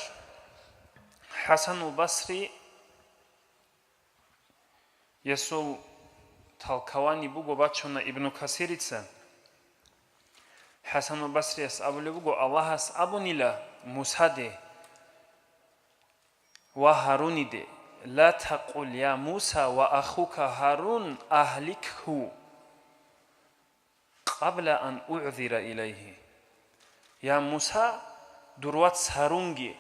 ХӀасанул Басри ясул талкавани буго бачуна Ибну Касирица. ХӀасанул Басрияс абулеб буго, Аллагьас абунила Мусаде ва Гьаруниде: «Ла такъул, я Муса ва ахука Гьарун, агьликгьу». «Къабла ан угӀзира илайгьи». Я Муса, дур вац Гьарунги,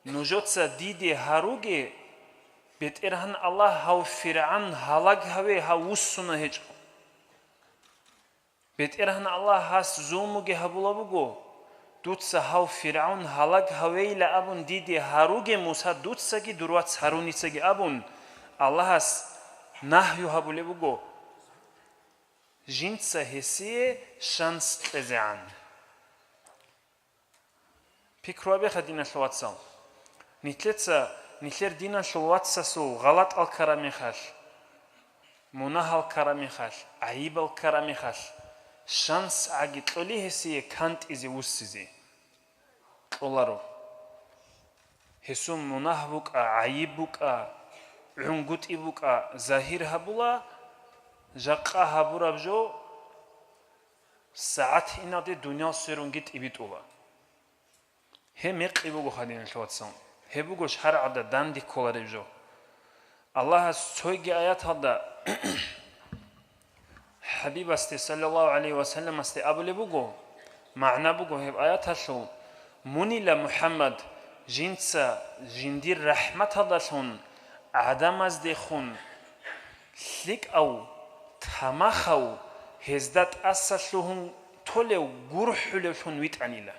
нужеца диде гьаруге, БетӀергьан Аллагь, гьав ФиргӀавн гьалаг гьаве, гьав вуссуна гьечӀо. БетӀергьан Аллагь гьас зулмуги гьабула буго, дуца гьав ФиргӀавн гьалаг гьавейила абун диде гьаруге, Муса, дуцаги дур вац Гьаруницаги абун, Аллагьас нагью гьабулеб буго. Жинца гьесие шанс кьезегӀан. Пикру гьабеха, диналъул вацал. Нилъеца, нилъер диналъул вацасул гъалатӀал ккараб мехалъ, мунагьал ккараб мехалъ, гӀайибал ккараб мехалъ, шанс гӀаги кьолей гьесие кантӀизе, вуссизе? Кьоларо. Гьесул мунагь букӀа, гӀайиб букӀа, гӀунгутӀи букӀа, загьир гьабула, жакъа гьабураб жо сагӀат иналде дуниял сверунги тӀибитӀула. Гьеб мекъи буго, диналъул вацал. Гьеб буго шаргӀалда данде кколареб жо. Аллагьас цоги аяталда ХӀабибасде, саллаллагьу гӀалайгьи ва салламасде, абулеб буго, магӀна буго гьеб аяталъул: «Мунила, МухӀаммад, жинца жиндир рахӀматалдалъун гӀадамаздехун лъикӀав, тамахав, гьезда тӀаса лъугьун толев, гурхӀулевлъун витӀанила».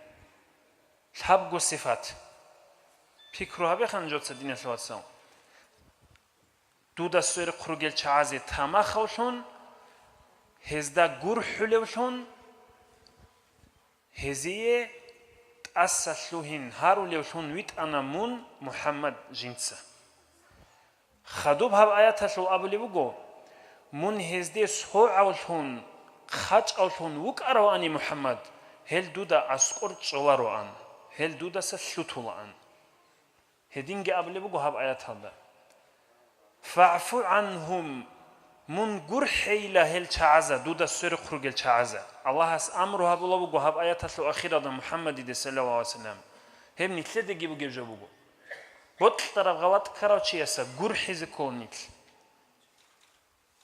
Лъабго сифат. Пикру гьабеха нужеца, диналъул вацал. Дуда сверухъ ругел чагӀазе тамахавлъун, гьезда гурхӀулевлъун, гьезие тӀаса лъугьин гьарулевлъун витӀана мун, МухӀаммад, жинца. Хадуб гьаб аяталъул абулеб буго: «Мун гьезде согӀавлъун, хъачӀавлъун вукӀаравани, МухӀаммад, гьел дуда аскӀор чӀолароан, гьел дудаса лъутулаан». Гьединги абулеб буго гьаб аяталда: «ФагӀфу гӀанхум», мун гурхӀейила гьел чагӀаза, дуда сверухъ ругел чагӀаза. Аллагьас амру гьабула буго гьаб аяталъул ахиралда МухӀаммадиде, саллаллагьу гӀалайгьи ва саллам. Гьеб нилъедаги бугеб жо буго. Бокьараб гъалатӀ ккарав чияса гурхӀизе ккола нилъ.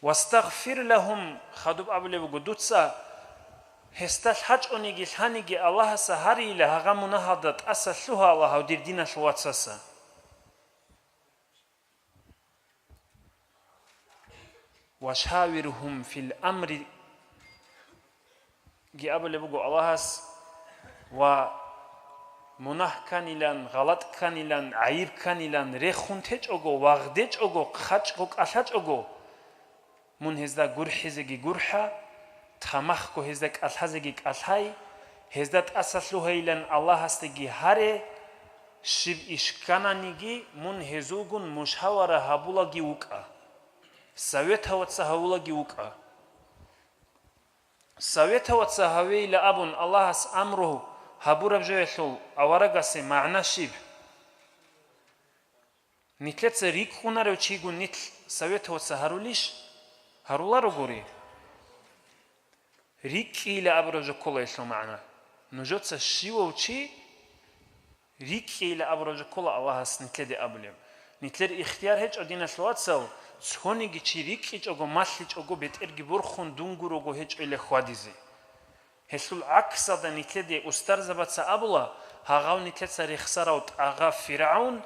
«Вастагъфир лагьум», хадуб абулеб буго, дуца гьесда лъачӀониги лъаниги Аллагьаса гьарейила гьагъа мунагьалда тӀаса лъугьа Аллагь гьав дир диналъул вацаса. «Ва шавиргьум фил амри», ги абулеб буго Аллагьас, ва мунагь кканилан, гъалатӀ кканилан, гӀайиб кканилан, рехун течӀого, вагъдечӀого, хъачӀго кӀалъачӀого, мун гьезда гурхӀизеги гурхӀа, тамахго гьезда кӀалъазеги кӀалъай, гьезда тӀаса лъугьайилан Аллагьасдаги гьаре, щиб иш ккананиги, мун гьезулгун мушавара гьабулаги вукӀа, советоваться гьавулаги вукӀа. Советоваться гьавейила абун Аллагьас амру гьабураб жоялъул аварагасе магӀна щиб? Нилъеца рикӀкӀунарев чигун нилъ советоваться гьарулищ? Гьаруларогури. РикӀкӀейила абураб жо ккола гьелъул магӀна. Нужеца щивав чи рикӀкӀейила абураб жо ккола Аллагьас нилъеде абулеб. Нилъер ихтияр гьечӀо, диналъул вацал, цониги чи рикӀкӀичӀого, малъичӀого, бетӀерги борхун, дун гурого гьечӀойилан хьвадизе. Гьелъул гӀаксалда нилъеде устарзабаца абула, гьагъав нилъеца рехсарав тӀагъав ФиргӀавн,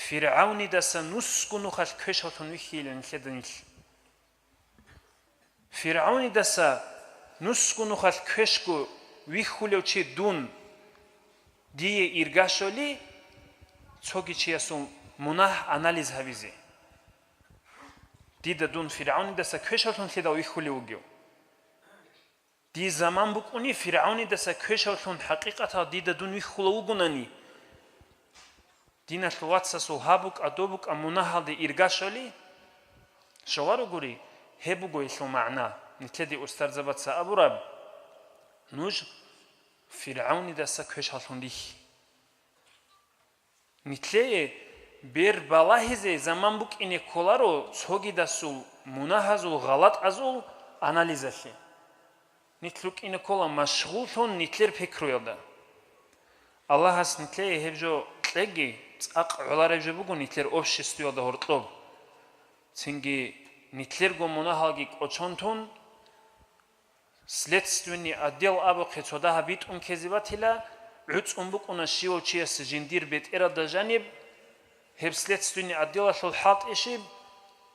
ФиргӀавнидаса нусго нухалъ квешавлъун вихьейилан нилъеда нилъ. ФиргӀавнидаса нусго нухалъ квешго вихьулев чи дун дие ирга щоли, цоги чиясул мунагь анализ гьабизе. Дида дун ФиргӀавнидаса квешавлъунлъидал вихьулев вугев? Дие заман букӀуни, ФиргӀавнидаса квешавлъун хӀакъикъатал дида дун вихьулев вугонани, диналъул вацасул гьаб букӀа, доб букӀа мунагьалде ирга щоли, щоларо гури, гьеб буго гьелъул магӀна, нилъеде устарзабаца абураб: нуж ФиргӀавнидаса квешаллъун рихьи. Нилъее бер балагьизе заман букӀине кколаро цогидасул мунагьазул, гъалатӀазул анализалъе. Нилъ рукӀине ккола машгъуллъун нилъер пикруялда. Аллагьас нилъее гьеб жо кьеги, цӀакъ гӀолареб жо буго нилъер обществоялда гьоркьоб. Цинги нилъерго мунагьалги кӀочон тун, следственный отдел абухъе цо дагьаб битӀун ккезе батила, гӀуцӀун букӀуна щивав чиясе жиндир бетӀералда жаниб, гьеб следственный отделалъул хӀалтӀи щиб,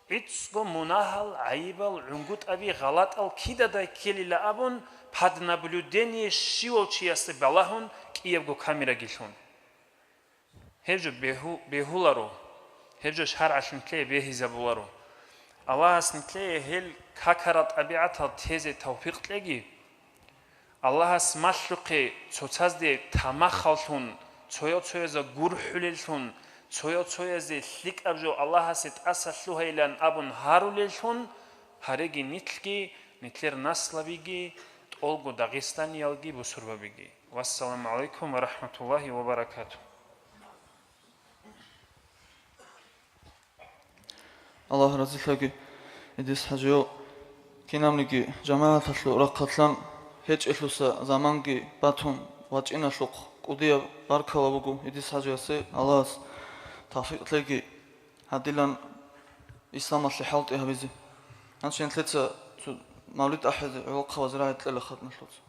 гӀицӀго мунагьал, гӀайибал, гӀунгутӀаби, гъалатӀал кидадай ккелила абун, под наблюдение щивав чиясе балагьун кӀиябго камераги лъун. Гьеб жо бегьу-, бегьуларо, гьеб жо шаргӀалъ нилъее бегьизабуларо. Аллагьас нилъее гьел какарал тӀабигӀатал тезе тавфикъ кьеги. Аллагьас малъухъе цоцазде тамахаллъун, цоял-цоязда гурхӀулеллъун, цоял-цоязе лъикӀаб жо Аллагьасе тӀаса лъугьайилан абун гьарулеллъун, гьареги нилъги, нилъер наслабиги, тӀолго дагъистаниялги бусурбабиги. Вассаламу гӀалайкум ва рахӀматуллагьи ва баракатугь. Аллагь разилъаги, Идис-хӀажияв, кинабниги жамагӀаталъул рахъалъан гьечӀелъуса заманги батун вачӀиналъухъ кӀудияб баркала буго Идис-хӀажиясе. Аллагьас тавфикъ лъеги гьадилан исламалъе хӀалтӀи гьабизе. Гьанже нилъеца цо мавлид ахӀизе гӀолохъабазе рагӀи кьела хатӀналъуца.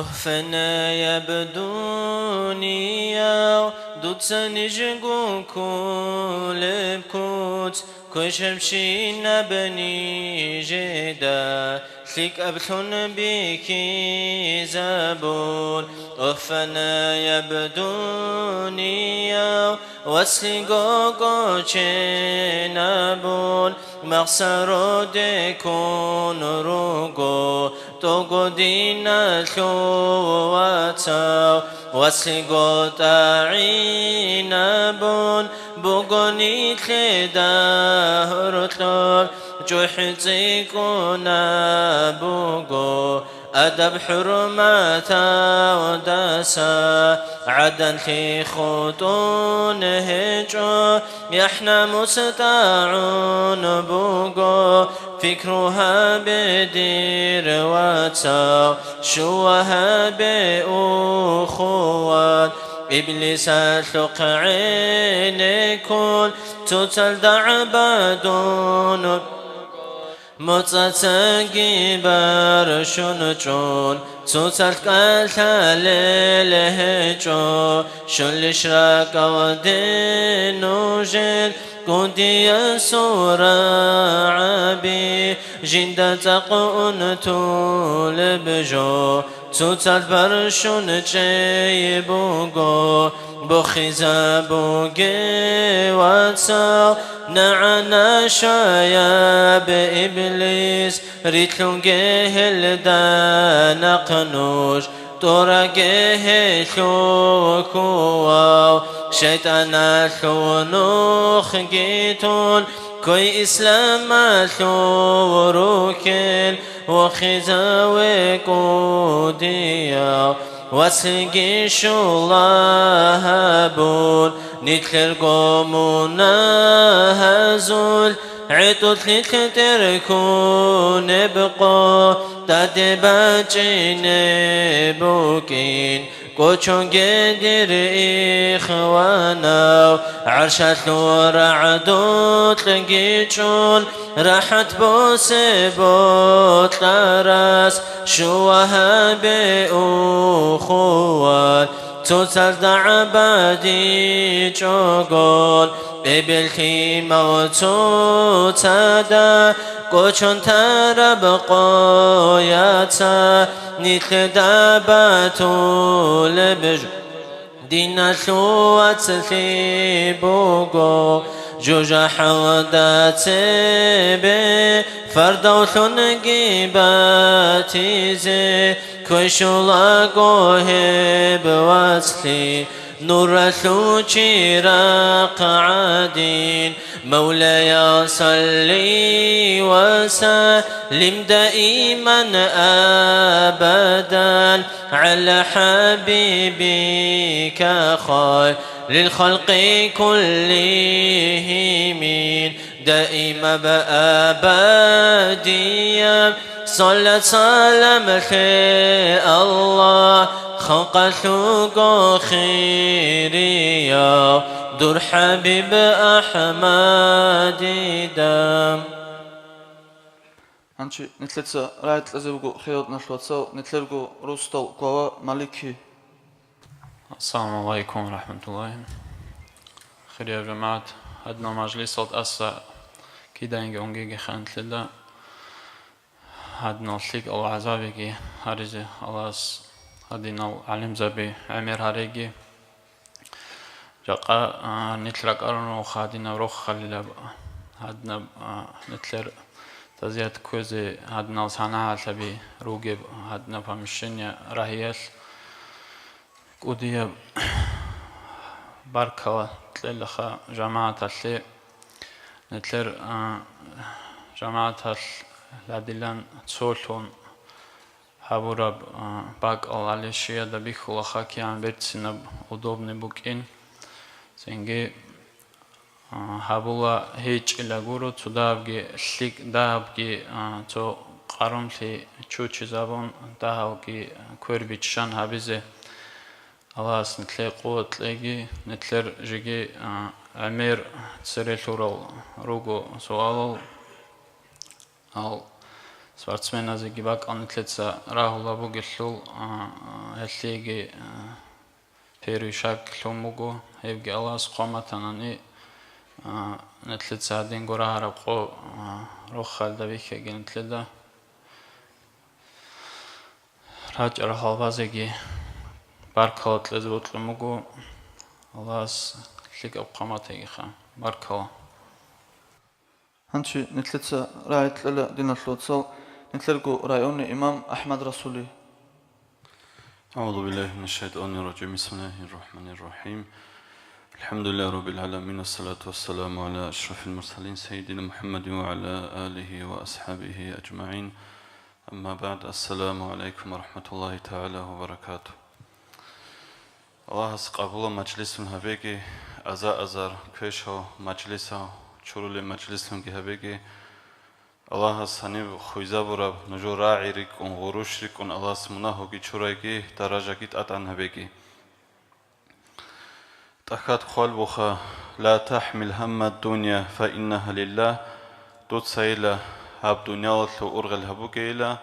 Оф, фанаяб дунияв, дуца нижего кколеб куц, квешабщинаб нижеда лъикӀаблъун бихьизабун. Оф, фанаяб дунияв, васлъиго кӀоченабун, махсароде ккун руго, тӀого диналъул вацал, васлъиго тӀагӀинабун буго нилъеда гьоркьор, чӀухӀи цӀикӀкӀунаб буго. Адаб-хӀурматалдаса гӀаданлъи хутӀун гьечӀо, яхӀ-намус тӀагӀун буго. Пикру гьабе, дир вацал, щула гьабе, ухуват, иблисалъухъ гӀенеккун, цоцалда гӀабадун. МоцӀацаги барщун чӀун, цоцалъ кӀалъалел гьечӀо, щолищ ракӀалде нужер кӀудиясул рагӀаби, жинда цӀакъ унтулеб жо, цоцалъ барщун чӀей буго. Бухизабуге, вацал, нагӀана щваяб иблис, рилълъунге гьелда нахъ нуж, тӀураге гьелъул хьуал, шайтӀаналъул нухги тун, кквей исламалъул руккел, вохизаве кӀудияв. Вацлъиги щула гьабун, нилъерго мунагьазул гӀетӀулъ нилъ терхьунеб къо, тӀаде бачӀине букӀин, КӀочонге, дир ихванав, гӀаршалъул рагӀдукьги чӀун, рахӀат босе бокьарас, щула гьабе, ухуял, цоцазда гӀабадичӀого, эбел-лъимал цоцазда кӀочон тараб къояца, нилъеда батулеб жо-, диналъул вацлъи буго, жужахӀалда цебе фардавлъунги батизе, квешулаго гьеб вацлъи нуралъул чирахъ гӀадин. مولاي صل وسلم دائما أبدا على حبيبك خير الخلق كلهم دائما أبديا. صلى سلام عليه الله خلق خلقه خيريا دور حبيب أحمد دام. Гьанчи нилъеца рагӀи кьезе буго, хириял диналъул вацал, нилъерго росдал глава Малики. Ассаламу алейкум ва рахматуллахи. Хириял жамагӀат, гьадинал мажлисалда тӀаса киданиги унгеги ханлъила. Гьадинал лъикӀал вагӀзабиги гьаризе Аллагьас гьадинал гӀалимзаби гӀемер гьареги. Жакъа, а, нилъ ракӀарун вуха гьадинаб рохалилаб, гьадинаб, а, нилъер тазият кквезе гьадинал санагӀалъаби ругеб, гьадинаб помещение рагьиялъ кӀудияб баркала кьелаха жамагӀаталъе. Нилъер, а, жамагӀаталъ гьадилан цолъун гьабураб, а, бакӀал гьале щияда бихьулаха кигӀан берцинаб удобный букӀин. Цинги, а, гьабула гьечӀила гуро цо дагьабги лъикӀ, дагьабги, а, цо къарумлъи чучизабун, дагьабги квер биччан гьабизе. Аллагьас нилъее къуват кьеги, нилъер жеги, а, гӀемер цере лъурал руго суалал. Гьал спортсменазеги бакӀал нилъеца рагьула бугелъул, а, а, гьелъиеги, а, первый шаг лъун буго, гьебги Аллагьас хъван батанани, а, нилъеца гьадинго рагьараб къо, а, рохалда бихьеги нилъеда. РачӀарал гьалбазеги баркала кьезе бокьун буго. Аллагьас лъикӀаб хъван батегиха. Баркала. Гьанчи нилъеца рагӀи кьела, диналъул вацал, нилъерго районный имам АхӀмад Расули. أعوذ بالله من الشيطان الرجيم. بسم الله الرحمن الرحيم. الحمد لله رب العالمين، والصلاة والسلام على أشرف المرسلين سيدنا محمد وعلى آله وأصحابه أجمعين. أما بعد، السلام عليكم ورحمة الله تعالى وبركاته. Аллагьас къабулаб мажлисун гьабеги, аза-азар квешав мажлисав, чурулеб мажлисунги гьабеги. Аллагьас гьаниб хвезабураб нужер рагӀи рикӀкӀун, гъурущ рикӀкӀун Аллагьас мунагьуги чурайги, даражаги тӀадегӀан гьабеги. ТӀахьад хъван буха: «لا تحمل هم الدنيا فإنها لله». Дуцайила гьаб дуниялалъул ургъел гьабугейила,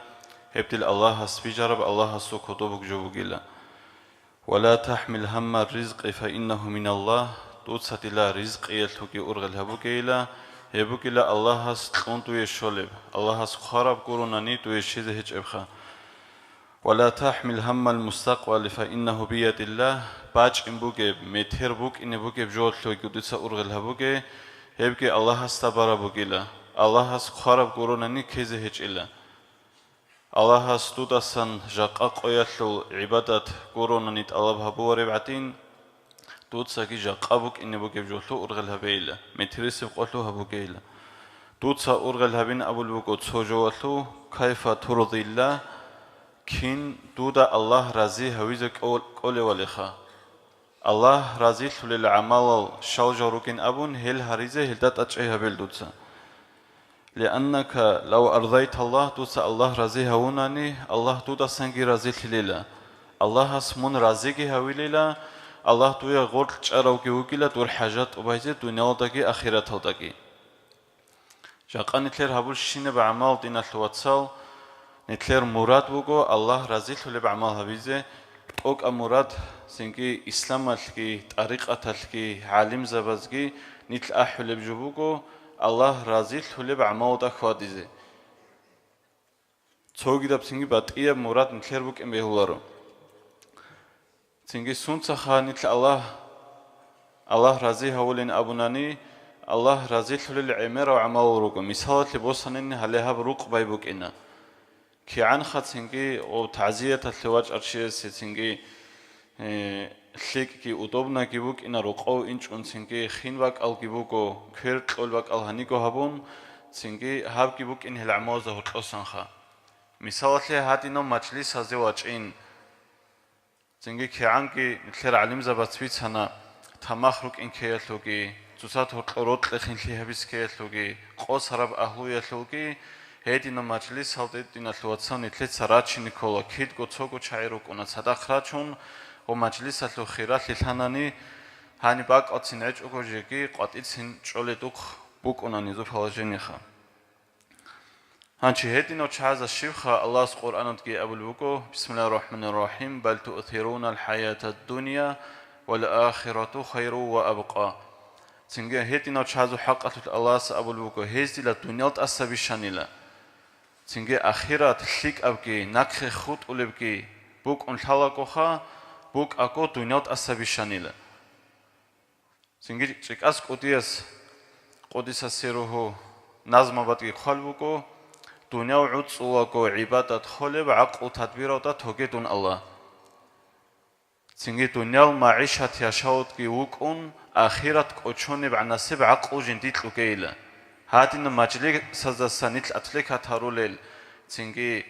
гьеб дил Аллагьас бижараб, Аллагьасул кодоб бугеб жо бугила. «ولا تحمل هم الرزق فإنه من الله». Дуца дила ризкъиялъулги ургъел гьабугейила, гьеб бугила Аллагьас кьун дуе щолеб, Аллагьас хъвараб гуронани дуе щвезе гьечӀебха. «ولا تحمل هم المستقبل فإنه بيد الله». БачӀин бугеб, метер букӀине бугеб жоялъулги дуца ургъел гьабуге, гьебги Аллагьасда бараб бугила, Аллагьас хъвараб гуронани ккезе гьечӀила. Аллагьас дудасан жакъа къоялъул гӀибадат гуронани тӀалаб гьабувареб гӀадин, дуцаги жакъа букӀине бугеб жолъу ургъел гьабейила, метерисеб къолъу гьабугейила. Дуца ургъел гьабин абулеб буго цо жоялъу: «كيف ترضي الله», кин дуда Аллагь рази гьавизе кӀол-, кӀолевалиха? Аллагь разилъулел гӀамалал щал жал ругин абун, гьел гьаризе гьелда тӀадчӀей гьабел дуца. «لأنك لو أرضيت الله», дуца Аллагь рази гьавунани, Аллагь дудасанги разилъилила. Аллагьас мун разиги гьавилила, Аллагь дуе гъоркь чӀаравги вугила дур хӀажат тӀубайзе дуниялалдаги ахираталдаги. Жакъа нилъер гьабулщинаб гӀамал, диналъул вацал, нилъер мурад буго Аллагь разилъулеб гӀамал гьабизе, тӀокӀаб мурад цинги исламалъги, тӀарикъаталъги, гӀалимзабазги нилъ ахӀулеб жо буго Аллагь разилъулеб гӀамалда хьвадизе. Цогидаб цинги батӀияб мурад нилъер букӀин бегьуларо. Цинги сунцаха нилъ Аллагь, Аллагь рази гьавулин абунани, Аллагь разилъулел гӀемерав гӀамалал руго. Мисалалъе босанани, гьале гьаб рукъ бай букӀина. КигӀанха цинги гъов тагӀзияталъе вачӀарчиясе цинги, э, лъикӀги удобнаги букӀина, рокъов инчӀун цинги хин бакӀалги буго, квер кьол бакӀал гьаниго гьабун, цинги гьабги букӀин гьел гӀамалазда гьоркьосанха. Мисалалъе, гьадинав мажлисазе вачӀин. Цинги кигӀанги нилъер гӀалимзабац бицана, тамах рукӀин ккеялъулги, цоцазда гьоркьор рокьи хинлъи гьабиз ккеялъулги, къосараб агьлуялъулги, гьединаб мажлисалде, диналъул вацал, нилъеца рачине ккола, кидго цого чагӀи рукӀуна цадахъ рачун, ва мажлисалъул хиралъи лъанани, гьаниб бакӀалцин гӀечӀого жеги къватӀицин чӀоледухъ букӀуна низу положениеха. Гьанчи гьединав чагӀазда щибха Аллагьас Къуръанадги абулеб буго: «Бисмиллагьир рахӀманир рахӀим, бал туъсирунал хӀаятад дунья, вал ахирату хайру ва абкъа». Цинги гьединав чагӀазул хӀакъалъулъ Аллагьас абулеб буго: «Гьез дила дуниял тӀаса бищанила». Цинги ахират лъикӀабги, нахъе хутӀулебги букӀун лъалагоха, букӀаго дуниял тӀаса бищанила. Цинги ЧӀикӀас КӀудияс, къуддиса сирругьу, назмабадги хъван буго: «Дунияв гӀуцӀулаго гӀибадат холеб гӀакълу-тадбиравда тоге дун, Аллагь». Цинги дуниял магӀишат яшаватги вукӀун, ахират кӀочонеб гӀанасеб гӀакълу жинди кьугейила. Гьадинаб мажлисаздаса нилъ атликат гьарулел, цинги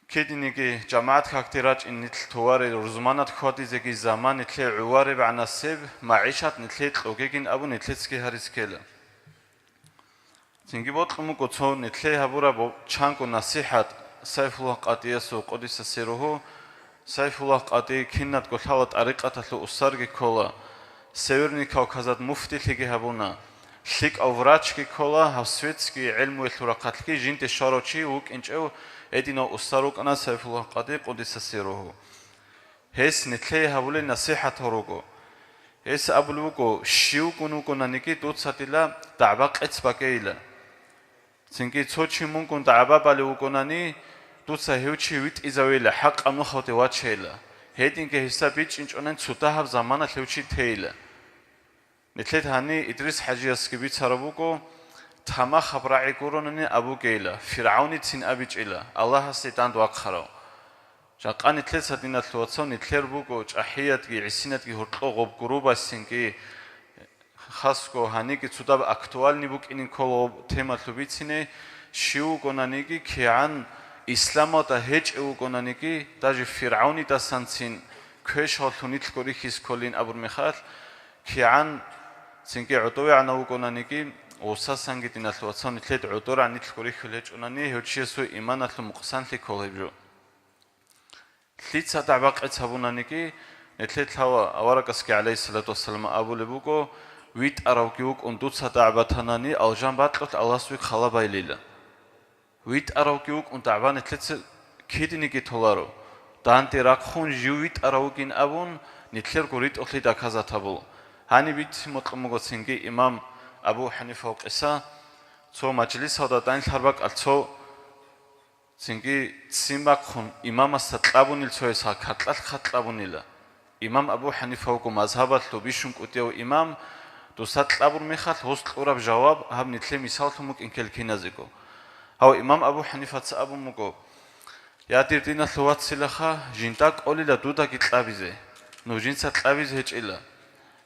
кидиниги жамагӀат какде рачӀин нилъ товарел рузманад хьвадизеги заман нилъее гӀувареб гӀанасеб магӀишат нилъее кьогегин абун нилъецги гьарискела. Цинги бокьун буго цо нилъее гьабураб чанго насихӀат Сайфуллагь Къадиясул, къуддиса сирругьу. Сайфуллагь Къади кинадго лъала тӀарикъаталъул устарги ккола, Северный Кавказад муфтилъиги гьабуна, лъикӀав врачги ккола, гьав светский гӀелмуялъул рахъалъги жинде щварав чи вукӀинчӀев гьединав устар вукӀана Сайфуллагь Къади, къуддиса сирругьу. Гьес нилъее гьабулел насихӀатал руго. Гьес абулеб буго: «Щивгун вугонаниги дуца дила дагӀба-къец бакейила. Цинги цо чи мунгун дагӀба балев вугонани, дуца гьев чи витӀизавейила, хӀакъаб нухалде вачейила. Гьединги гьесда бичӀчӀинчӀонани цо дагьаб заманалъ гьев чи тейила». Нилъеда гьани Идрис ХӀажиясги бицараб буго: «Тамахаб рагӀи гуронани абугейила, ФиргӀавницин абичӀила, Аллагьасде дандвахъарав». Жакъа нилъеца, диналъул вацал, нилъер буго чӀахӀиядги гӀисинадги гьоркьо гъоб грубостинги, хасго гьаниги цодаб актуальный букӀинин ккола гъоб темалъул бицине, щив вугонаниги, кигӀан исламалда гьечӀев вугонаниги, даже ФиргӀавнидасанцин квешаллъун нилъго рихьиз кколин абур мехалъ, кигӀан цинги гӀодовегӀанав вугонаниги, гъусасанги, диналъул вацал, нилъеда гӀодоран нилъго рихьулел гьечӀонани, гьев чиясул иманалъул мукъсанлъи ккола гьеб жо. Лъица дагӀба-къец гьабунаниги, нилъеда лъала аварагасги, гӀалайгьиссалату вассалам, абулеб буго: «ВитӀаравги вукӀун дуца дагӀба танани, алжан бакьулъ Аллагьас вихъ халабайлила». ВитӀаравги вукӀун дагӀба нилъеца кидиниги толаро. Данде рахъун жив витӀарав вугин абун, нилъерго ритӀухълъи доказат гьабула. Гьаниб бицин бокьун буго цинги имам Абу ХӀанифал къиса. Цо мажлисалда данлъар бакӀалъ цо цинги ццин бахъун имамасда кьабунил цояс гьал катӀалъ хат кьабунила. Имам Абу ХӀанифа вуго мазгьабалъул бищун кӀудияв имам, дуса кьабур мехалъ гъус кьураб жаваб гьаб нилъее мисаллъун букӀин ккел киназего. Гьав имам Абу ХӀанифаца абун буго: «Я, дир диналъул вацилаха, жинда кӀолила дудаги кьабизе, нуж жинца кьабизе гьечӀила.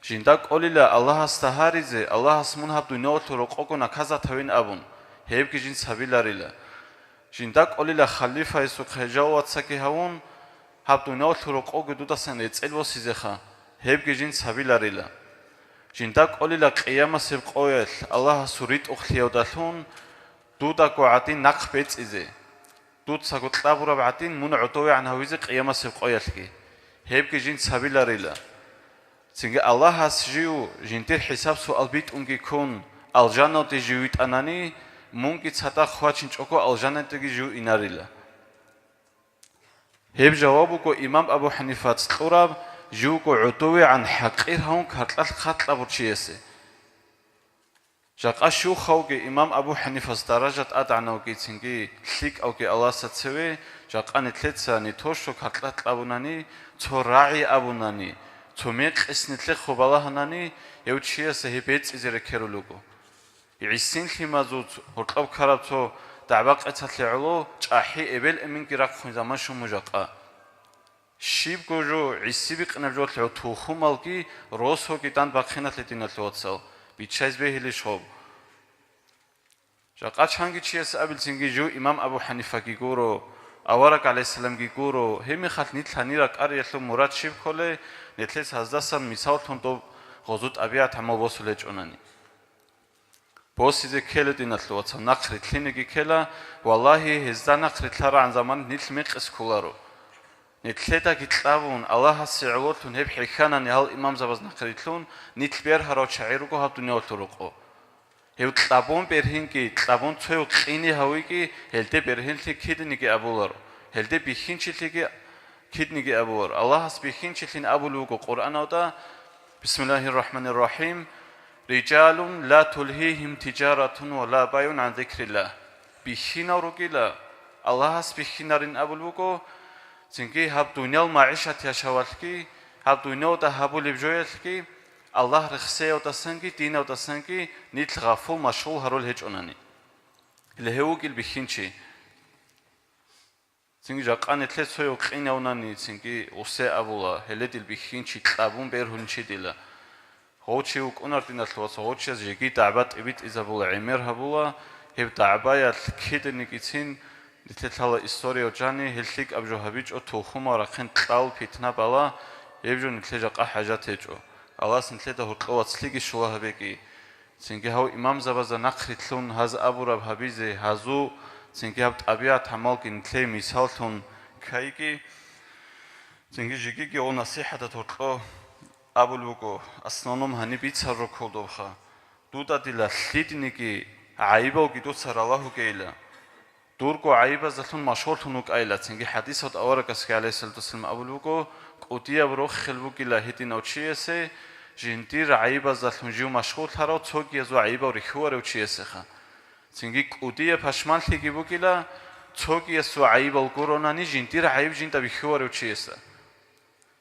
Жинда кӀолила Аллагьасда гьаризе, Аллагьас мун гьаб дуниялалъул рокъого наказат гьавин абун, гьебги жинца гьабиларила. Жинда кӀолила халифаесухъе жал вацаги гьавун, гьаб дуниялалъул рокъоги дудасан рецӀел босизеха, гьебги жинца гьабиларила. Жинда кӀолила къиямасеб къоялъ Аллагьасул ритӀухълъиялдалъун дудаго гӀадин нахъ бецӀизе. дуцаго кьабураб гӀадин, мун гӀодовегӀан гьавизе къиямасеб къоялъги. Гьебги жинца гьабиларила. Цинги Аллагьас жив жиндир хӀисаб-суал битӀунги ккун, алжаналде жив витӀанани, мунги цадахъ хвачинчӀого алжаналдеги жив инарила. Гьеб жаваб буго имам Абу ХӀанифаца кьураб, живго гӀодовегӀан хӀакъир гьавун каркьалъ хъат кьабурчиясе. Жакъа щухъавги имам Абу ХӀанифас даража тӀадегӀанавги цинги лъикӀавги Аллагьасда цеве, жакъа нилъеца нитошо каркьат кьабунани, цо рагӀи абунани, цо мекъис нилъехъо балагьанани, гьев чиясе гьеб бецӀизе рекерул руго. ГӀисин лъимазул гьоркьоб ккараб цо дагӀба-къецалъе гӀоло чӀахӀи эбел-эменги рахъун заман щун мун жакъа. Щибго жо, гӀиси-бикъинаб жолъ гьев тухумалги росоги дандбахъиналъе, диналъул вацал, биччайз бегьилищ гьоб? Жакъа чанги чияс абилцинги жив имам Абу ХӀанифаги гуро, авараг гӀалайгьиссаламги гуро, гьебмехалъ нилъ гьанир ракӀариялъул мурад щиб кколей, нилъеца гьаздасан мисаллъун доб гъозу тӀабигӀат гӀамал босулечӀунани. Босизе ккела, диналъул вацал, нахъ рилълъинеги ккела, валлагьи, гьезда нахъ рилълъарагӀан заман нилъ мекъис кколаро. Нилъедаги кьабун, Аллагьасе гӀололъун гьеб хӀехьанани гьал имамзабаз нахъ рилълъун, нилъ бергьарав чагӀи руго гьаб дуниялалъул рокъо. Гьев кьабун бергьинги, кьабун цояв къине гьавиги, гьелде бергьинлъи кидениги абуларо, гьелде бихьинчилъиги кидниги абуларо. Аллагьас бихьинчилъин абулеб буго Къуръаналда, Бисмиллагьир рахӀманир рахӀим, «Рижалун ла тулгьигьим тижаратун ва ла байун гӀан зикриллагь». Бихьинал ругила, Аллагьас бихьинарин абулеб буго, цинги гьаб дуниял магӀишат яшавалъги, гьаб дунияда гьабулеб жоялъги, Аллагь рехсеялдасанги диналдасанги нилъ гъафул-машгъул гьарул гьечӀонани. Гьеле гьев вугил бихьинчи. Цинги жакъа нилъер цояв къинавнани, цинги усе абула, гьеле дил бихьинчи кьабун бергьунчи дила. Гъов чи вукӀунар, диналъул вацал, гъов чияс жеги дагӀба тӀибитӀизабула, гӀемер гьабула, гьеб дагӀбаялъ киданикицин нилъер лъала историяв жани, гьел лъикӀаб жо гьабичӀо, тухумал рахъин кьал, питна бала, гьеб жо нилъер жакъа хӀажат гьечӀо. Аллагьас нилъеда гьоркьов вацлъиги щула гьабеги. Цинги гьав имамзабазда нахърилълъун гьаз абураб гьабизе, гьазул цинги гьаб тӀабигӀат гьамалги нилъее мисаллъун ккайги, цинги жигиги гьав насихӀатат гьоркьо абулеб буго, основном гьаниб бицарруккул добха, дуда дила лъидниги гӀайибалги дуца ралагьугейила. Дурго гӀайибазалъун машгьурлъун вукӀайила, цинги хӀадисалда аварагасги гӀалайгьиссалату вассалам абулеб буго, кӀудияб рохел бугила гьединав чиясе, жиндир гӀайибазалъун жив машгьурлъарав цогиязул гӀайибал рихьуларев чиясеха. Цинги кӀудияб пашманлъиги бугила, цогиясул гӀайибал гуронани жиндир гӀайиб жинда бихьуларев чияса.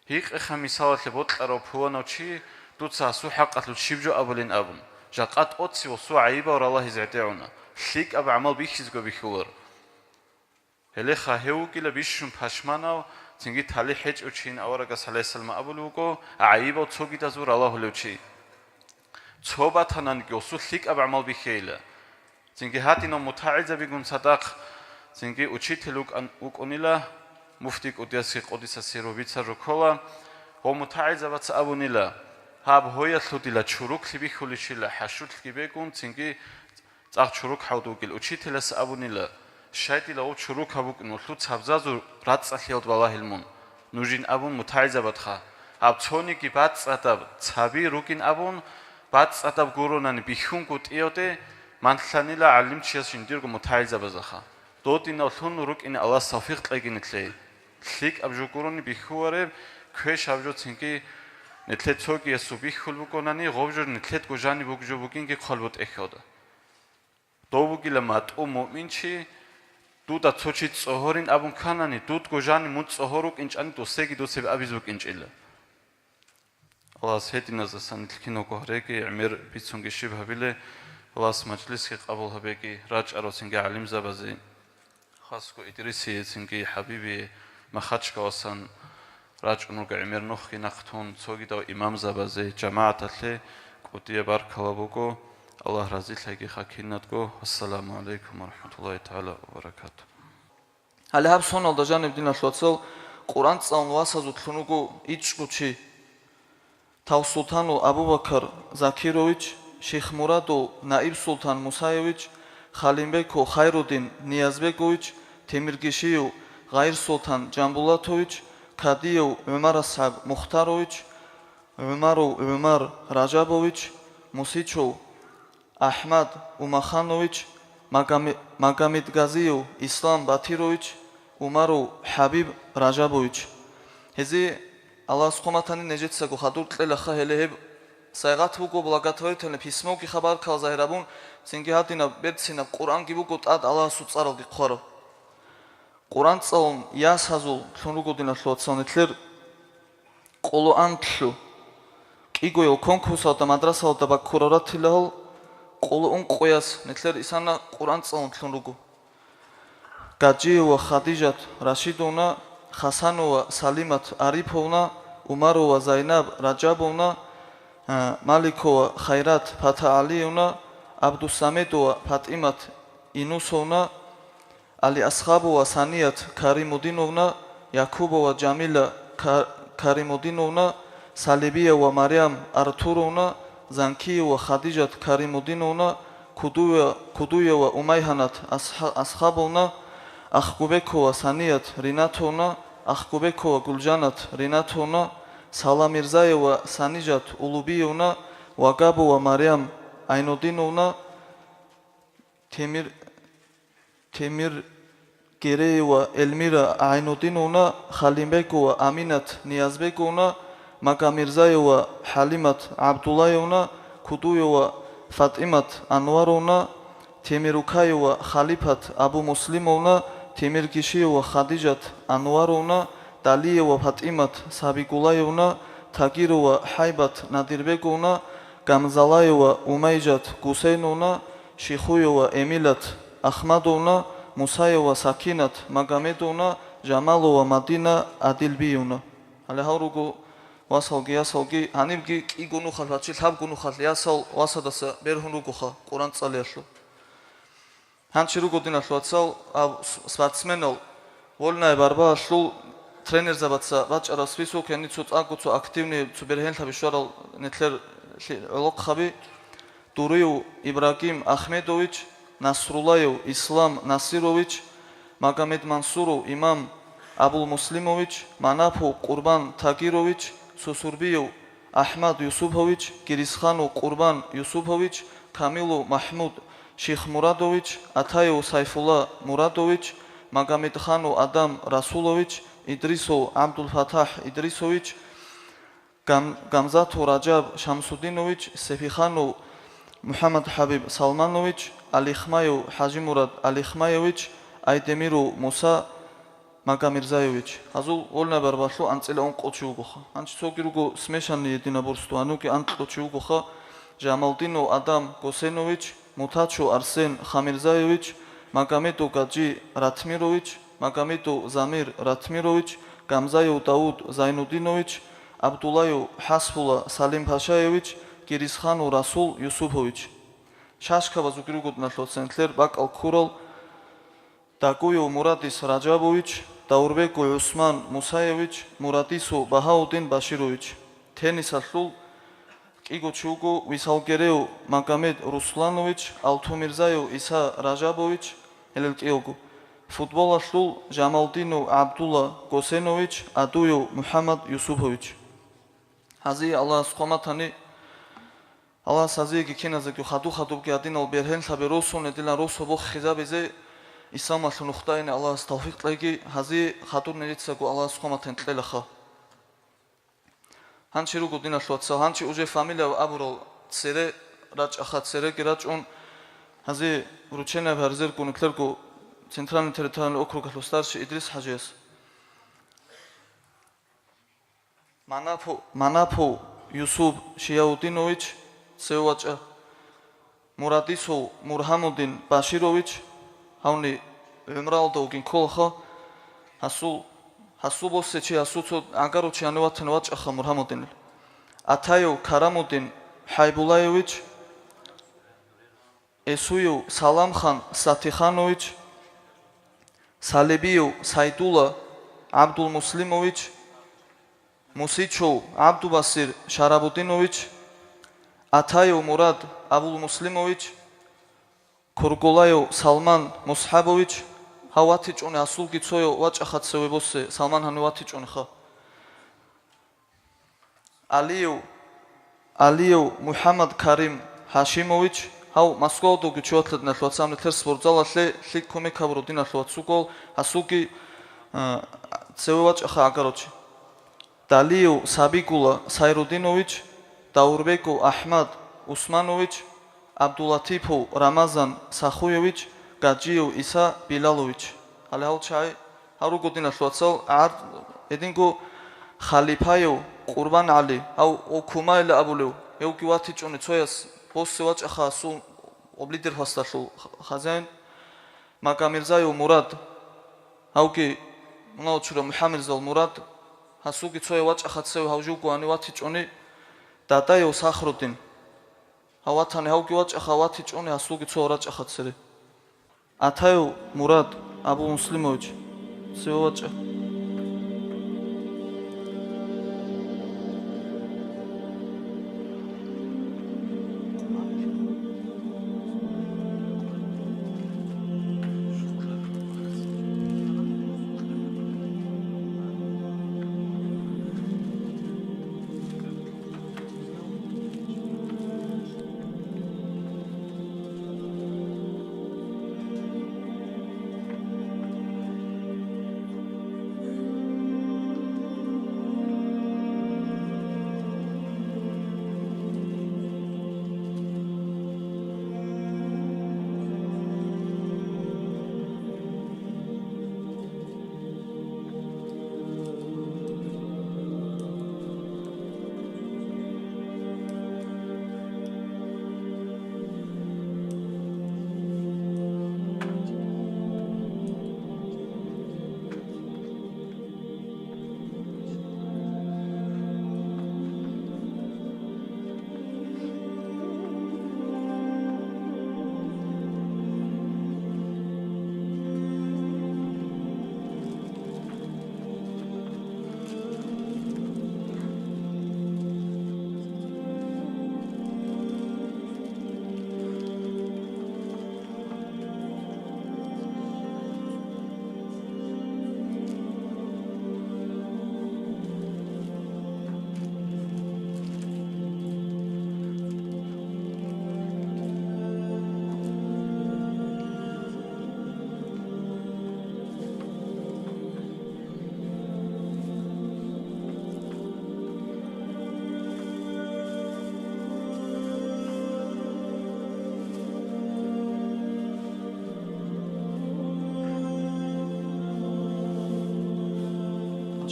Гьикъеха, мисалалъе, бокьарав пуланав чи, дуца гьасул хӀакъалъулъ щиб жо абулин абун, жакъа тӀоцевасул гӀайибал ралагьизе гӀедегӀуна, лъикӀаб гӀамал бихьизего бихьулар. Гьелеха гьев вугила бищун пашманав, цинги талихӀ гьечӀев чин аварагас гӀалайгьиссалам абулеб буго, гӀайибал цогидазул ралагьулев чи. Цо батананги гьасул лъикӀаб гӀамал бихьейила. Цинги гьадинав мутагӀилзабигун цадахъ, цинги учитель вукӀан-, вукӀунила, муфти кӀудиясги къудиса сирругьу бицарруккола, гьав мутагӀилзабаца абунила, гьаб гьоялъул дила чуруклъи бихьулищила хӀашурлъги бегун, цинги цӀакъ чурукаб вугил. Учителас абунила, щай дила гьав чурукаб вукӀун, гьалъул цабзазул рацӀцӀалъиялда балагьил мун. Нужин абун мутагӀилзабадха, гьаб цониги бацӀцӀадаб цаби ругин абун, бацӀцӀадаб гуронани бихьунгутӀиявде манлъанила гӀалимчияс жиндирго мутагӀилзабазаха. Додиналъун рукӀине Аллагьас тавфикъ кьеги нилъее. ЛъикӀаб жо гурони бихьулареб, квешаб жо цинги нилъер цогиясул бихьул бугонани, гъоб жо нилъедго жаниб бугеб жо бугинги хъвалеб тӀехьалда. Дов вугила матӀу муъминчи, дуда цо чи цӀогьорин абун кканани, дудго жаниб мун цӀогьор вукӀинчӀани, досеги досеб абизе букӀинчӀила. Аллагьас гьединаздасан нилъ киналго гьареги, гӀемер бицунги щиб гьабиле, Аллагьас мажлисги къабул гьабеги, рачӀарал цинги гӀалимзабазе, хасго Идрисие цинги ХӀабибие Махачкаласан рачӀун руго гӀемер нухги нахътун, цогидал имамзабазе, жамагӀаталъе кӀудияб баркала буго. Аллагь разилъагиха кинадго. Ассаламу гӀалайкум ва рахӀматуллагьи тагӀала ва баракатугь. Гьале гьаб соналда жаниб, диналъул вацал, Къуръан цӀалун васазулъун вуго ичӀго чи. Тавсултанов Абубакар Закирович, Шихмурадов Наибсултан Мусаевич, Халимбеков Хайрудин Ниязбегович, Темиргишиев Гъайрсултан Жамбулатович, Кадиев ГӀумарасхӀаб Мухтарович, ГӀумаров ГӀумар Ражабович, Мусичев АхӀмад Умаханович, Магоме-, Магомедгазиев Ислам Батирович, Умаров ХӀабиб Ражабович. Гьезие Аллагьас хъуматани нижецаго хадур кьелаха гьеле гьеб. Сайгъат буго благотворительное письмоги хабар калзагьир абун, цинги гьадинаб берцинаб Къуръанги буго тӀад Аллагьасул цӀаралги хъвараб. Къуръан цӀалун ясазул лъун руго, диналъул вацал, нилъер къоло анкьлъу. КӀигоял конкурсалда, мадрасалда баккурал ратилагьал къоло ункъояс нилъер исана Къуръан цӀалун лъун руго. Гаджиева Хадижат Рашидовна, Хасанова Салимат Ариповна, Умарова Зайнаб Раджабовна, а, Маликова Хайрат ПатагӀалиевна, Абдусамедова ПатӀимат Инусовна, Алиасхабова Саният Каримудиновна, Якубова Жамила Ка-, Каримудиновна, Салибиева Марям Артуровна, Занкиева Хадижат Каримудиновна, Кудуе-, Кудуева Умайгьанат Асха-, Асхабовна, Ахгубекова Саният Ринатовна, Ахгубекова Гулжанат Ринатовна, Саламирзаева Санижат Улубиевна, Вагабова Марям Айнудиновна, Темир-, Темиргереева Эльмира Айнудиновна, Халимбекова Аминат Ниязбековна, Магомирзаева ХӀалимат ГӀабдуллаевна, Кудуева ФатӀимат Анваровна, Темирукаева Халипат Абумуслимовна, Темиргишиева Хадижат Анваровна, Далиева ФатӀимат Сабигуллаевна, Тагирова ХӀайбат Надирбеговна, Гамзалаева Умайжат Гусейновна, Шихуева Эмилат Ахмадовна, Мусаева Сакинат Магомедовна, Жамалова Мадина Адилбиевна. Гьале гьал руго васалги ясалги, гьанибги кӀиго нухалъ, гьачи лъабго нухалъ ясал васадаса бергьун ругоха Къуръан цӀалиялъул. Гьанчи руго, диналъул вацал, аб-, с-, спортсменал, вольная борьбаялъул тренерзабаца бачӀараб список, гьениб цо тӀаго, цо активный, цо бергьенлъаби щварал нилъер лъи-, гӀолохъаби: Дуриев Ибрагим Ахмедович, Насруллаев Ислам Насирович, Магомедмансуров Имам Абулмуслимович, Манапов Къурбан Тагирович, Сусурбиев АхӀмад Юсупович, Гирисханов Къурбан Юсупович, Камилов МахӀмуд Шихмурадович, Атаев Сайфулла Мурадович, Магомедханов Адам Расулович, Идрисов ГӀабдулфатахӀ Идрисович, Гам-, Гамзатов Ражаб Шамсудинович, Сефиханов МухӀаммадхӀабиб Салманович, Алихмаев ХӀажимурад Алихмаевич, Айдемиров Муса Магомирзаевич. Гьазул вольная борьбалъул анцӀила ункъо чи вугоха. Гьанчи цоги руго смешанное единоборство, гьанивги анкьго чи вугоха: Жамалдинов Адам Госенович, Мутачев Арсен Хамирзаевич, Магомедов Гаджи Ратмирович, Магомедов Замир Ратмирович, Гамзаев Давуд Зайнудинович, Абдуллаев ХӀасбулла Салимпашаевич, Гирисханов Расул Юсупович. Шашкабазулги руго, диналъул вацал, нилъер бакӀал ккурал: Дагуев Мурадис Ражабович, Даурбеков ГӀусман Мусаевич, Мурадисов Багьаудин Баширович. Теннисалъул кӀиго чи вуго: Висалгерев Магомед Русланович, Алтумирзаев Иса Ражабович, гьелел кӀиявго. Футболалъул: Жамалдинов ГӀабдулла Госенович, Адуев МухӀаммад Юсупович. Гьазие Аллагьас хъуматани, Аллагьас гьазиеги киназеги хадуб-хадубги гьадинал бергьенлъаби росун, гьединал росу буххизабизе, исламалъул нухда ине Аллагьас тавфикъ кьеги, гьазие хадур нижецаго Аллагьас хъуматан кьелаха. Гьанчи руго, диналъул вацал, гьанчи уже фамилия абурал цере рачӀаха, цереги рачӀун, гьазие вручение гьаризерго нилъерго Центральный территориальный округалъул старший Идрис ХӀажияс. Манапов, Манапов Юсуп Шияудинович, цеве вачӀа. Мурадисов Мургьамудин Баширович, гьавни гӀумралда вугин кколаха. Гьасул, гьасул боссе чи, гьасул цо гӀагарав чи гьанив ватани вачӀаха Мургьамудинил. Атаев Карамудин ХӀайбуллаевич, Эсуев Саламхан Сатиханович, Салебиев Сайдулла ГӀабдулмуслимович, Мусичев ГӀабдубасир Шарабудинович, Атаев Мурад Абулмуслимович, Кургулаев Салман МусхӀабович, Гьав ватичӀони гьасулги цояв вачӀаха цеве босе, Салман гьанив ватичӀониха. Алиев, Алиев МухӀаммад Карим Гьашимович, гьав Москваялдалги чи ватла диналъ вацал, нилъер спортзалалъе лъикӀ кумек гьабурав диналъ вацал, гьасулги, э, цеве вачӀаха гӀагарав чи. Далиев Сабигулла Сайрудинович, Даурбеков АхӀмад Усманович, Абдулатипов Рамазан Сахуевич, Гаджиев ГӀиса Билалович. Гьале гьал чагӀи гьал руго диналъ вацал гӀард, гьединго Халипаев КъурбангӀали, гьав Окумайла абулев, гьевги ватичӀони цояс босе вачӀаха гьасул облидерхасдалъул хазяин, Магомирзаев Мурад, гьавги мунагьал чурав МухӀаммирзал Мурад, гьасулги цояв вачӀаха цеве гьав живго гьанив ватичӀони, Дадаев Сахрудин. Гьав ватани гьавги вачӀаха, ватичӀони гьасулги цо рачӀаха цере. Атаев Мурад Абумуслимович, цеве вачӀа.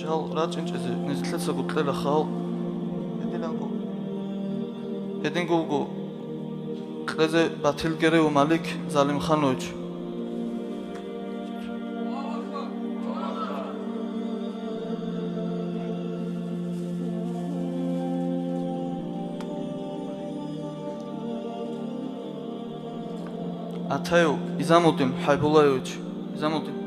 Гьал рачӀинчӀезе низлъецаго кьела хал. Гьединго, гьединго вуго кьезе батил герев Малик Залимханович. Атаев Изамудин Хьайбуллаевич. Изамудин.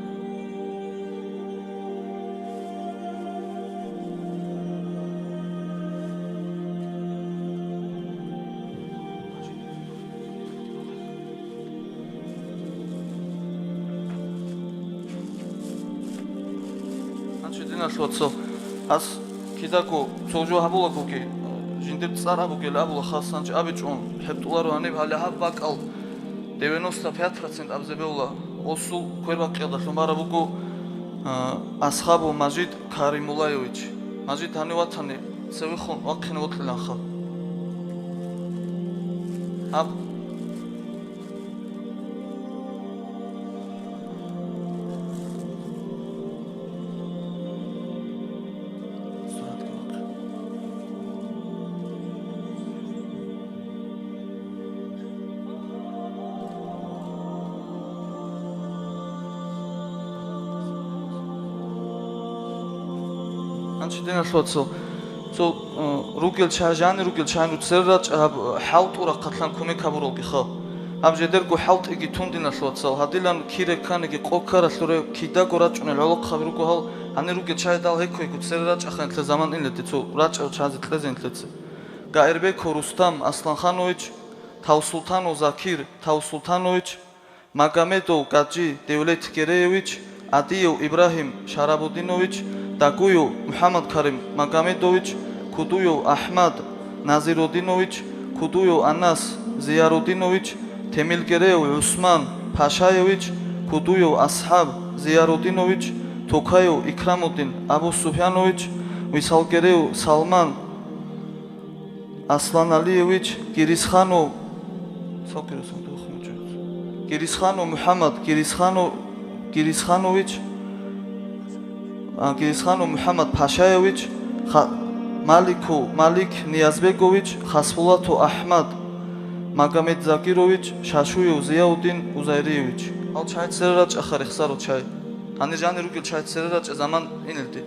Значит, диналъ вацал, гьас кидаго цо жо гьабулагоги, жиндир цӀар абугел абула хас, гьанже абичӀун хӀебтӀуларо гьаниб, гьале гьаб бакӀал девяносто пять процент абзе бевла, осул квербакъиялдалъун бараб буго, а, Асхабов Мажид Каримуллаевич. Мажид гьанив ватани цевехун вахъине вокьиланха. Гьаб Гьанчи диналъ вацал, цо, э, ругел чагӀи, жанир ругел чагӀи церера рачӀа гьаб хӀалтӀул рахъалъан кумек гьабуралгиха. Гьаб жедерго хӀалтӀиги тун, диналъ вацал, гьадилан кире кканиги къо ккаралъуре кидаго рачӀунел гӀолохъаби руго гьал, гьанир ругел чагӀидал гьеккойго церера рачӀахъанилъе заман инлъе цо рачӀарал чагӀазе кьезенлъеце. Гаирбеков Рустам Асланханович, Тавсултанов Закир Тавсултанович, Магомедов Гаджи Девлет Кереевич, Адиев Ибрагьим Шарабудинович, Дагуев МухӀаммадкарим Магомедович, Кудуев АхӀмад Назирудинович, Кудуев Анас Зиярудинович, Темилгереев ГӀусман Пашаевич, Кудуев АсхӀаб Зиярудинович, Токаев Икрамудин Абусуфьянович, Висалгереев Салман Асланалиевич, Гирисханов, цо Гирисхан духун чӀуз. Гирисханов МухӀаммад Гирисханов, Гирисханович, а, Гирисханов МухӀаммад Пашаевич, Ха-, Маликов Малик Ниязбегович, Хасбулатов АхӀмад Магомедзакирович, Шашуев Зияудин Узайриевич. Гьал чай цере рачӀаха, рехсаро чай. Гьанир жанир ругел чай цере рачӀа заман инелде.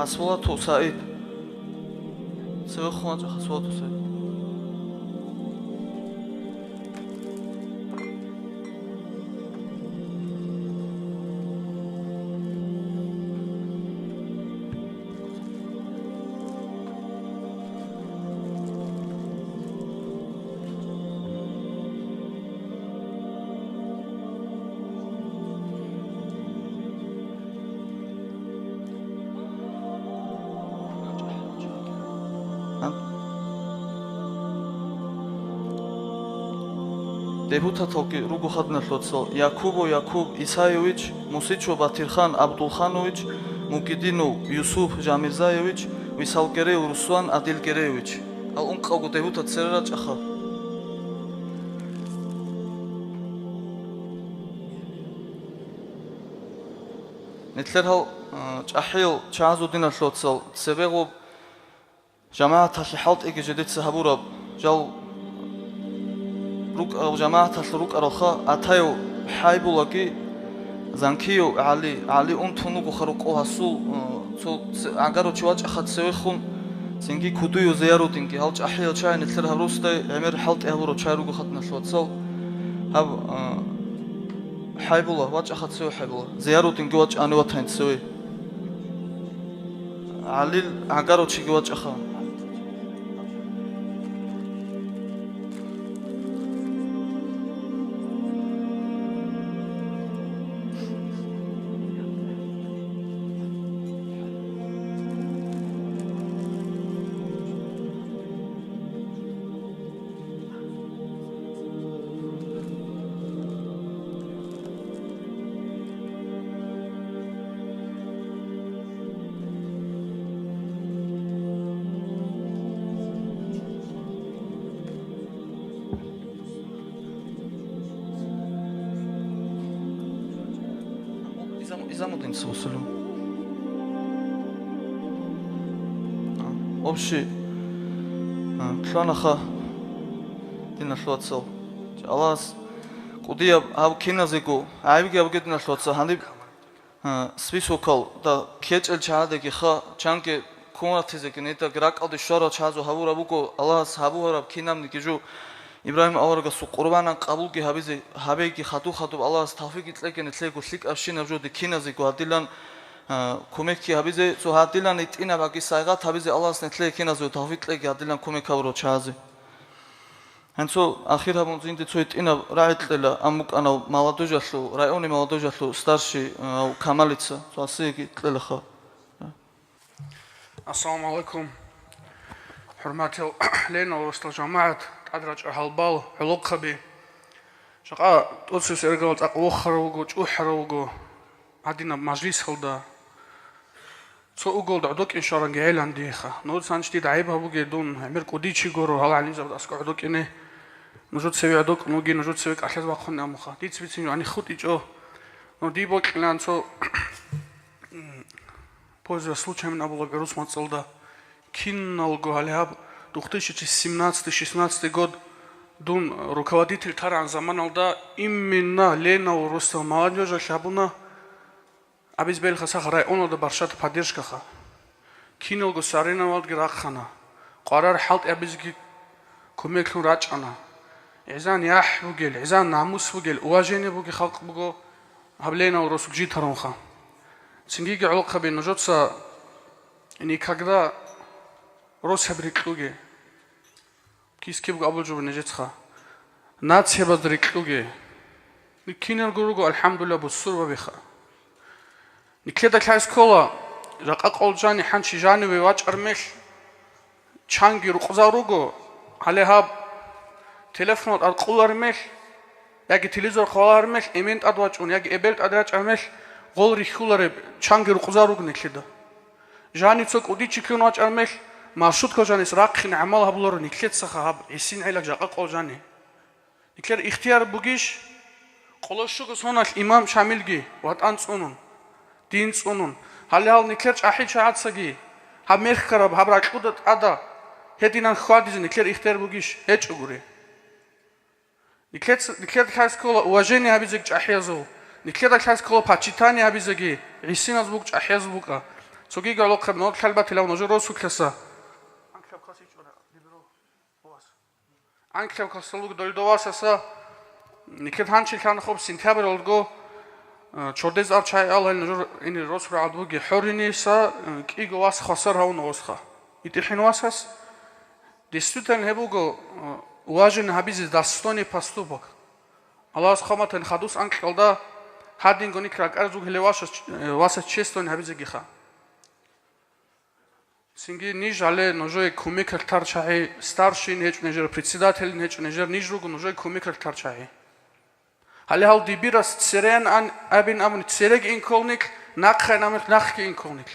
Хасбулатов СагӀид. Цевехун вачӀа Хасбулатов СагӀид. Депутаталги руго хадналъуцал: Якубо Якуб Исаевич, Мусичо Батирхан Абдулханович, Мукидинов Юсуп Жамирзаевич, Висалгереев Руслан Адилгереевич. Гьал ункъавго депутат цере рачӀаха. Нилъер гьал, а, чӀахӀиял чагӀазул диналъуцал цебегъуб жамагӀаталъе хӀалтӀиги жидеца гьабураб жал рукӀарал жамагӀаталъ рукӀаралха, Атаев ХӀайбулаги Занкиев ГӀали, ГӀали унтун вуго харукъо гьасул, э, цо ц-, гӀагарав чи вачӀаха цевехун, цинги Кудуев Зиярудинги, гьал чӀахӀиял чагӀи нилъер гьаб росдай гӀемер хӀалтӀи гьабурав чагӀи руго хадналъ вацал. Гьаб, э, ХӀайбула вачӀаха цеве ХӀайбула, Зиярудинги вачӀани ватани цеве. ГӀалил гӀагарав чиги вачӀаха. Замудин цо усулу. А, общий, а, лъугьанаха, диналъул вацал. Аллагьас кӀудияб гьаб киназего гӀайибги гьабуге, диналъул вацал, гьаниб, а, списокалда ккечӀел чагӀаздаги ха, чанги ккун ратизеги, нетӀаги ракӀалде щварал чагӀазул гьабураб буго, Аллагьас гьабугьараб кинабниги жо Ибрагьим аварагасул къурбанан къабулги гьабизе, гьабейги хадуб-хадуб Аллагьас тавфикъги кьеги нилъего лъикӀабщинаб жо дихьиназего гьадилан, а, кумекги гьабизе, цо гьадилан гьитӀинаб гьаги сайгъат гьабизе Аллагьас нилъее киназего тавфикъ кьеги гьадилан кумек гьабурал чагӀазе. Гьанцо ахир гьабун зинде цо гьитӀинаб рагӀи кьела, ам букӀанав молодежалъул, районный молодежалъул старший, а, Камалица, цо асиеги кьелаха. Ассаламу гӀалайкум, хӀурматиял Ленал росдал жамагӀат, тӀадрачӀа гьалбал, гӀолохъаби. Жакъа тӀоцебесеб иргаялда цӀакъ вохарав вуго, чӀухӀарав вуго гьадинаб мажлисалда. Цо уголда гӀодокӀин щваранги гӀелан диеха. Нужеца гьанчи дида гӀайиб гьабуге, дун гӀемер кӀудияв чи гуро, гьала гӀалимзабазда аскӀоб гӀодокӀине. Нужеца цеве гӀодокӀун вугин, нужеца цеве кӀалъаз вахъун амуха. Дица бицин жо гьаниб хутӀичӀо. Ну, дие бокьилаан цо пользуясь случаем абулеб гӀурус мацӀалда. Киналго гьале гьаб две тысячи семнадцатый шестнадцатый год дун руководитель тарагӀан заманалда именно Ленал росдал молодёжалъ гьабуна, абиз белха сах районалда барщад поддержкаха. Киналго соревнованиялдги рахъана, къварар хӀалтӀи абизеги кумеклъун рачӀана. ГӀезан яхӀ бугел, гӀезан намус бугел, уважение бугел халкъ буго гьаб Ленал росулъ житарунха. Цинги гӀолохъаби, нужеца никогда росаб рикьуге. Кис-кибго абулеб жо буго нижеца. Нациябазда рикьуге. Киналго руго, алхӀамдулиллагь, бусурбабиха. Нилъеда лъай ккола, жакъа къоялда жаниб гьанчи жаниве вачӀар мел, чанги рукъзал руго, гьале гьаб телефонал тӀадкъулар мел, яги телевизор хвалар мел, эмен тӀад вачӀун, яги эбел тӀад рачӀар мел, гъол рихьулареб чанги рукъзал руго нилъеда. Жанив цо кӀудияв чи ккун вачӀар мел, маршрутка жаниса рахъине гӀамал гьабуларо нилъецаха гьаб гӀисин гӀелаг жакъа къоялда жаниб. Нилъер ихтияр бугищ? Къоло щуго соналъ имам Шамилги ватӀан цӀунун, дин цӀунун. Гьале гьал нилъер чӀахӀиял чагӀацаги гьаб мехь ккараб, гьаб ракьуда тӀада гьединан хьвадизе нилъер ихтияр бугищ? ГьечӀогури. Нилъеца-, нилъеда лъай ккола уважение гьабизеги чӀахӀиязул, нилъеда лъай ккола почитание гьабизеги гӀисиназ буго, чӀахӀиязул букӀа. Цогиги гӀолохъаби, нилъ лъалбатилав нужер росулъаса. Анкьаб касичӀора, дибиро, вас. Анкьаб касалуг долдовасаса, нилъер гьанчи лъанхъуб сентябрьалго, э, чордез арчай алгьел нужер ини росу рагӀад буги хӀориниса, э, кӀиго вас хвасар гьавуна осха. ИтӀихӀин васас, действительно, гьеб буго, э, уважение гьабизе достойный поступок. Аллагьас хъаматан хадус анкьалда гьадинго нилъ ракӀараз вугелев васас, э, васас чествование гьабизегиха. Цинги ниж гьале нужее кумекалъ тар чагӀи, старшин гьечӀо нижер, председателин гьечӀо нижер, ниж руго нужее кумекалъ тар чагӀи. Гьале гьал дибирас церен ан абин абуни, цереги инколнилъ, нахъе намихъ нахъги инколнилъ.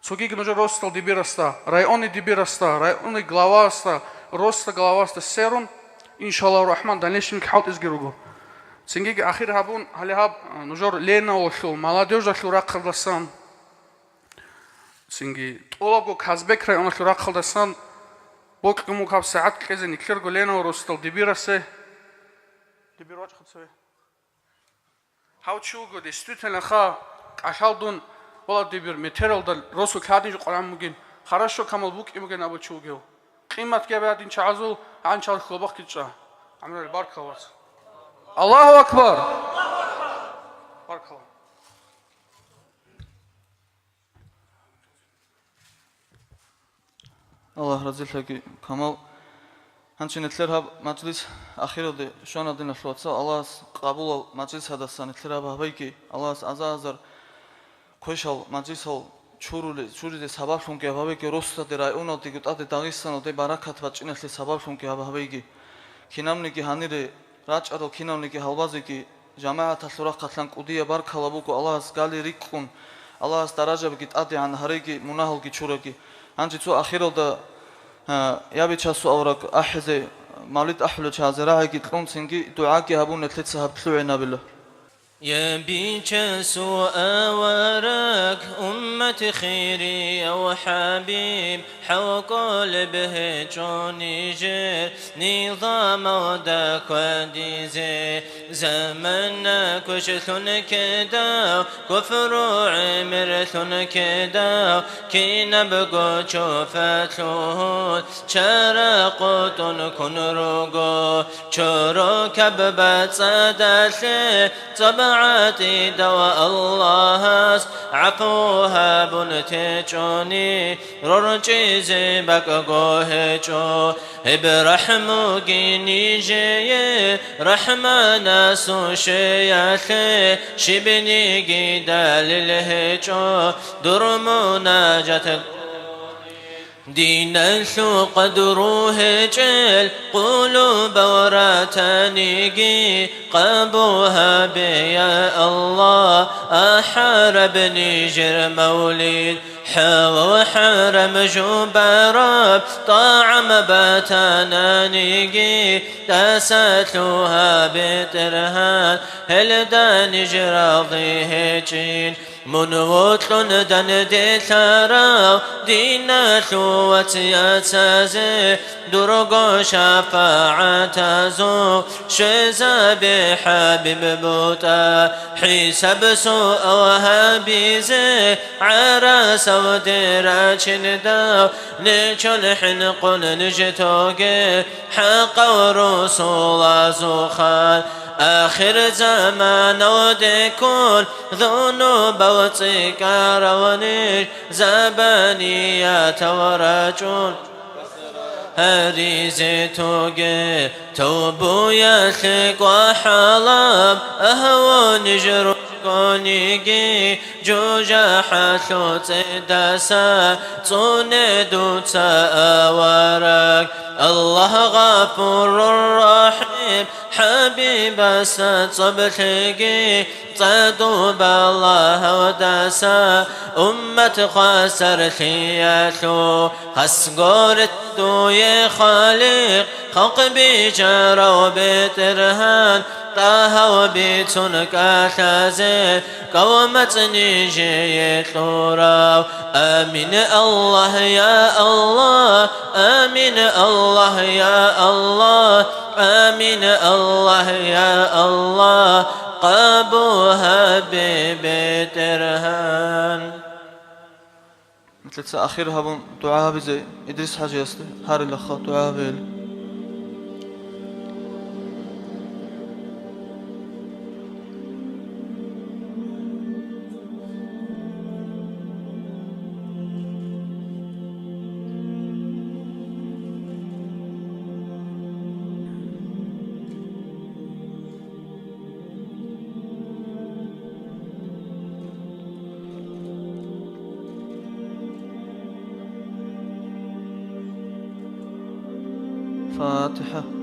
Цогиги нужер росдал дибирасда, районный дибирасда, районный главасда, росда главасда серун, иншаллагьу рахман, дальнейшем хӀалтӀизги руго. Цингиги ахир гьабун, гьале гьаб, а, нужер Ленаулъул, молодёжалъул рахъалдасан, цинги тӀолабго Казбек районалъул рахъалдасан бокьун буго гьаб сагӀат кьезе нилъерго Ленаул росдал дибирасе. Дибир вачӀха цеве. Гьав чи вуго, действительно, ха, кӀалъал дун, вала дибир, метералда росу кадин жо къваран бугин, хорошо камал букӀин бугин абу чи вугев. Къиматги гьабе гьадин чагӀазул, гьанчал хьобахъги чӀа. ГӀамрал, баркалла, вац. Аллагьу акбар! Баркалла. Аллагь разилъаги, Камал. Гьанчи нилъер гьаб мажлис ахиралде щвана, диналъул вацал, Аллагьас къабулал мажлис гьадасан нилъер гьаб гьабейги, Аллагьас аза-азар квешал мажлисал чурули-, чуризе сабаблъунги гьаб гьабейги, росдаде, районалдего тӀаде Дагъистаналде баракат бачӀиналъе сабаблъунги гьаб гьабейги. Кинабниги гьанире рачӀарал кинавниги гьалбазеги, жамагӀаталъул рахъалъан кӀудияб баркала буго Аллагьас гали рикӀкӀун, Аллагьас даражабги тӀадегӀан гьареги, мунагьалги чураги. Гьанже цо ахиралда, а, я Бичасул авараг ахӀизе, мавлид ахӀулел чагӀазе рагӀиги кьун, цинги дугӀаги гьабун, нилъеца гьаб лъугӀинабила. Я бичасул авараг, уммат хирияв хӀабиб, хӀалкъолеб гьечӀо нижер низамалда хьвадизе. Замана квешлъун ккедал, куфру гӀемерлъун ккедал, кинабго чофалъугьун чара къотӀун ккун руго. Чорокаб бацӀцӀадалъе цӀоб гӀатӀидав Аллагьас гӀафу гьабун течӀони, рорчӀизе бакӀго гьечӀо. Гьеб рахӀмуги нижее, РахӀманасул щвеялъе, щибниги далил гьечӀо дур мунажат. Диналъул къадру гьечӀел къулубал ратаниги къабул гьабе, я Аллагь, ахӀараб нижер мавлид, хӀалал-хӀарам жубараб тӀагӀам батананиги, тӀаса лъугьа, БетӀергьан, гьелда ниж рази гьечӀин. Мун вокьун данделъарав диналъул вацазе, дурго шапагӀатазул щвезабе, ХӀабиб БутӀа. ХӀисаб-суал гьабизе гӀарасавде рачиндал, нечол хӀинкъун ниж тоге, хӀакъав русулазухъан. Ахирзаманалде ккун зунубал цӀикӀкӀарав ниж, забаниятал рачӀун гьаризе тоге. Тавбуялъе кӀвар хӀалаб, агьлу ниж ругониги, жужахӀалъул цӀедаса цӀуне дуца, авараг. Аллагь Гъафурур Рахим, ХӀабибаса цӀоб лъеги, цӀадуб Аллагьасдаса уммат хвасарлъиялъул. Хас гуреб дуе, Халикъ, халкъ биччарав БетӀергьан, ТӀагьав бицун кӀалъазе, кӀал-мацӀ нижее кьурав. Амин, Аллагь, я Аллагь, амин, Аллагь, я Аллагь, амин, Аллагь, я Аллагь, къабул гьабе, БетӀергьан. Нилъеца ахир гьабун дугӀа гьабизе Идрис ХӀажиясда гьарилаха дугӀа гьабейилан. الفاتحة.